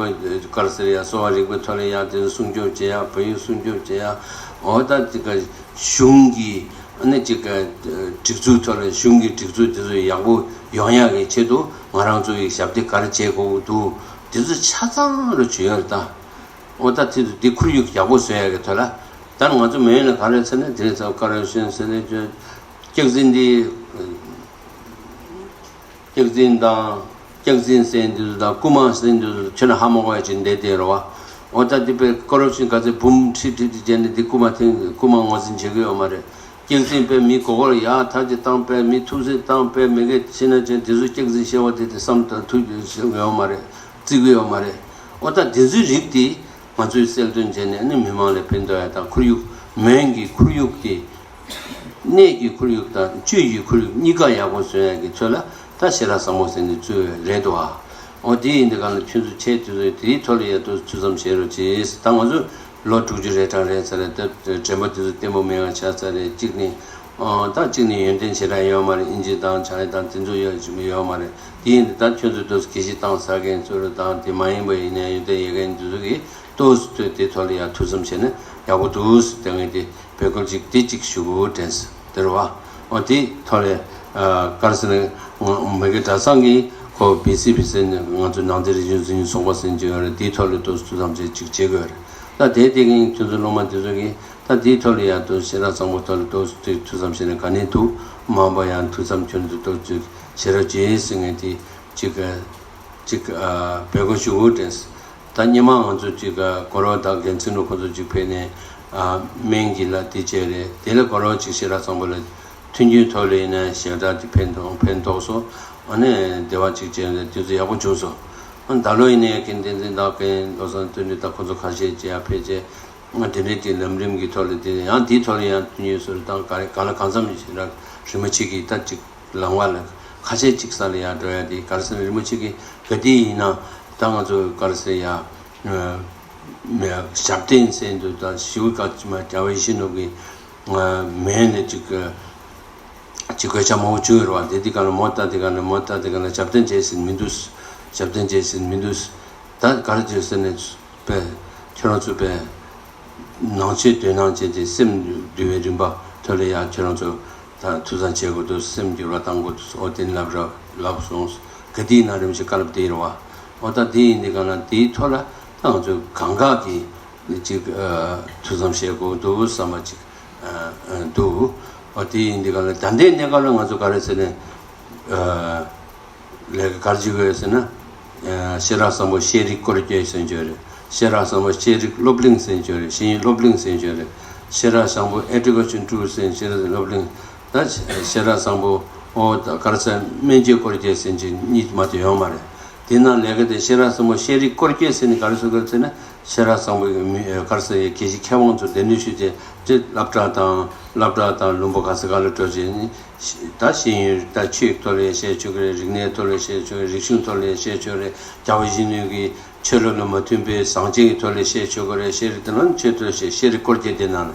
ག་རེ་ཟེར་ཡ་གསོ་བ་རིག་པའི་ཐོག་ལ་ཡ་དེ་སྲུང་སྐྱོབ་བྱེད་ཡ་བལ་ཡུལ་སྲུང་སྐྱོབ་བྱེད་ཡ་འོ་ད་ཅིག་གཞུང་གི་ཨ་ནི་ཅིག་སྒྲིག་འཛུགས་ཐོག་ལ་གཞུང་གི་སྒྲིག་འཛུགས་དེ་ཚོ་ཡག་པོ་ཡོང་ཡག་གི་ཆེད་དུ་ང་རང་ཚོ་ཡི་ཞབས་འདེགས་ག་རེ་བྱེད་དགོས་འདུག་དེ་ཚོ་ཆ་ཚང་རུ་བྱུང་ཡོད་རེད་ད། འོ་ད་དེ་ཚོ་འདི་ཁོར་ཡུག་ཡག་པོ་བཟོ་ཡག་གི་ཐོག་ལ་ད་ང་ཚོ་མེད་ན་ག་རེ་ཟེར་ན་དེ་རིང་ཚ་བཀའ་རོགས་ཞུ་ཟེར་ནས་སྐྱག་རྫུན་འདི། སྐྱག་རྫུན་དང་། སྐྱག་རྫུན་ཟེར་འདི་ཚོ་དང་རྐུ་མ་ཟེར་འདི་ཚོ་ཁྱོད་ན་ཧ་མ་གོ་ཡ་ཅིག་འདས་བསྡད་རེད་བ། འོ་ད་འདི་པའི་ཀོ་རབ་ཤིན་ག་ཚོད་འབུམ་ཁྲི་ཁྲི་ཁྲི་བྱས་ནས་འདི་རྐུ་མ་ཐེངས་རྐུ་མ་ངོ་འཛིན་བྱེད་ཀྱི་ཡོད་མ་རེད། སྐྱག་རྫུན་པས་མི་མགོ་སྐོར་ཡག་ཐག་ཅིག་བཏང་པས་མི་ཐུག་སེ་བཏང་པས་མི་གེ་ཤི་ན་ཅན་འདི་ཚོ་སྐྱག་རྫུན་བཤད་པ་དེ་དེ་བསམ་དང་ཐུག་ཡོད་མ་རེད། བརྩི་གི་ཡོད་མ་རེད། འོ་ད་འདི་ཚོའི་རིགས་དེ་ང་ཚོས་གསལ་སྟོན་བྱས་ནས་ནི་མི་མང་ལ་ཕན་ཐོགས་ཡ་དང་ཁོར་ཡུག་མོན་གྱི་ཁོར་ཡུག་དེ། གནས་ཀྱི་ཁོར་ཡུག་དང་སྤྱོད་ཀྱི་ཁོར་ཡུག་གཉིས་ཀ་ཡག་པོ་བཟོ་ཡག་གི་ཚོད་ལ་ད་ཤེས་རབ་བཟང་པོ་ཟེར་ནས་བཙུགས་རེད་དོ། འོ་དེ་ཡིན་དུས་གང་ལ་ཁྱོད་ཚོ་ཆེད་དུ་དེའི་ཐོག་ལ་ཡ་ཏོ་ཐུགས་བསམ་བཞེས་རོགས་གྱིས། ད་ང་ཚོ་ལོ་དྲུག་ཅུ་རེ་གྲངས་རེད་ཟེར་རེད། ད་དྲན་པ་དེ་ཚོ་བརྟན་པོ་མེད་པ་ཆགས་ཚར་རེད། གཅིག་ནི་ཨོ་ད་གཅིག་ནི་ཡོན་ཏན་ཞེ་དྲག་ཡོད་མ་རེད། ཨིན་ཇི་དང་བྱང་ཡི་དང་དེ་ཚོ་ཡོད་ཅིག་ཡོད་མ་རེད། དེ་ཡིན་དུས་ད་ཁྱོད་ཚོ་ཏོ་གལ་གཞི་བཏང་ཟ་མཁན་ཚོ་རེད། དང་དེ་མ་ཡིན་པ་ཡིན་ནའི་ཡོན་ཏན་ཡོད་མཁན་དེ་ཚོ་གིས་ཏོ་དེ་ཐོག་ལ་ཡ་ཐུགས་བསམ་བཞེས་ན་ཡག་པོ་འདུག་ཟེར་དེ་ངས་དེ། བོད་སྐད་ཅིག་དེ་གཅིག་ཞུ་དགོས་དྲན་སོང་། དེ་རེད་བ། འོ་དེ་ཐོག་ལ་ག་རེ་ཟེར་ན་མི་དགེ་གྲྭ་ཚང་གིས་ཁོ་བི་སི་བི་སི་ཟེར་ནས་ང་ཚོ་ནང་བསྟན་རིག་གཞུང་འཛིན་སྐྱོང་ཚོགས་པ་ཟེར་གྱི་ཡོད་རེད། དེའི་ཐོག་ལ་ཏོག་ཙམ་ཐུགས་བསམ་བྱེད་ཅིག་བྱེད་དགོས་རེད། ད་དེ་དེ་གིན་ཁྱོད་ཚོ་སློབ་མ་དེ་ཚོ་གིས་ད་དེའི་ཐོག་ལ་ཡང་ཏོག་ཤེས་རབ་བཟང་པོ་ཐོག་ལ་ཏོག་ཙམ་ཐུགས་བསམ་བྱས་ནས་ག་ནས་ཐུག་མང་པོ་ཡང་ཐུགས་བསམ་ཁྱོད་ཚོ་ཏོག་ཙམ་བྱེད་རོགས་བྱེད་ཟེར་ངས་དེ་གཅིག་གཅིག་འབོད་སྐུལ་ཞུ་དགོས་དྲན་སོང་། ད་སྔོན་མ་ང་ཚོ་ཅིག་ག་གོ་རོ་དང་རྒན་ཚེ་རིང་ཁོ་ཚོ་ཅིག་ཕེབས་ནས་ཨ་སྨན་གྱི་ལ་དེ་བྱས་རེད། དེ་ལ་གོ་རོ་ཅིག་ཤེས་རབ་བཟང་པོ་ལ་མཐུན་རྐྱེན་ཐོག་ལ་ཡིན་ན་ཞེ་དྲག་ཅིག་ཕན་ཐོགས་ཕན་ཐོགས་སོང་། ཨ་ནི་བདེ་བ་ཅིག་བྱས་ནས་དེ་ཚོ་ཡག་པོ་བྱུང་སོང་། ཨ་ད་ལོ་ཡིན་ནའི་རྒན་བསྟན་འཛིན་དང་རྒན་བློ་བཟང་དོན་གྲུབ་དང་ཁོ་ཚོ་ཁ་ཤས་ཅིག་ཡར་ཕེབས་བྱས་ང་དེ་འདྲའི་ཅིག་ལམ་རིམ་གྱི་ཐོག་ལ་དེ་ཡང་དེའི་ཐོག་ལ་ཡང་མཐུན་རྐྱེན་སོ་རེ་དང་ག་རེ་གང་ལ་གང་འཚམ་ཞེ་དྲག་རིན་པོ་ཆེ་གིས་ད་ཅིག་ལང་བ་ལ་ཁ་ཤས་གཅིག་ས་ལ་ཡར་འགྲོ་ཡ་དེ་ག་རེ་ཟེར་ན་རིན་པོ་ཆེ་གི་ག་དེ་ཡིན་ན་ད་ང་ཚོ་ག་རེ་ཟེར་ཡ་ཞབས་བརྟན་ཟེར་འདུག་ད་ཞིའུ་ཀ་ཅི་མ་རྒྱལ་བ་ཡིད་བཞིན་ནོར་བུའི་མེ་ནས་ཅིག་ཅིག་གོད་ཆག་མང་པོ་བྱུང་ཡོད་རེད་བ། དེ་དེ་ག་ལ་མོ་ད་དེ་ག་ལ་མོ་ད་དེ་ག་ལ་ཞབས་བརྟན་བྱས་ཟིན་མི་འདུག་ཞབས་བརྟན་བྱས་ཟིན་མི་འདུག་ད་ག་རེ་བྱས་ཟེར་ནས་པས་ཁྱོད་རང་ཚོ་པས། ནང་ཆོས་དོན་སྣང་བྱས་ཏེ་སེམས་འདུལ་བའི་རིམ་པ་ཐོག་ལ་ཡང་ཁྱོད་རང་ཚོ་ད་ཐུགས་བསམ་བྱེད་དགོས་འདུག་སེམས་འགྱུར་བ་གཏང་དགོས་འདུག་ཨོ་དེ་ནི་ལབ་ར་ལབ་སོང་། ག་དེའི་ནང་རིམ་བཞིན་བཀའ་སློབ་དེ་ཡིན་རེད་བ། ཨོ་ད་དེ་ཡིན་དེ་ག་ན་དེའི་ཐོག་ལ་ད་ང་ཚོས་གང་ག་གི་ཅིག་ཐུགས་བསམ་བཞེས་དགོས་འདུག་བསམ་པ་ཅིག་འདུག་ཨོ་དེ་ཡིན་དེ་ག་ལ་ད་ལྟའི་གནས་སྐབས་ལ་ང་ཚོ་ག་རེ་ཟེར་ནས། ལས་ཀ་ག་རེ་བྱེད་དགོས་ཟེར་ན། ཤེས་རབ་བཟང་པོ་ཤེས་རིག་སྐོར་སྐྱོད་ཟེར་རྒྱུ་རེད། ཤེས་རབ་བཟང་པོ་ཤེས་རིག་སློབ་གླིང་ཟེར་རྒྱུ་རེད། ཤེས་ཡོན་སློབ་གླིང་ཟེར་རྒྱུ་རེད། ཤེས་རབ་བཟང་པོ་ཨེ་ཌུ་ཀེ་ཤན་ཊུར་ཟེར་ཤེས་རབ་སློབ་གླིང་། ད་ཤེས་རབ་བཟང་པོ་ཨོ་ད་ག་རེ་ཟེར་སྨན་བཅོས་སྐོར་སྐྱོད་ཟེར་རྒྱུ་གཉིས་མ་གཏོགས་ཡོད་མ་རེད། དེ་ནང་ལས་ཀ་དེ་ཤེས་རབ་བཟང་པོ་ཤེས་རིག་སྐོར་སྐྱོད་ཟེར་ནས་ག་རེ་ཟེར་དགོས་ཟེར་ན། ཤེས་རབ་བཟང་པོ་ཡི་མི་ག་རེ་ཟེར་ཡི་དགེ་བཤེས་མཁས་དབང་ཚོ་གདན་འདྲེན་ཞུས་ཏེ་དེ་སློབ་གྲྭ་དང་སློབ་གྲྭ་དང་ལུང་པ་ག་ས་ག་ལ་འགྲོ་བྱས་ནས་ད་ཤེས་ཡོན་ད་ཆོས་ཀྱི་ཐོག་ལ་བཤད་ཆོག་གི་རེད། རིག་གནས་ཐོག་ལ་བཤད་ཆོག་གི་རེད། རིག་གཞུང་ཐོག་ལ་བཤད་ཆོག་གི་རེད། རྒྱལ་བ་ཡིད་བཞིན་ནོར་བུའི་ཆོས་ལུགས་ལ་མ་མཐུན་པའི་བཟང་སྤྱོད་ཀྱི་ཐོག་ལ་བཤད་ཆོག་གི་རེད། ཤེས་རིག་དེ་ནང་ཆོས་ཐོག་བཤད་ཤེས་རིག་སྐོར་སྐྱོད་དེ་ནང་ལ་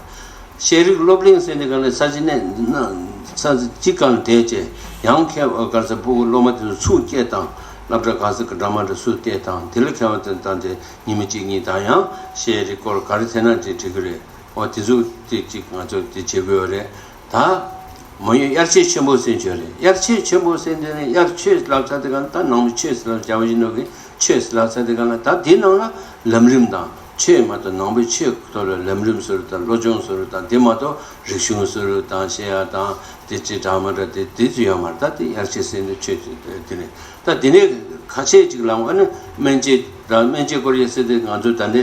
ཤེས་རིག་སློབ་གླིང་ཟེར་ནས་ག་ལ་ས་ཆ་ནས་ས་གཅིག་གང་བསྡད་བྱས་ཡང་མཁས་པ་ག་རེ་ཟེར་ཕྲུ་གུ་སློབ་མ་དེ་ཚོ་ཚུགས་སྐྱེད་དང་ སློབ་གྲྭ་ག་ས་གི་འདྲ་མ་འདྲ་སུ་བལྟས་དང་དེ་ལ་མཁས་པ་དང་དང་དེ་ཉི་མ་གཅིག་གཉིས་དང་ཡང་བཤད་རེས་སྐོར་ག་རེ་ཐེབས་ན་དེ་འགྲིག་གི་རེད། འོ་དེ་ཚོ་དེ་གཅིག་ང་ཚོ་དེ་བྱེད་དགོས་ཡོད་རེད། ད་མ་ཡོད་དབྱར་ཆོས་ཆེན་པོ་ཟེར་ཆོས་རེད། དབྱར་ཆོས་ཆེན་པོ་ཟེར་དེ་ནི་དབྱར་ཆོས་ལབ་ཚར་དེ་ག་ལ་ད་ནང་མི་ཆོས་ཟེར་ལབ་རྒྱ་བོད་ཡིན་ནོ་གི་ཆོས་ཟེར་ལབ་ཚར་དེ་ག་ལ་ད་དེ་ནང་ལ་ལམ་རིམ་དང་ཆོས་མ་གཏོགས་ནང་པའི་ཆོས་ཐོག་ལ་ལམ་རིམ་ཟེར་དང་བློ་སྦྱོང་ཟེར་དང་དེ་མ་གཏོགས་རིག་གཞུང་ཟེར་དང་བཤད་ཡ་དང་དེ་ཅི་འདྲ་མ་འདྲ་དེ་དེ་ཚོ་ཡོད་མ་རེད། ད་དེ་དབྱར་ཆོས་ཟེར་ནི་ཆོས་དེ་དེ་ནི་ད་དེ་ནི་ཁ་ཤས་ཅིག་ལ་ཨ་ནི་སྨན་དཔྱད་དང་སྨན་དཔྱད་སྐོར་ཡ་ཟེར་དེ་ང་ཚོ་ད་ནི།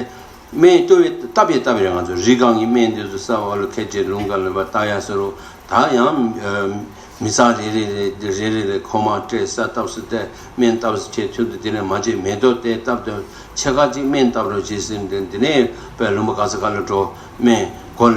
སྨན་བཏུ་བའི་སྟབས་ཡས་སྟབས་རེད། ང་ཚོ་རི་སྒང་གི་སྨན་འདི་ཚོ་ས་འོག་ལ་ཁད་ཅེས་ལུང་ག་ལ་བ་བཏགས་ཡ་ཟེར་རོ། ད་ཡང་མི་ཚང་རེ་རེ་རེ་རེ་རེ་རེ་ཁོ་མ་སྤྲད་ས་བཏབ་སུ་བལྟས་སྨན་བཏབ་སུ་ཆེ་ཐུབ་དུ་དེ་ནས་མ་བྱེད་མེ་ཏོག་དེ་བཏབ་དུ་ཕྱེད་ཀ་ཅིག་སྨན་བཏབ་རོགས་བྱེད་ཟེར་འདི་འདི་ནས་པའི་ལུང་པ་ག་ས་ག་ལ་འགྲོ་སྨན་མགོ་ལ་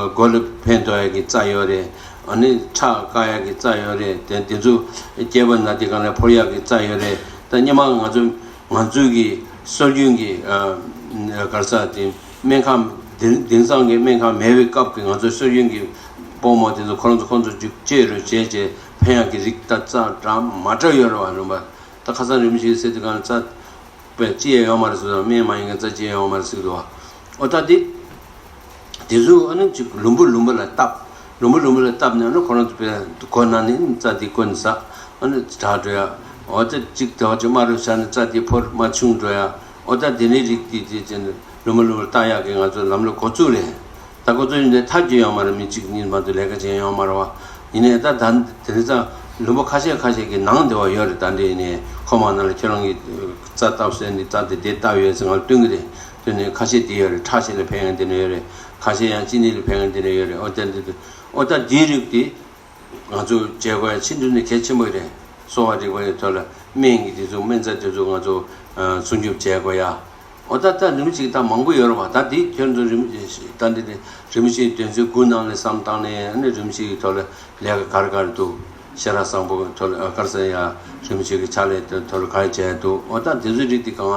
མགོ་ལ་ཕན་ཐོགས་ཡ་གི་རྩ་ཡོད་རེད། ཨ་ནི་ཁྲག་བཀག་ཡ་གི་རྩ་ཡོད་རེད། དེ་འདི་ཚོ་སྐྱེས་པ་ན་དེ་ག་ལ་ཕོར་ཡ་གི་རྩ་ཡོད་རེད། ད་སྙེ་མ་ང་ཚོ། ང་ཚོའི་གི་སྲོལ་རྒྱུན་གྱི་ག་རེ་ཟེར་དེ་སྨན་ཁང་དེང་དེང་སང་གི་སྨན་ཁང་མེད་པའི་སྐབས་ཀྱི་ང་ཚོའི་སྲོལ་རྒྱུན་གྱི་སྤོ་མོ་དེ་ཚོ་ཁོ་རང་ཚོ་ཁོ་ཚོ་རྒྱུགས་བཅོས་རུ་བྱས་བྱས་ཕན་ཡག་གི་རིགས་ད་རྩ་འདྲ་མ་འདྲ་ཡོད་རེད་བ། རུམ་པ་ད་ཁ་སང་རིམ་བཞིན་ཟེར་དུས་གང་རྩ་པའི་ཅི་ཡང་ཡོད་མ་རེད་ཟེར་དུས་སྨན་མ་ཡིན་མཁན་རྩ་ཅི་ཡང་ཡོད་མ་རེད་ཟེར་དུས་བ། ཨོ་ད་དེ། དེ་ཚོ་ཨ་ནི་ཅིག་ལུམ་བུ་ལུམ་བུ་ལ་བཏབ། ལུམ་བུ་ལུམ་བུ་ལ་བཏབ་ནས་ཨ་ནི་ཁོ་རང་ཚོ་པའི་སྒོ་ནང་ནས་རྩ་དེ་བསྐོན་ནས་ཟ། ཨ་ནི་དྲག་འགྲོ་ཡ། འོ་ད་ཅིག་དེ་བ་ཅིག་དམའ་རུ་བཞག་ནས་རྩ་དེ་ཕོར་མ་ཆུང་འགྲོ་ཡ། འོ་ད་དེ་ནས་རིགས་དེ་དེ་ཅན་ལུམ་བུ་ལུམ་བུ་བཏགས་ཡག་གི་ང་ཚོ་ལམ་ལུགས་འགོ་བཙུགས་རེད། ད་འགོ་བཙུགས་ཡིན་ནས་ཐག་གཅོད་ཡོང་མ་རེད། མི་གཅིག་གཉིས་མ་གཏོགས་ལས་ཀ་བྱེད་ཡོང་མ་རེད་བ། ཡིན་ནའི་ད་ད་དེ་རིང་ཙང་ལུམ་བུ་ཁ་ཤས་ཁ་ཤས་ཀྱི་ནང་དེ་བ་ཡོད་རེད། ད་འདྲ་ཡིན་ནའི་ཁོ་མ་ནང་ལ་ཁྱེད་རང་གི་རྩ་བཏབ་ཟེར་ནས་རྩ་དེ་དེ་བཏབ་ཡོད་ཟེར་ང་ལ་སྟོན་གི་རེད། དེ་ནས་ཁ་ཤས་དེ་ཡོད་རེད། ཁྲག་ཤེད་ལ་ཕན་ཡོན་དེ་འདྲ་ཡོད་རེད། ཁ་ཤས་ཡང་གཅིན་སྙི་ལ་ཕན་ཡོན་དེ་འདྲ་ཡོད་རེད། ཨོ་ད་འདི་འདི་ཨོ་ད་འདིའི་རིགས་དེ་ང་ཚོ་བྱེད་དགོས་ཡ་ཕྱི་འགྲོ་ནས་གལ་ཆེན་པོ་རེད། གསོ་བ་རིག་པ་ཡི་ཐོག་ལ་སྨན་གྱི་དེ་ཚོ་སྨན་རྩ་དེ་ཚོ་ང་ཚོ་སྲུང་སྐྱོབ་བྱེད་དགོས་ཡ། ཨོ་ད་ད་རིམ་གྱིས་ད་མང་པོ་ཡོད་རེད་བ། ད་འདི་ཁྱོད་ཚོ་རིམ་ད་འདི་ནས་རིམ་གྱིས་དོན་ཚན་དགུ་ནང་ལ་བསམ་བཏང་ནས་ཨ་ནི་རིམ་གྱིས་ཐོག་ལ་ལས་ཀ་ག་རེ་ག་རེ་འདུག་ཤེས་རབ་བཟང་པོ་གི་ཐོག་ལ་ག་རེ་ཟེར་ཡ་རིམ་གྱིས་ཀྱི་ཕྱག་ལས་དེ་ཐོག་ལ་ག་རེ་བྱས་འདུག་ཨོ་ད་དེ་ཚོའི་རིགས་དེ་གང་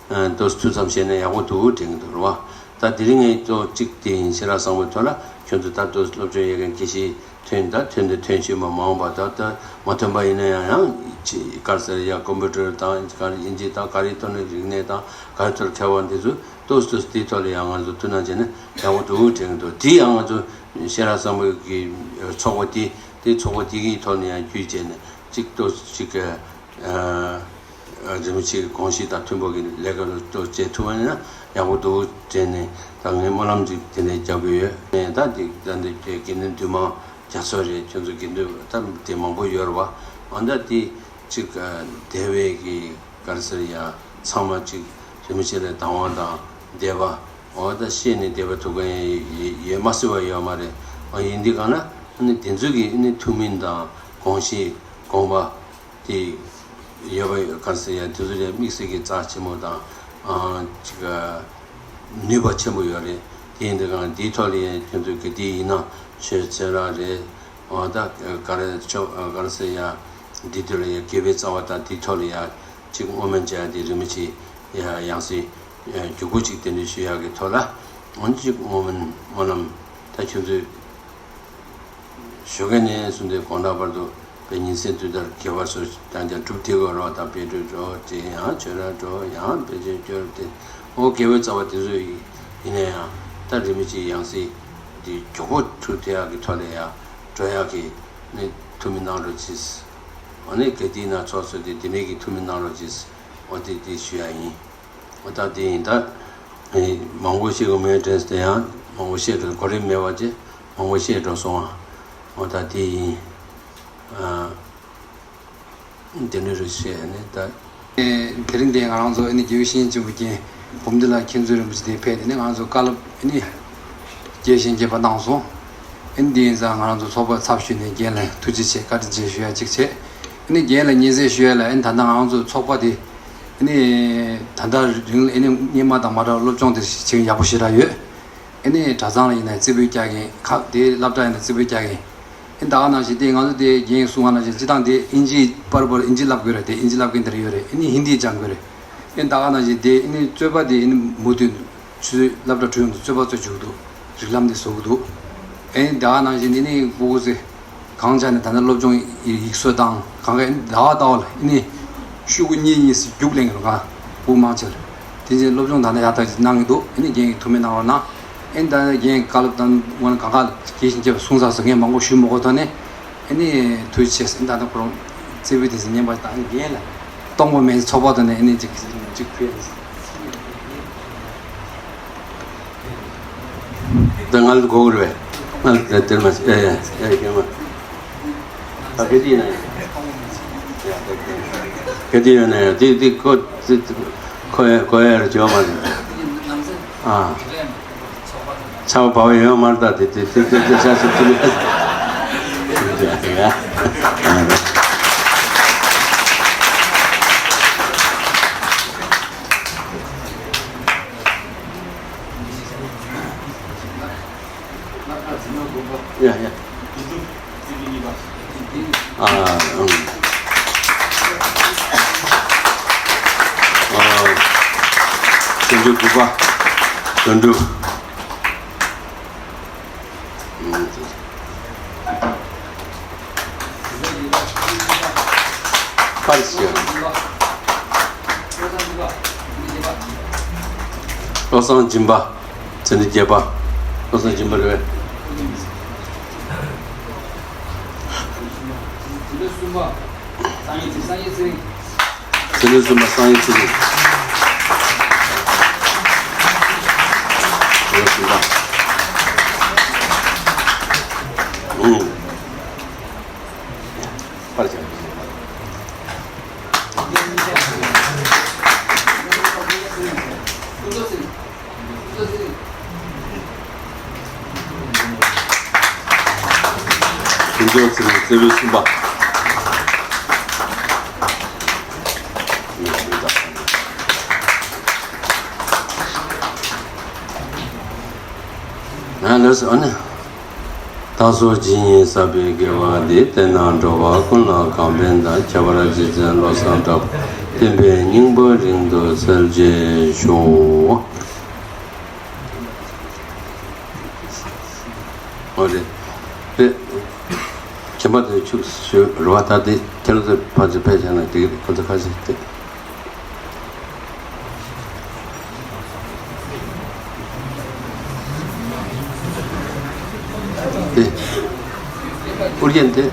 ང་ཏོག་ཙམ་ཐུགས་བསམ་བཞེས་ན་ཡག་པོ་འདུག་དྲན་གྱི་འདུག་རེད་བ། ད་དེ་རིང་ངས་ཏོག་གཅིག་དེ་ཡིན། ཤེས་རབ་བཟང་པོའི་ཐོག་ལ་ཁྱོད་ཚོ་ད་ཏོག་ཙམ་སློབ་སྦྱོང་ཡོད་མཁན་དགེ་བཤེས་ཐོན་ད་ཐོན་ད་ཐོན་ཤེས་མ་མ་འོངས་པ་ད་ད་མ་ཐོན་པ་ཡིན་ན་ཡང་ཡང་ཅི་ག་རེ་ཟེར་ཡ་ཀོམ་པུ་ཊར་དང་ག་རེ་ཨིན་ཇི་དང་ག་རེ་ཐོག་ནས་རིག་གནས་དང་ག་རེ་ཐོག་མཁས་པ་འདི་ཚོ་ཏོག་ཙམ་དེའི་ཐོག་ལ་ཡང་ང་ཚོ་ཐུགས་སྣང་བྱས་ན་ཡག་པོ་འདུག་དྲན་གྱི་འདུག་དེ་ཡང་ང་ཚོ་ཤེས་རབ་བཟང་པོའི་གི་ཚོགས་པ་དེ་དེ་ཚོགས་པ་དེ་གི་ཐོག་ནས་ཡང་བརྒྱུད་བྱས་ནས་གཅིག་ཏོག་ཙམ་ཅིག་གི་རིན་པོ་ཆེའི་དགོངས་གཞི་དང་མཐུན་པ་གི་ལས་ཀ་ཏོག་ཙམ་བྱེད་ཐུབ་པ་ཡིན་ན་ཡག་པོ་འདུག་དྲན་ནས་ད་ངས་སྨོན་ལམ་ཅིག་དེ་ནས་རྒྱག་གི་ཡོད། ངས་ད་འདི་ད་འདི་དགེ་འདུན་འདུས་མང་རྒྱ་མཚོ་རེད། ཁྱོད་ཚོ་དགེ་འདུན་ད་དེ་མང་པོ་ཡོད་རེད་བ། འོ་ད་དེ་གཅིག་འདས་པའི་གི་ག་རེ་ཟེར་ཡ་ཚང་མ་གཅིག་རིན་པོ་ཆེ་ལ་དང་བ་དང་བཟླས་པ་འོ་ད་བཤད་ནས་བཟླས་པ་ཐུབ་མཁན་ཡོད་མ་སྲིད་པ་ཡོད་མ་རེད། འོ་ཡིན་དུས་གང་ན་ཨ་ནི་དེ་ཚོ་གི་ཨ་ནི་ཐུགས་སྨོན་དང་དགོངས་གཞི་དགོངས་པ་དེ་ཡོད་པ་ག་རེ་ཟེར་ཡ་དེ་ཚོ་ལས་དམིགས་བསལ་གྱི་རྩ་ཆེན་མོ་དང་ཨ་གཅིག་ནུས་པ་ཆེན་པོ་ཡོད་རེད། དེ་ཡིན་དུས་གང་དེའི་ཐོག་ལ་ཡང་ཁྱོད་ཚོ་གི་དེ་ཡིན་ན་ཆོས་ཚན་ར་རེད། འོ་ད་ག་རེ་ཆོ་ག་རེ་ཟེར་ཡ། འདི་དུས་ལ་ཡ་དགེ་བའི་རྩ་བ་དང་དེའི་ཐོག་ལ་ཡ་གཅིག་བསྔོ་སྨོན་བྱ་ཡ་དེ་རིན་པོ་ཆེ་ཡ་ཡང་སྲིད་མགྱོགས་པོ་གཅིག་དེ་འདྲ་ཞུ་ཡག་གི་ཐོག་ལ་འོན་གཅིག་བསྔོ་སྨོན་སྨོན་ལམ་ད་ཁྱོད་ཚོས་ཞུ་མཁན་ནས་བཟུང་སྟེ་དགོང་དག་བར་དུ་པའི་ཉིན་མཚན་དུས་ལྟར་དགེ་བ་སོགས་ཀྱང་ཀྱང་སྒྲུབ་བསྡད་དགོས་རོགས་དང་དཔལ་སྤྲུལ་འགྲོ་དེ་ཡང་ཆོས་ར་འགྲོ་ཡང་དཔེ་ཆོས་སྐྱོར་དེ་འོ་དགེ་བའི་རྩ་བ་དེ་ཚོ་ཡིན་ན་ཡང་ད་རིན་པོ་ཆེ་ཡང་སྲིད་འདི་མགྱོགས་པོ་འཁྲུལ་ཐེབས་ཡག་གི་ཐོག་ལ་ཡ་འགྲོ་ཡག་གི་ནི་ཐུགས་སྨོན་གནང་རོགས་གྱིས། འོ་ནི་དགེ་སྡིག་སྣ་ཚོགས་ཚོ་དེ་དེ་ནས་ཀྱི་ཐུགས་སྨོན་གནང་རོགས་གྱིས། འོ་དེ་དེ་ཞུ་ཡ་ཡིན། འོ་ད་དེ་ཡིན་ད། མང་པོ་ཞིག་གི་མེད་དྲན་དེ་ཡང་མང་པོ་བཤད་འགྲོ་གོ་རིམ་མེད་པ་ཅེ་མང་པོ་བཤད་འགྲོ་སོང་བ། འོ་ད་དེ་ཡིན། དེ་ནས་རུ་བཤད་ནས་ད། དེ་རིང་དེ་ང་རང་ཚོ་ཨ་ནི་དགེ་བའི་བཤེས་གཉེན་ཆེན་པོ་རྒན་འབུམ་སྡེ་ལགས་མཁྱེན་བརྩེ་རིན་པོ་ཆེ་དེ་ཕེབས་དེ་ནས་ང་རང་ཚོ་བཀའ་སློབ་ཨ་ནི་རྒྱས་ཤིང་རྒྱས་པ་གནང་སོང་། ཨ་ནི་དེ་ཡིན་ཙང་ང་རང་ཚོ་ཚོགས་པ་ཚབ་ཞུས་ནས་རྒན་ལ་ཐུགས་རྗེ་ཆེ་བཀའ་དྲིན་ཆེ་ཞུ་ཡ་གཅིག་བྱས། ཨ་ནི་རྒན་ལ་སྙན་སེང་ཞུ་ཡ་ལ་ཨ་ནི་ད་ལྟ་ང་རང་ཚོ་ཚོགས་པ་དེ་ཨ་ནི་ད་ལྟ་རིང་ལ་ཨ་ནི་སྔོན་མ་དང་མ་འདྲ་བ་སློབ་སྦྱོང་དེ་བྱེད་ཡག་པོ་ཞེ་དྲག་ཡོད། ཨ་ནི་གྲྭ་ཚང་ལ་ཡིན་ན་རྩེ་ཕུད་རྒྱག་གིན་ཁ་དེ་སློབ་གྲྭ་ཡིན་ན་རྩེ་ཕུད་རྒྱག་གིན། ཨ་ནི་ད་ག་ནང་བཞིན་དེ་ང་ཚོ་དེ་རྒན་གསུང་བ་ནང་བཞིན་སྤྱི་བཏང་དེ་ཨིན་ཇི་པར་པར་ཨིན་ཇི་བསླབ་དགོས་རེད། དེ་ཨིན་ཇི་བསླབ་མཁན་དེ་རེ་ཡོད་རེད། ཨ་ནི་ཧིན་དི་སྦྱང་དགོས་རེད། ཨ་ནི་ད་ག་ནང་བཞིན་དེ་ཨ་ནི་རྩོད་པ་དེ་ཨ་ནི་མུ་མཐུད་ཆུ་ཚོད་སློབ་གྲྭ་གྲོལ་ཡོང་དུས་རྩོད་པ་རྩོད་བཅུག་འདུག་རིགས་ལམ་དེ་བཟོ་གི་འདུག་ཨ་ནི་ད་ག་ནང་བཞིན་དེ་ནི་སྤུ་གུ་ཚོས་གང་ཆ་ནས་ད་ནི་སློབ་སྦྱོང་ཡིག་གཟུགས་དང་གང་ག་ཨ་ནི་ཟླ་བ་ཟླ་བ་ལ་ཨ་ནི་ ཤོག་གུ་གཉིས་གཉིས་སུ་རྒྱུགས་ལེན་གྱི་རེད་ག། བུ་མང་ཆེར། དེ་རྗེས་སློབ་སྦྱོང་ད་ནི་ཡག་ཐག་ཅིག་གནང་གི་འདུག་ཨ་ནི་རྒན་གྱིས་ཐུགས་སྨོན་གནང་རོགས་གནང་། ཨ་ནི་ད་རྒན་གྱི་བཀའ་སློབ་དང་དབང་གང་ག་དགེ་ཞིང་སྐྱེས་པ་གསུངས་ཚར་སོང་། ངས་མང་པོ་ཞུ་མི་དགོས་ཐོག་ནས། ཨ་ནི་ཐུགས་རྗེ་ཆེ། ཨ་ནི་ད་ལྟ་ཁོ་རང་རྩེ་ཕུད་དེ་ཚོ་ཉན་པ་དང་། ཨ་ནི་རྒན་ལ་གཏོང་དགོས་མེད། ཚོགས་པ་དང་ནས་ཨ་ནི་ཅིག་ཅིག་ཕུལ་ཡ། ད་ང་ལ་གོ་གི་རེད་པས། ང་ལ་དེར་མ་ཨེ་ཨེ་ཨེ་ཁྱེད་མ། ད་ག་དུས་ཡིན་ན་ཡང་། ག་དུས་ཡིན་ན་ཡང་དེ་དེ་ཁོ་དེ་ཁོ་ཡ་ཁོ་ཡ་ར་བྱེད་པ་མ་རེད། ཨ། ཆར་པ་བབས་ཡོད་མ་རེད། ད་དེ་དེ་དེ་དེ་དེ་ཤ་ཞིག་ཐུབ་ཡ། ཡ་ཡ། ཨ་ཨང་། ཨ། བྱང་ཆུབ་སྒྲུབ་པ། དོན་གྲུབ། པར་ཞིག་བློ་བཟང་སྦྱིན་པ། ཚེ་འདི་བརྒྱད་པ། བློ་བཟང་སྦྱིན་པ་རེད་པས། ཚེ་འདི་གསུམ་པ་སངས་རྒྱས་ཚེ་རིང་། ཚེ་འདི་གསུམ་པ། ཨུང་། པར་བྱས། ཕུན་ཚོགས་ཚེ་རིང་། བརྩེ་བའི་སུམ་པ། ང་ལོས་ཨ་ནི། བདག་སོགས་ཇི་སྙེད་བསགས་པའི་དགེ་བ་འདིས། དེ་རྣམས་འགྲོ་བ་ཀུན་ལ་གང་ཕན་དང་། ཁྱད་པར་རྗེ་བཙུན་བློ་བཟང་གྲགས་པ། བསྟན་པའི་སྙིང་པོ་རིང་དུ་གསལ་བྱེད་ཤོག། འོ་རེད། དཔེ། ཁྱིམ་པ་དེ་ཁྱུག་ཞུ་རུ་བ། ད་དེ་ཁྱེད་རང་ཚོ་ཕར་ཚུར་ཕེབས་བྱས་ན་འགྲིག་གི་རེད། ཁོ་ཚོ་ཁ་ཤས་དེ། དེ། ཨུ་རྒྱན་དེ།